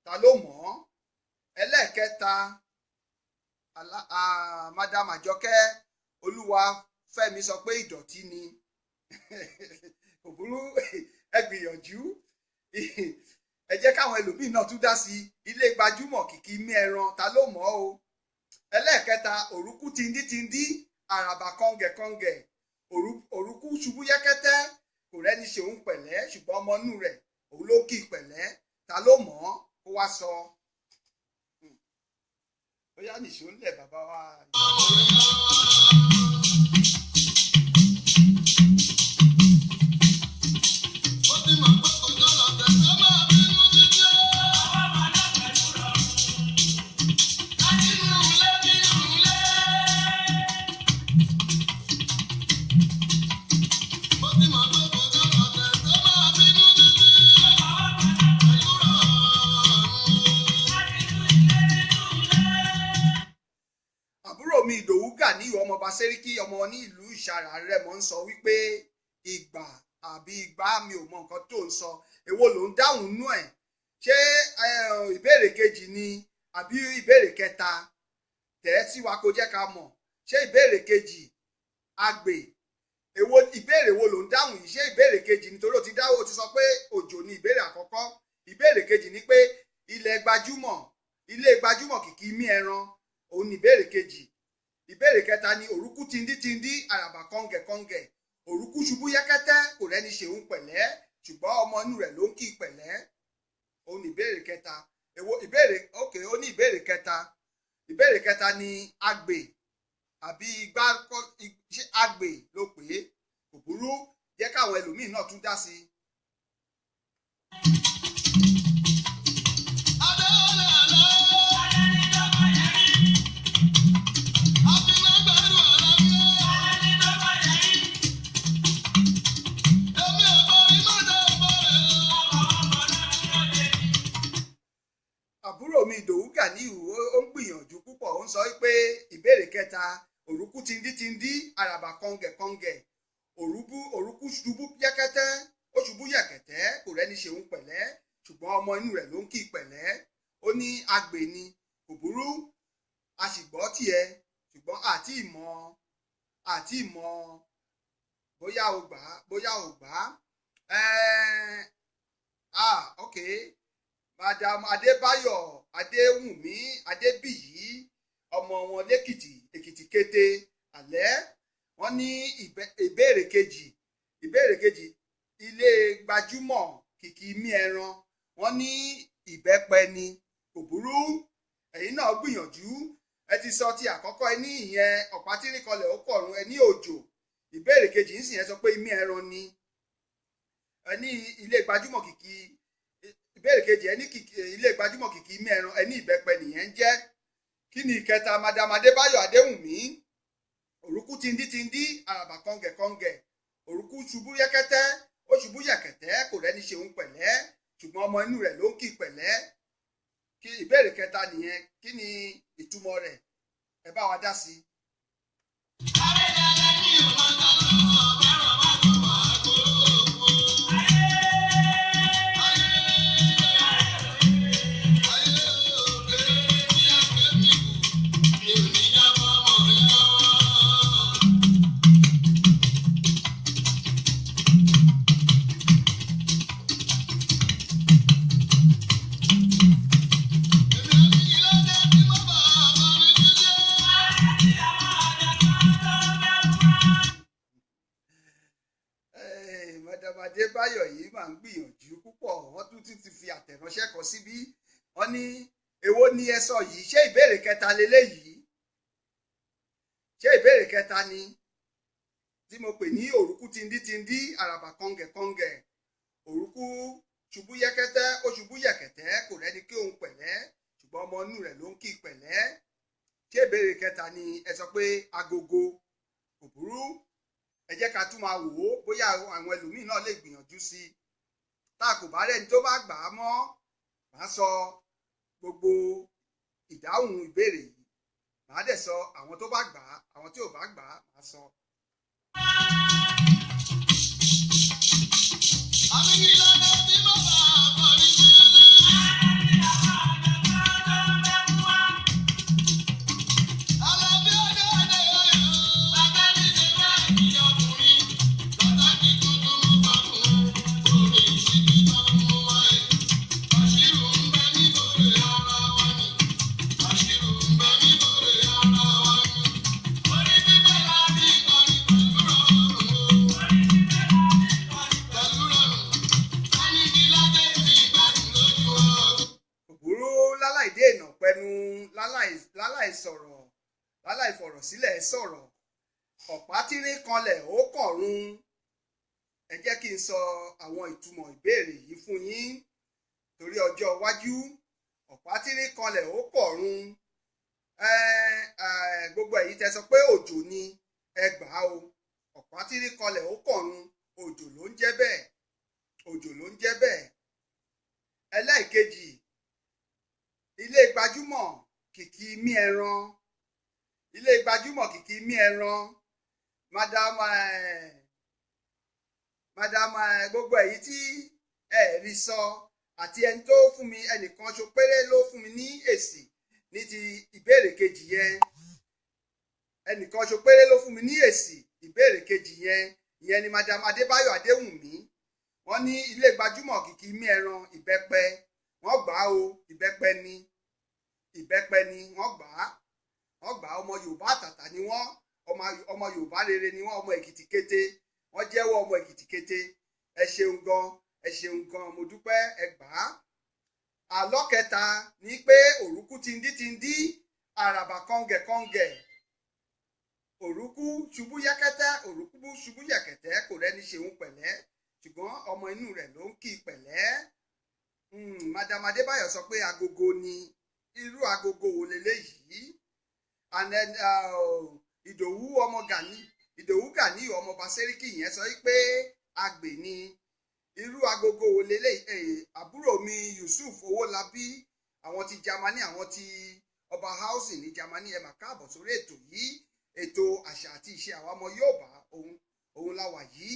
ta ló mọ̀ ọ́? Ẹlẹ́ẹ̀kẹta, Madam Àjọkẹ́ Olúwafẹ́mi sọ pé ìdọ̀tí ni. Kò burú, ẹ gbìyànjú, ẹ jẹ́ káwọn ẹlòmíín náà tún dá sí. Ilé gbajúmọ̀ kìkì mí ẹran, ta ló mọ̀ ọ́ o? Ẹlẹ́ẹ̀kẹta, òrùkú tindítindí, àràbà kọ̀ǹgẹ̀kọ̀ǹgẹ̀, òrùkú ṣubú yẹ́kẹ́tẹ́, kò rẹ́ni ṣe òun pẹ̀lẹ́, ṣùgbọ́n ọmọ inú rẹ̀ òun ló kí pẹ̀lẹ́, ta ló mọ̀ ọ́ kó wá sọ? Bóyá nìṣó ń lẹ̀ bàbá wa.
Ó ti mọ̀ pé kò jọ̀lọ̀ tẹ̀sán máa bínú títí ó. Láti inú ilé nínú ilé. Ó ti mọ̀ pé kò jọ̀lọ̀ tẹ̀sán máa bínú títí. Pẹ̀lú rọrùn.
Àbúrò mi Ìdòwú Gàníyù ọmọọba Sẹ́ríkì ọmọ ní ìlú Ìṣàrà Rẹ́mọ ń sọ wípé ìgbà àbí ìgbà, mi ò mọ nǹkan tó ń sọ, èwo ló ń dáhùn nú ẹ̀? Ṣé ìbéèrè kejì ni àbí ìbéèrè kẹta? Tẹ̀ ẹ́ sí wa kó jẹ́ ká mọ̀. Ṣé ìbéèrè kejì àgbè? Èwo ìbéèrè wo ló ń dáhùn yìí? Ṣé ìbéèrè kejì? Nítorí ó ti dáhùn, ó ti sọ pé òjò ni ìbéèrè àkọ́kọ́. Ìbéèrè kejì ni pé ilẹ̀ gbajúmọ̀, ilé gbajúmọ̀ kìkì mí ẹran, òun ni ìbéèrè kejì. Ìbéèrè kẹta ni òrùkú tindítindí, àràbà kọ̀ǹgẹ̀kọ̀ǹgẹ̀, òrùkú ṣubú yẹ́kẹ́tẹ́, kò rẹ́ni ṣeun pẹ̀lẹ́, ṣùgbọ́n ọmọ inú rẹ̀ ló ń kí pẹ̀lẹ́, òun ni ìbéèrè kẹta. Èwo ìbéèrè? Ok, ó ní ìbéèrè kẹta. Ìbéèrè kẹta ni agbè àbí igbá ṣé agbè ló pè é? Kò burú, jẹ́ káwọn ẹlòmíín náà tún dá sí i.
Adéọlá àlá. Akínágbèrú àlàáfíà. Èmi ò borí mọ́tò bọ̀rẹ̀.
Àbúrò mi Ìdòwú Gàníyù ó ń gbìyànjú púpọ̀. Ó ń sọ pé ìbéèrè kẹta, òrùkú tindítindí, àràbà kọ̀ǹgẹ̀kọ̀ǹgẹ̀, òrùkú ṣubú yẹ́kẹ́tẹ́, ó ṣubú yẹ̀kẹ̀tẹ́, kò rẹ́ni ṣeun pẹ̀lẹ́, ṣùgbọ́n ọmọ inú rẹ̀ ló ń kí pẹ̀lẹ́. Ó ní agbè ni. Kò burú, a sì gbọ́ tiẹ̀, ṣùgbọ́n àti ìmọ̀ bóyá o gbà á, bóyá o gbà á. Ok, Madam Adébáyọ̀ Adéwùnmí Adébíyì, ọmọ wọn lẹ́kìtì, Èkìtì kété àlẹ́, wọ́n ní ìbéèrè kejì. Ìbéèrè kejì, ilé gbajúmọ̀ kìkì mí ẹran, wọ́n ní ìbẹ́pẹ ni. Kò burú, ẹ̀yin náà gbìyànjú. Ẹ ti sọ ti àkọ́kọ́, ẹ ní ìyẹn ọ̀pá tí ń kọlẹ̀ ó kọ̀run, ẹ ní òjò. Ìbéèrè kejì ń sìn, ẹ sọ pé imí ẹran ni. Ẹ ní ilé gbajúmọ̀ kìkì, ìbéèrè kejì, ẹ ní kìkì ilé gbajúmọ̀ kìkì imí ẹran, ẹ ní ìbẹ́pẹ nìyẹn ń jẹ́. Kí ni ìkẹta, Madam Adébáyọ̀ Adéwùnmí? Òrùkú tindítindí, àràbà kọ̀ǹgẹ̀kọ̀ǹgẹ̀, òrùkú ṣubú yẹ́kẹ́tẹ́, ó ṣubú yẹ̀kẹ̀tẹ́, kò rẹ́ni ṣeun pẹ̀lẹ́, ṣùgbọ́n ọmọ inú rẹ̀ ló ń kí pẹ̀lẹ́. Kí ìbéèrè kẹta nìyẹn, kí ni ìtumọ̀ rẹ̀? Ẹ bá wa dá sí i. Madam Adébáyọ̀ yìí máa ń gbìyànjú púpọ̀. Wọ́n tún ti fi àtẹ̀ránṣẹ́ kan síbí. Wọ́n ní èwo ni ẹ sọ yìí? Ṣé ìbéèrè kẹta leléyìí? Ṣé ìbéèrè kẹta ni tí mo pè ní òrùkú tindítindí, àràbà kọ̀ǹgẹ̀kọ̀ǹgẹ̀, òrùkú ṣubú yẹ́kẹ́tẹ́, ó ṣubú yẹ̀kẹ̀tẹ́, kò rẹ́ni kí òun pẹ̀lẹ́, ṣùgbọ́n ọmọ inú rẹ̀ ló ń kí pẹ̀lẹ́? Ṣé ìbéèrè ìbéèrè kẹta ni ẹ sọ pé agogo. Kò burú, ẹ jẹ́ ká tún máa wò ó bóyá àwọn ẹlòmíín náà lè gbìyànjú sí i. Tá a kò bá rẹ́ni tó bá gbà á mọ́, màá sọ gbogbo ìdáhùn ìbéèrè yìí, màá dẹ̀ sọ àwọn tó bá gbà á, àwọn tí ò bá gbà á màá sọ. Òbúrú láláì dé ìnà pẹnu, láláì sọ̀rọ̀, láláì fọ̀rọ̀ sílẹ̀ sọ̀rọ̀, ọ̀pá tírín kanlẹ̀ ó kọ̀run. Ẹ jẹ́ kí n sọ àwọn ìtumọ̀ ìbéèrè yìí fún yín torí ọjọ́ iwájú. Ọ̀pá tírín kanlẹ̀ ó kọ̀run. Gbogbo èyí tẹ́ sọ pé òjò ni, ẹ gbà á o. Ọ̀pá tírín kanlẹ̀ ó kọ̀run, òjò ló ń jẹ́ bẹ́ẹ̀, òjò ló ń jẹ́ bẹ́ẹ̀. Ẹlẹ́ẹ̀kejì, ilé gbajúmọ̀ kìkì mí ẹran, ilé gbajúmọ̀ kìkì mí ẹran. Madam madam gbogbo èyí tí ẹ rí sọ àti ẹni tó fún mi, ẹnìkan ṣo péré ló fún mi ní èsì ní ti ìbéèrè kejì yẹn. Ẹnìkan ṣo péré ló fún mi ní èsì ìbéèrè kejì yẹn, ìyẹn ni madam Adébáyọ̀ Adéwùnmí. Wọ́n ní ilé gbajúmọ̀ kìkì mí ẹran, ìbẹ́pẹ. Wọ́n gbà á o, ìbẹ́pẹ ni, ìbẹ́pẹ ni wọ́n gbà á, wọ́n gbà á. Ọmọ Yorùbá àtàtà ni wọ́n, ọmọ Yorùbá rere ni wọ́n, ọmọ Èkìtì kété. Wọ́n jẹ́wọ́ ọmọ Èkìtì kété. Ẹ ṣeun gan, ẹ ṣeun gan, mo dúpẹ́, ẹ gbà á. Àlọ́ kẹta ni pé òrùkú tindí tindí, àràbà kọ̀ǹgẹ̀ kọ̀ǹgẹ̀. Òrùkú ṣubú yẹ́kẹ́tẹ́, òrùkú ṣubú yẹ̀kẹ̀tẹ́, kò rẹ́ni ṣeun pẹ̀lẹ́, ṣùgbọ́n ọmọ inú rẹ̀ ló ń kí pẹ̀lẹ́. Madam Adébáyọ̀ sọ pé agogo ni. Irú agogo wo leléyìí? And then Ìdòwú ọmọ Gani, Ìdòwú Gani ọmọọba Sẹ́ríkì yẹn sọ pé agbè ni. Irú agogo wo leléyìí? Àbúrò mi Yusuf Owólabí, àwọn ti Germany, àwọn ti ọba housing ní Germany, ẹ mà káàbọ̀ sórí ètò yìí, ètò àṣà àti ìṣe àwọn ọmọ Yorùbá. Òun la wà yìí,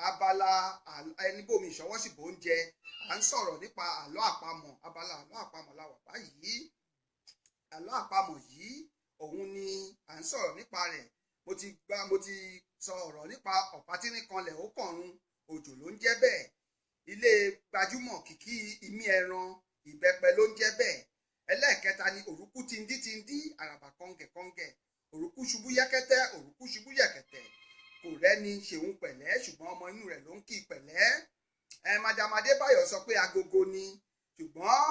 abala ẹni bómi ìṣọwọ́sìbò oúnjẹ. À ń sọ̀rọ̀ nípa àlọ́ àpamọ̀, abala àlọ́ àpamọ̀ la wà báyìí. Àlọ́ àpamọ̀ yìí òun ni à ń sọ̀rọ̀ nípa rẹ̀. Mo ti sọ ọ̀rọ̀ nípa ọ̀pá tírín kanlẹ̀ ó kọ̀run, òjò ló ń jẹ́ bẹ́ẹ̀. Ilé gbajúmọ̀ kìkì imí ẹran, ìbẹ́pẹ ló ń jẹ́ bẹ́ẹ̀. Ẹlẹ́ẹ̀kẹta ni òrùkú tindí tindí, àràbà kọ̀ǹgẹ̀ kọ̀ǹgẹ̀. Òrùkú ṣubú yẹ́kẹ́tẹ́, òrùkú ṣubú yẹ̀kẹ̀tẹ̀, kò rẹ́ni ṣeun pẹ̀lẹ́, ṣùgbọ́n ọmọ inú rẹ̀ ló ń kí pẹ̀lẹ́. Madam Adébáyọ̀ sọ pé agogo ni, ṣùgbọ́n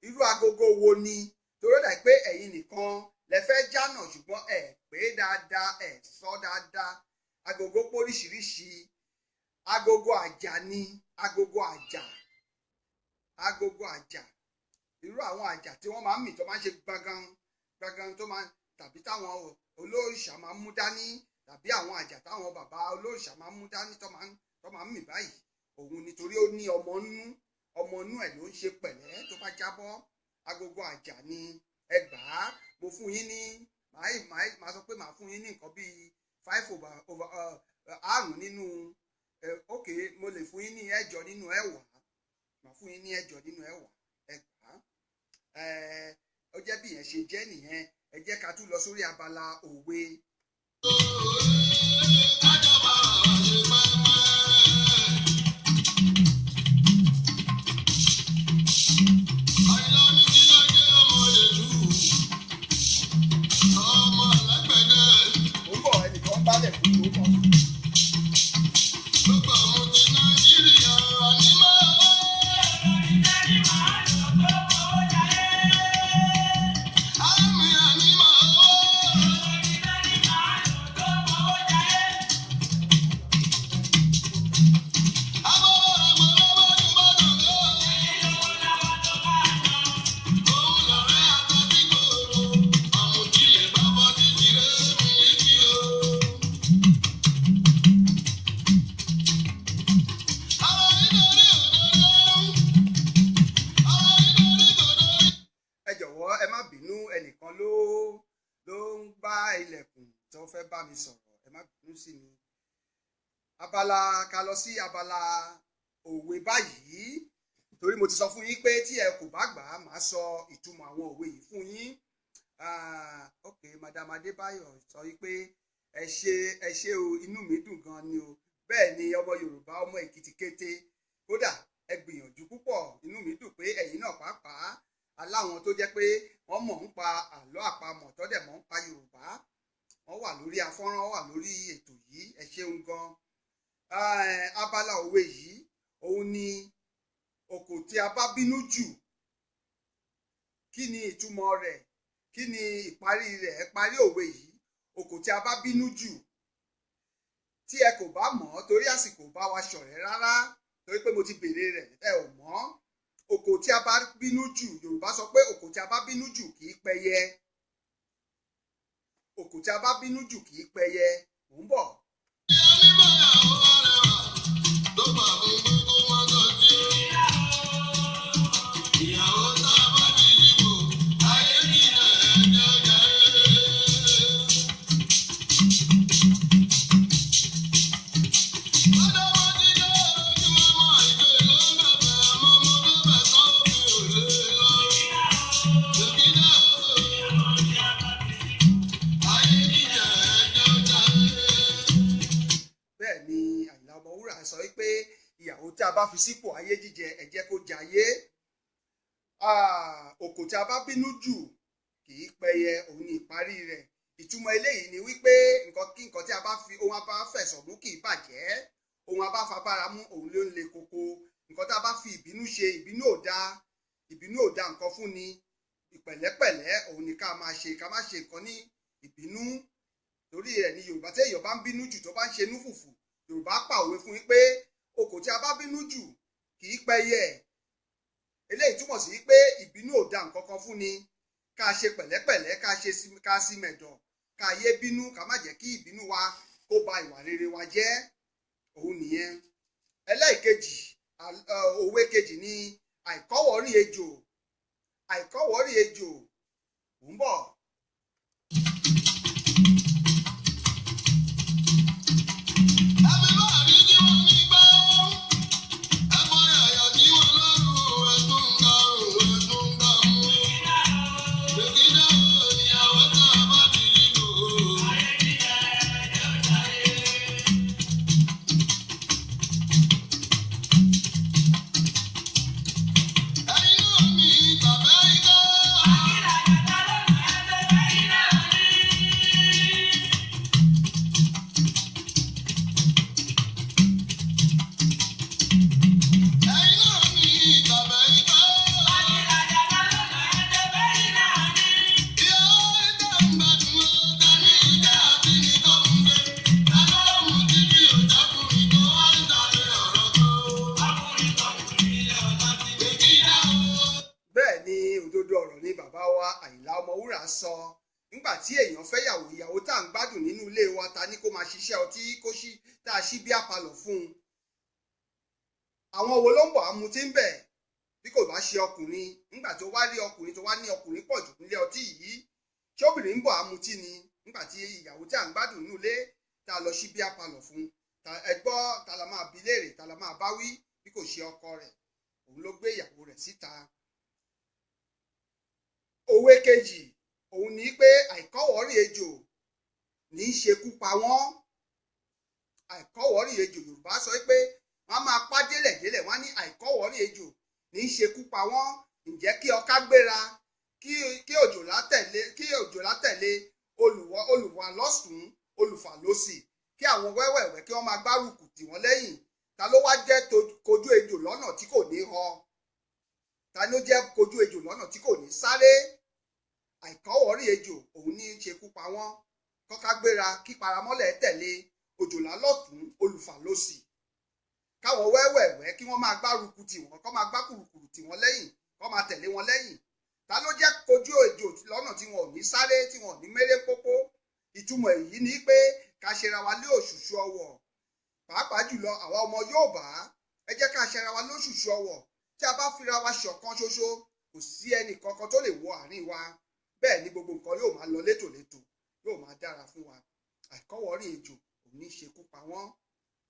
irú agogo wo ni? Torí ó dà pé ẹ̀yin nìkan lẹ fẹ́ jánà, ṣùgbọ́n ẹ pé dáadáa, ẹ sọ dáadáa. Agogo póríṣiríṣi. Agogo àjà ni, agogo àjà, agogo àjà, irú àwọn àjà tí wọ́n máa ń mì tó máa ń ṣe gbọ̀ngàn gbọ̀ngàn tó máa, tàbí táwọn olóòṣà máa ń mú dání, tàbí àwọn àjà táwọn bàbá olóòṣà máa ń mú dání tó máa ń mì báyìí. Òun nítorí ó ní ọmọ nú, ọmọ nú ẹ̀ ló ń ṣe pẹ̀lẹ́ tó bá jábọ́. Agogo àjà ni, ẹ gbà á. Mo fún yín ní, màá sọ pé màá fún yín ní nǹkan bíi 5 over 5 nínú, ok, mo lè fún yín ní 8 nínú 10, màá fún yín ní 8 nínú 10, ẹ gbà á. Ó jẹ́ bí ìyẹn ṣe jẹ́ nìyẹn. Ẹ jẹ́ ká tún lọ sórí abala òwe. Mo ń bọ̀, ẹnìkan bálẹ̀ fún mi, ó bọ̀. fẹ́ bá mi sọ̀rọ̀, ẹ má bínú sí mi. Abala ká lọ sí abala òwe báyìí, torí mo ti sọ fún yín pé tí ẹ kò bá gbà á, màá sọ ìtumọ̀ àwọn òwe yìí fún yín. Ok, Madam Adébáyọ̀ sọ wípé ẹ ṣé, ẹ ṣé o, inú mi dùn gan ni o. Bẹ́ẹ̀ ni, ọmọ Yorùbá, ọmọ Èkìtì kété, kódà ẹ gbìyànjú púpọ̀. Inú mi dùn pé ẹ̀yin náà pàápàá aláwọn tó jẹ́ pé wọ́n mọ̀ ń pa àlọ́ àpamọ̀, tọ́dẹ̀ mọ̀ ń pa Yorùbá, wọ́n wà lórí afọ́nrán, wọ́n wà lórí ètò yìí. Ẹ ṣeun gan. Abala òwe yìí òun ni òkò tí a bá bínú jù. Kí ni ìtumọ̀ rẹ̀? Kí ni ìparí rẹ̀? Ẹ parí òwe yìí: òkò tí a bá bínú jù. Tí ẹ kò bá mọ̀ ọ́, torí àsìkò bá wa ṣọ̀rẹ́ rárá, torí pé mo ti béèrè rẹ̀, ẹ ò mọ̀. Òkò tí a bá bínú jù, Yorùbá sọ pé òkò tí a bá bínú jù kì í pẹyẹ. Òkò tí a bá bínú jù kì í pẹyẹ. Mò ń bọ̀. Bẹ́ẹ̀ ni Àyìnlá Ọmọwúrà sọ wípé ìyàwó tí a bá fi sípò ayé jíjẹ, ẹ jẹ́ kó jayé. Òkò tí a bá bínú jù kì í pẹyẹ, òun ni ìparí rẹ̀. Ìtumọ̀ eléyìí ni wípé nǹkan kí nǹkan tí a bá fi ohun a bá fẹ̀sọ̀ mú kì í bàjẹ́, ohun a bá fabára mú òun ló ń le koko. Nǹkan tí a bá fi ìbínú ṣe, ìbínú ò dáa, ìbínú ò dáa nǹkan fún ni. Ìpẹ̀lẹ́pẹ̀lẹ́ òun ni ká máa ṣe, ká má ṣe nǹkan ní ìbínú. Torí rẹ̀ ni Yorùbá, tí èèyàn bá ń bínú jù, tó bá ń ṣe inú fùfù, Yorùbá pa òwe fún yín pé òkò tí a bá bínú jù kì í pẹyẹ. Eléyìí túmọ̀ sí pé ìbínú ò da nǹkan kan fún ni. Ká ṣe pẹ̀lẹ́pẹ̀lẹ́, ká ṣe ká sí mẹ̀dọ̀, ká yé bínú, ká má jẹ́ kí ìbínú wa kó ba ìwà rere wa jẹ́. Òun nìyẹn. Ẹlẹ́ẹ̀kejì, òwe kejì ni àìkọ́wọ̀ọ́rìn ejò. Àìkọ́wọ̀ọ́rìn ejò. Mò ń bọ̀. Bẹ́ẹ̀ ni, òdodo ọ̀rọ̀ ni bàbá wa Àyìnlá Ọmọwúrà sọ. Nígbà tí èèyàn fẹ́yàwó, ìyàwó tá à ń gbádùn nínú ilé wa, ta ní kó máa ṣiṣẹ́ ọtí, kó ṣí tá a ṣí bí apalọ̀ fún un, àwọn wo ló ń bọ̀ amutí ń bẹ̀ bí kò bá ṣe ọkùnrin? Nígbà tó wá rí ọkùnrin, tó wá ní ọkùnrin pọ̀ jù nílé ọtí yìí, ṣé obìnrin ń bọ̀ amutí ni? Nígbà tí ìyàwó tí à ń gbádùn nínú ilé tá a lọ ṣí bí apalọ̀ fún un, ẹ gbọ́, ta la máa bi léèrè, ta la máa bá wí bí kò ṣe ọkọ rẹ̀? Òun ló gbé ìyàwó rẹ̀ síta. Òwe kejì òun ní pé àìkọ́wọ̀ọ́rìn ejò ní í ṣekú pa wọ́n. Àìkọ́wọ̀ọ́rìn ejò, Yorùbá sọ pé wọ́n á máa pa délẹ̀délẹ̀, wọ́n á ní àìkọ́wọ̀ọ́rìn ejò ní í ṣekú pa wọ́n. Ǹjẹ́ kí ọká gbéra, kí òjòlá tẹ̀lé, kí òjòlá tẹ̀lé, olùwà lọ́sùn, olùfà lósì, kí àwọn wẹ́wẹ̀wẹ́ kí wọ́n máa gbárùkù tì wọ́n lẹ́yìn. Ta ló wá jẹ́ kojú ejò lọ́nà tí kò ní họ? Ta ló jẹ́ kojú ejò lọ́nà tí kò ní sáré? Àìkọ́wọ̀ọ́rìn ejò òun ní í ṣekú pa wọ́n. Kọ́ká gbéra, kí paramọ́lẹ̀ tẹ̀lé, òjòlá lọ́tún, olùfà lósì, káwọn wẹ́wẹ̀wẹ́ kí wọ́n máa gbárùkù tì wọ́n, kọ́ máa gbá kùrùkùrù tì wọ́n lẹ́yìn, kọ́ máa tẹ̀lé wọn lẹ́yìn. Ta ló jẹ́ kojú ejò lọ́nà tí wọn ò ní sáré, tí wọn ò ní méré pópó? Ìtumọ̀ èyí ni pé ká ṣera wa lé òṣùṣù ọwọ̀, pàápàá jùlọ àwa ọmọ Yorùbá. Ẹ jẹ́ ká ṣera wa lóṣùṣù ọwọ̀. Tí a bá fira wa ṣọ̀kan ṣoṣo, kò sí ẹnì kankan tó lè wọ àárín wa. Bẹ́ẹ̀ ni gbogbo nǹkan yóò máa lọ létòlétò, yóò máa dára fún wa. Àìkọ́wọ̀ọ́rìn ejò òun ní ṣekú pa wọ́n.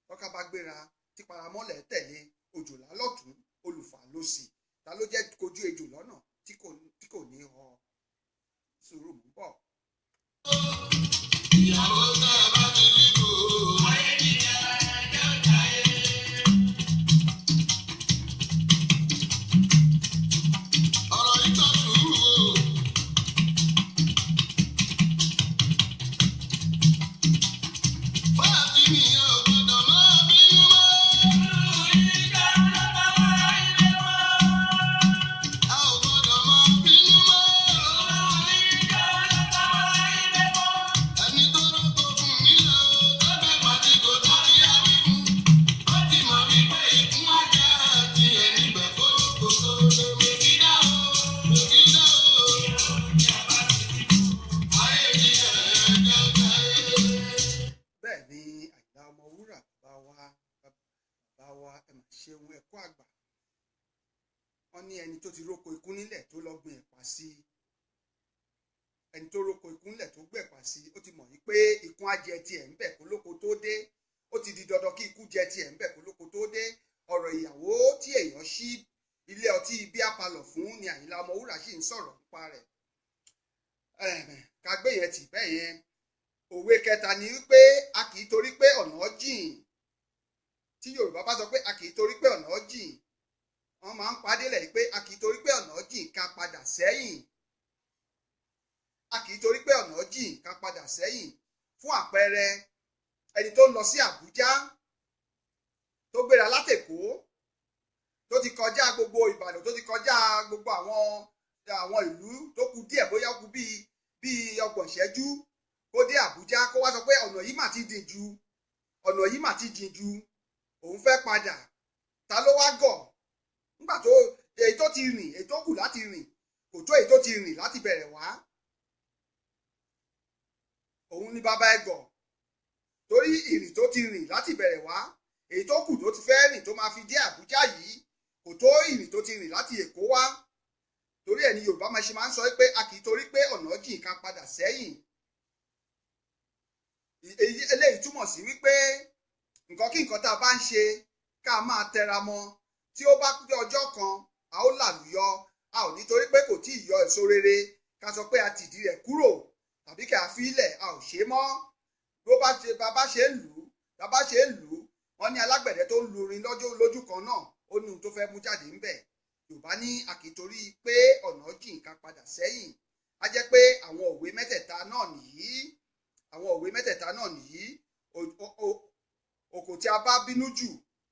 Tọ́ka bá gbéra tí paramọ́lẹ̀ tẹ̀lé, òjòlá lọ́tún, olùfà lósì, ta ló jẹ́ kojú ejò lọ́nà tí kò ní họ? Sùúrù, mú bọ̀.
Ìyàwó tá a bá ti dìbò. Ayé jíjẹ ẹjọ́ jayé. Ọ̀rọ̀ yìí tó sùúrù o. Fáàtì mi ò gbọ́dọ̀ máa bínú mọ́. A ò gbọ́dọ̀ máa bínú mọ́. Ẹni tó rọ́pò fún mi lọ, tó bẹ́ pàtí kò tó ti yá wí fún. Ó ti mọ̀ wípé ìkún ajá àti ẹni gbà kó kó tó lé. Mèkìdá o, mèkìdá o. Ayé jíjẹ ẹjọ́ jayé.
Bẹ́ẹ̀ ni, Àyìnlá Ọmọwúrà, bàbá wa, bàbá wa, ẹ mà ṣeun, ẹ̀kọ́ àgbà. Wọ́n ní ẹni tó ti róko ikú nílẹ̀ tó lọ gbin ẹ̀pà sí i, ẹni tó róko ikú nílẹ̀ tó gbẹ̀pà sí i, ó ti mọ̀ wípé ikún á jẹ tiẹ̀ ńbẹ̀ kó lóko tó dé. Ó ti di dandan kí ikú jẹ tiẹ̀ ńbẹ̀ kó lóko tó dé. Ọ̀rọ̀ ìyàwó tí èèyàn ṣí ilé ọtí beer parlour fún ni Àyìnlá Ọmọwúrà sì ń sọ̀rọ̀ nípa rẹ̀. Ká gbé yẹn tì bẹ́ẹ̀ yẹn. Òwe kẹta ni wípé a kì í torí pé ọ̀nà jìn. Tí Yorùbá bá sọ pé a kì í torí pé ọ̀nà jìn, wọ́n máa ń padélẹ̀ pé a kì í torí pé ọ̀nà jìn ká padà sẹ́yìn. A kì í torí pé ọ̀nà jìn ká padà sẹ́yìn. Fún àpẹẹrẹ, ẹni tó ń lọ sí Àbújá, tó gbéra látÈkó, tó ti kọjá gbogbo Ìbàdàn, tó ti kọjá gbogbo àwọn ìlú, tó kù díẹ̀, bóyá ó kù bíi 30 ìṣẹ́jú kó dé Àbújá, kó wá sọ pé ọ̀nà yìí mà ti dìn jù, ọ̀nà yìí mà ti jìn jù, òun fẹ́ padà. Ta ló wá gọ̀? Nígbà tó èyí tó ti rìn, èyí tó kù láti rìn kò tó èyí tó ti rìn láti bẹ̀rẹ̀ wá. Òun ni bàbá ẹ gọ̀, torí ìrìn tó ti rìn láti bẹ̀rẹ̀ wá, èyí tó kù tó ti fẹ́ rìn tó máa fi dé Àbújá yìí kò tó ìrìn tó ti rìn láti Èkó wá. Torí ẹ̀ ni Yorùbá máa ṣe máa ń sọ pé a kì í torí pé ọ̀nà jìn ká padà sẹ́yìn. Èyí eléyìí túmọ̀ sí wípé nǹkan kí nǹkan tá a bá ń ṣe, ká máa tẹra mọ́. Tí ó bá pé ọjọ́ kan, a ó làlùyọ. A ò ní torí pé kò tí ì yọ èso rere ká sọ pé a tìdí rẹ̀ kúrò tàbí kí a fi ilẹ̀, a ò ṣe mọ́. Bó bá ṣe bàbá ṣe ń lù ú, bàbá ṣe ń lù ú, wọ́n ní alágbẹ̀dẹ tó ń lu irin lọ́jọ́ lójú kan náà, ó ní ohun tó fẹ́ mú jáde ńbẹ̀. Yorùbá ní a kì í torí pé ọ̀nà jìn ká padà sẹ́yìn. Á jẹ́ pé àwọn òwe mẹ́tẹ̀ẹ̀ta náà nìyí, àwọn òwe mẹ́tẹ̀ẹ̀ta náà nìyí: òkò tí a bá bínú jù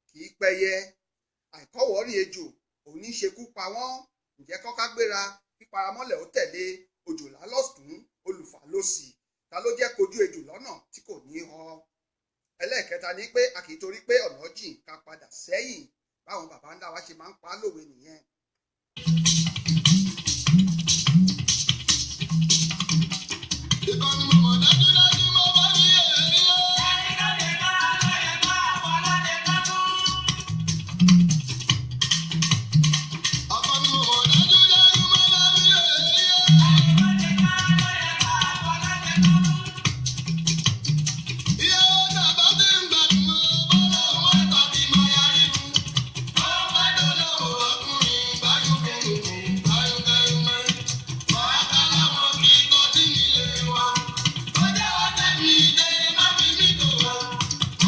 kì í pẹyẹ, àìkọ́wọ̀ọ́rìn ejò òun ní ṣekú pa wọ́n, ǹjẹ́ kọ́ká gbéra píparamọ́lẹ̀ ó tẹ̀lé, òjòlá lọ́tún, olùfà lósì, ta ló jẹ́ kojú ejò lọ́nà tí kò ní họ? Ẹlẹ́ẹ̀kẹta ni pé a kì í torí pé ọ̀nà jìn ká padà sẹ́yìn. Báwọn baba ńlá wa ṣe máa ń pa á lówe nìyẹn.
Ìkànnì mo mọ̀ dájúdájú mo bá ní èrè o. Ọkọ ni mo mọ̀ dájúdájú mo bá ní èrè o. Ìyàwó tàbá ti ń gbádùn o, bọ́lá òun tàbí máa yarí fún. Ó bá dolówó ọkùnrin gbáyùn-kẹ́yìn gbáyùn-kẹ́yìn mọ́. Wàhálà làwọn kì í tọ́jú nílé wa. Ó jẹ́ ọ̀tẹ̀ mi ìdè má fi mí tò wá.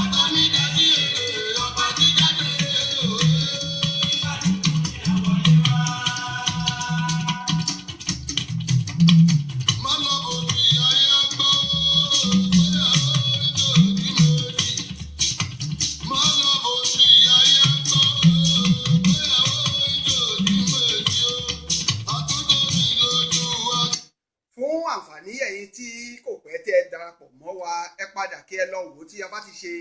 Ọ̀tọ̀ mi dájú èrè ọ̀pá ti jáde òye. Má lọ bò fi ayé gbọ́, bóyá orí tó di méjì. Má lọ bò fi ayé gbọ́, bóyá orí tó di méjì o. Àtúntò mi lójú wa.
Fún àǹfààní ẹ̀yin tí kò pẹ́ tẹ́ ẹ darapọ̀ mọ́ wa, ẹ padà kí ẹ lọ wò ó. Tí a bá ti ṣe,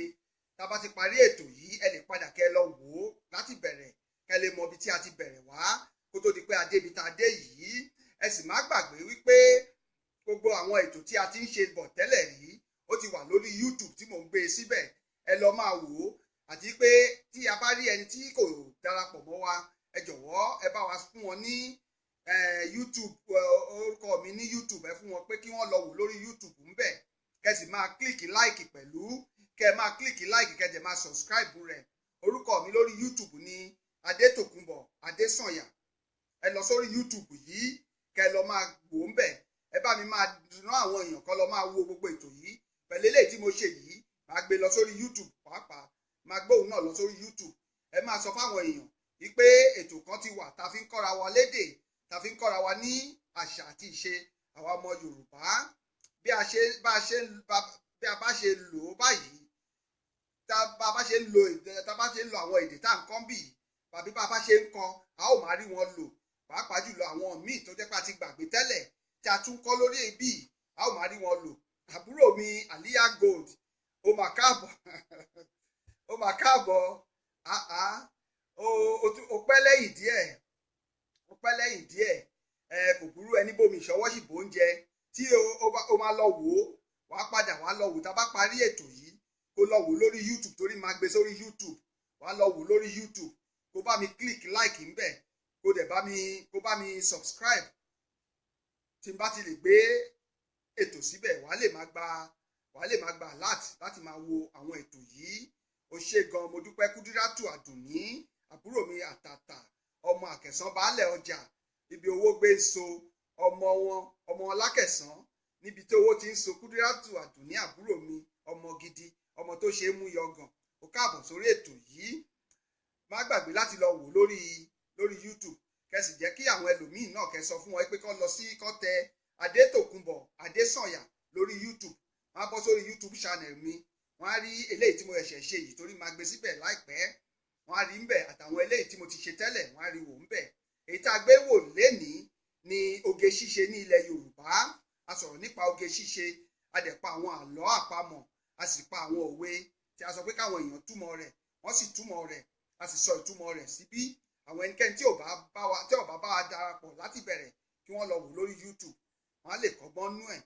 tá a bá ti parí ètò yìí, ẹ lè padà kí ẹ lọ wò ó láti bẹ̀rẹ̀, kẹ́ lè mọ ibi tí a ti bẹ̀rẹ̀ wá kó tó di pé a dé ibi tá a dé yìí. Ẹ sì má gbàgbé wípé gbogbo àwọn ètò tí a ti ń ṣe bọ̀ tẹ́lẹ̀ rí, ó ti wà lórí YouTube tí mò ń gbé e síbẹ̀. Ẹ lọ máa wò ó. Àti pé tí a bá rí ẹni tí kò darapọ̀ mọ́ wa, ẹ jọ̀wọ́, ẹ bá wa fún wọn ní YouTube, orúkọ mi ní YouTube. Ẹ fún wọn pé kí wọ́n lọ wò lórí YouTube ńbẹ̀. Kẹ́ sì máa click like pẹ̀lú, kẹ́ máa click like, kẹ́ dẹ̀ máa subscribe rẹ̀. Orúkọ mi lórí YouTube ni Adétòkunbọ̀ Adésànyà. Ẹ lọ sórí YouTube yìí, kẹ́ lọ máa wò ń bẹ̀. Ẹ bá mi máa rán àwọn èèyàn kan lọ máa wo gbogbo ètò yìí. Pẹ̀lú eléyìí tí mo ṣe yìí, máa gbé lọ sórí YouTube pàápàá, máa gbóhùn náà lọ sórí YouTube. Ẹ máa sọ fáwọn èèyàn wípé ètò kan ti wà tá fi ń kọ́ra wa lédè, tá fi ń kọ́ra wa ní àṣà àti ìṣe àwa ọmọ Yorùbá. Bí a bá ṣe lò ó báyìí, tá a bá ṣe ń lo èdè, tá a bá ṣe ń lo àwọn èdè tá à ń kọ́ bí, tàbí bá a bá ṣe ń kọ́, a ó máa rí wọn lò. Pàápàá jùlọ àwọn míì tó jẹ́ pé a ti gbàgbé tẹ́lẹ̀ tí a tún kọ́ lórí ibi, a ó máa rí wọn lò. Àbúrò mi Aliya Gold, ó mà káàbọ̀, ó mà káàbọ̀, ó pẹ́ lẹ́yìn díẹ̀, ó pẹ́ lẹ́yìn díẹ̀. Kò burú, ẹni bómi ìṣọwọ́ sì bó ń jẹ. Tí o máa lọ wò ó, wàá padà wàá lọ wò tá a bá parí ètò yìí, kó lọ wò lórí YouTube, torí máa gbé sórí YouTube. Wàá lọ wò lórí YouTube, kó bá mi click like ńbẹ̀, kó dẹ̀ bá mi, kó bá mi subscribe. Tí n bá ti lè gbé ètò síbẹ̀, wàá lè máa gba alert láti máa wo àwọn ètò yìí. O ṣé gan, mo dúpẹ́. Kúdírátù Àdùnní, àbúrò mi àtàtà, ọmọ Àkẹsàn baálẹ̀ ọjà, ibi owó gbé ń so, ọmọ wọn, ọmọ Lákẹ̀sán, níbi tí owó ti ń so. Kúdírátù Àdùnní àbúrò mi, ọmọ gidi, ọmọ tó ṣe é mú yangàn, ó káàbọ̀ sórí ètò yìí. Má gbàgbé láti lọ wò lórí YouTube, kẹ́ sì jẹ́ kí àwọn ẹlòmíín náà kẹ́ sọ fún wọn pé kó lọ sí, kó tẹ Adétòkunbọ̀ Adésànyà lórí YouTube. Má bọ́ sórí YouTube channel mi, wọ́n á rí eléyìí tí mo ṣẹ̀ṣẹ̀ ṣe yìí, torí máa gbé síbẹ̀ láìpẹ́. Wọ́n á rí ń bẹ̀, àtàwọn eléyìí tí mo ti ṣe tẹ́lẹ̀ wọ́n á rí wò ń bẹ̀. Èyí tá a gbé wò lénìí ni oge ṣíṣe ní ilẹ̀ Yorùbá. A sọ̀rọ̀ nípa oge ṣíṣe, a dẹ̀ pa àwọn àlọ́ àpamọ̀, a sì pa àwọn òwe tí a sọ pé káwọn èèyàn túmọ̀ rẹ̀, wọ́n sì túmọ̀ rẹ̀, a sì sọ ìtumọ̀ rẹ̀ síbí. Àwọn ẹnikẹ́ni tí ò bá bá wa darapọ̀ láti bẹ̀rẹ̀, kí wọ́n lọ wò lórí YouTube, wọ́n á lè kọ́gbọ́n nú ẹ̀.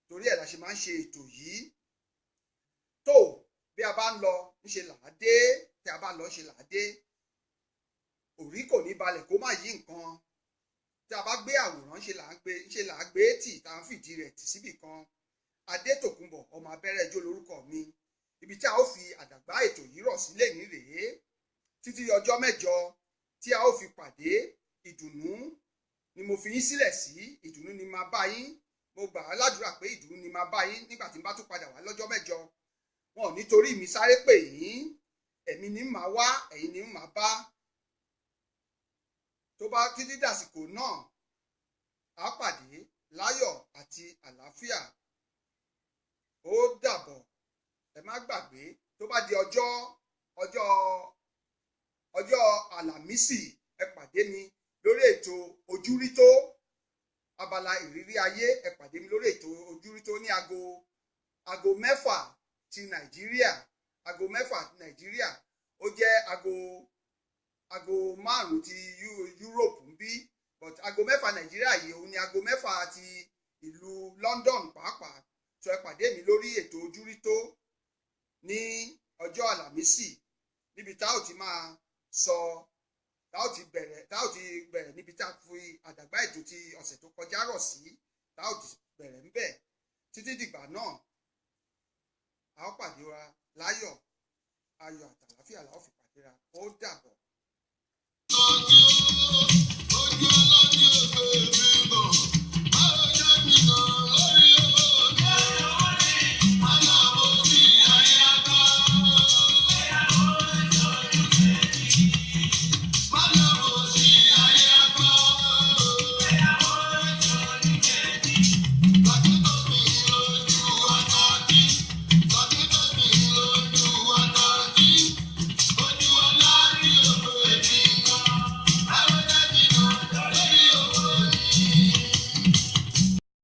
Torí ẹ̀ la ṣe máa ń ṣe ètò yìí. Tó bí a bá ń lọ ńṣe là á dé, tí a bá lọ ńṣe là á dé. Òrí kò ní balẹ̀ kó má yí nǹkan. Tí a bá gbé àwòrán ńṣe là á gbé tì, tá à ń fìdí rẹ̀ tì síbì kan. Adétòkunbọ̀ ọmọ abẹ́rẹ́ ijó lórúkọ mi. Ibi tí a ó fi àdàgbà ètò yìí rọ̀ sílẹ̀ ní rèé. Títí ọjọ́ mẹ́jọ tí a ó fi pàdé, ìdùnnú ni mo fi yín sílẹ̀ sí, ìdùnnú ni máa bá yín. Mo gbà á ládùúrà pé ìdùnnú ni máa bá yín nígbà tí n bá tún padà wá lọ́jọ́ mẹ́jọ. Wọn ò nítorí mi sáré pè yín, èmi ni màá wá, ẹ̀yin ni màá bá. Tó bá títí dàsìkò náà, a pàdé láyọ̀ àti àlàáfíà. Ó dàbọ̀. Ẹ má gbàgbé, tó bá di ọjọ́ ọjọ́ ọjọ́ Àlàmísì, ẹ pàdé mi lórí ètò Ojúrító, abala ìrírí ayé. Ẹ pàdé mi lórí ètò Ojúrító ní aago 6 ti Nàìjíríà. Aago 6 ti Nàìjíríà, ó jẹ́ aago 5 ti Europe ń bí, but aago 6 Nàìjíríà yìí òun ni aago 6 ti ìlú London pàápàá. So ẹ pàdé mi lórí ètò Ojúrító ní ọjọ́ Àlàmísì, níbi tá ò ti máa sọ, tá ò ti bẹ̀rẹ̀ níbi tá a fi àdàgbà ètò ti ọ̀sẹ̀ tó kọjá rọ̀ sí, tá ò ti bẹ̀rẹ̀ ń bẹ̀. Títí dìgbà náà, a ó pàdé wa láyọ̀, ayọ̀ àtàlàáfíà la ó fi pàdé ra. Ó dàbọ̀.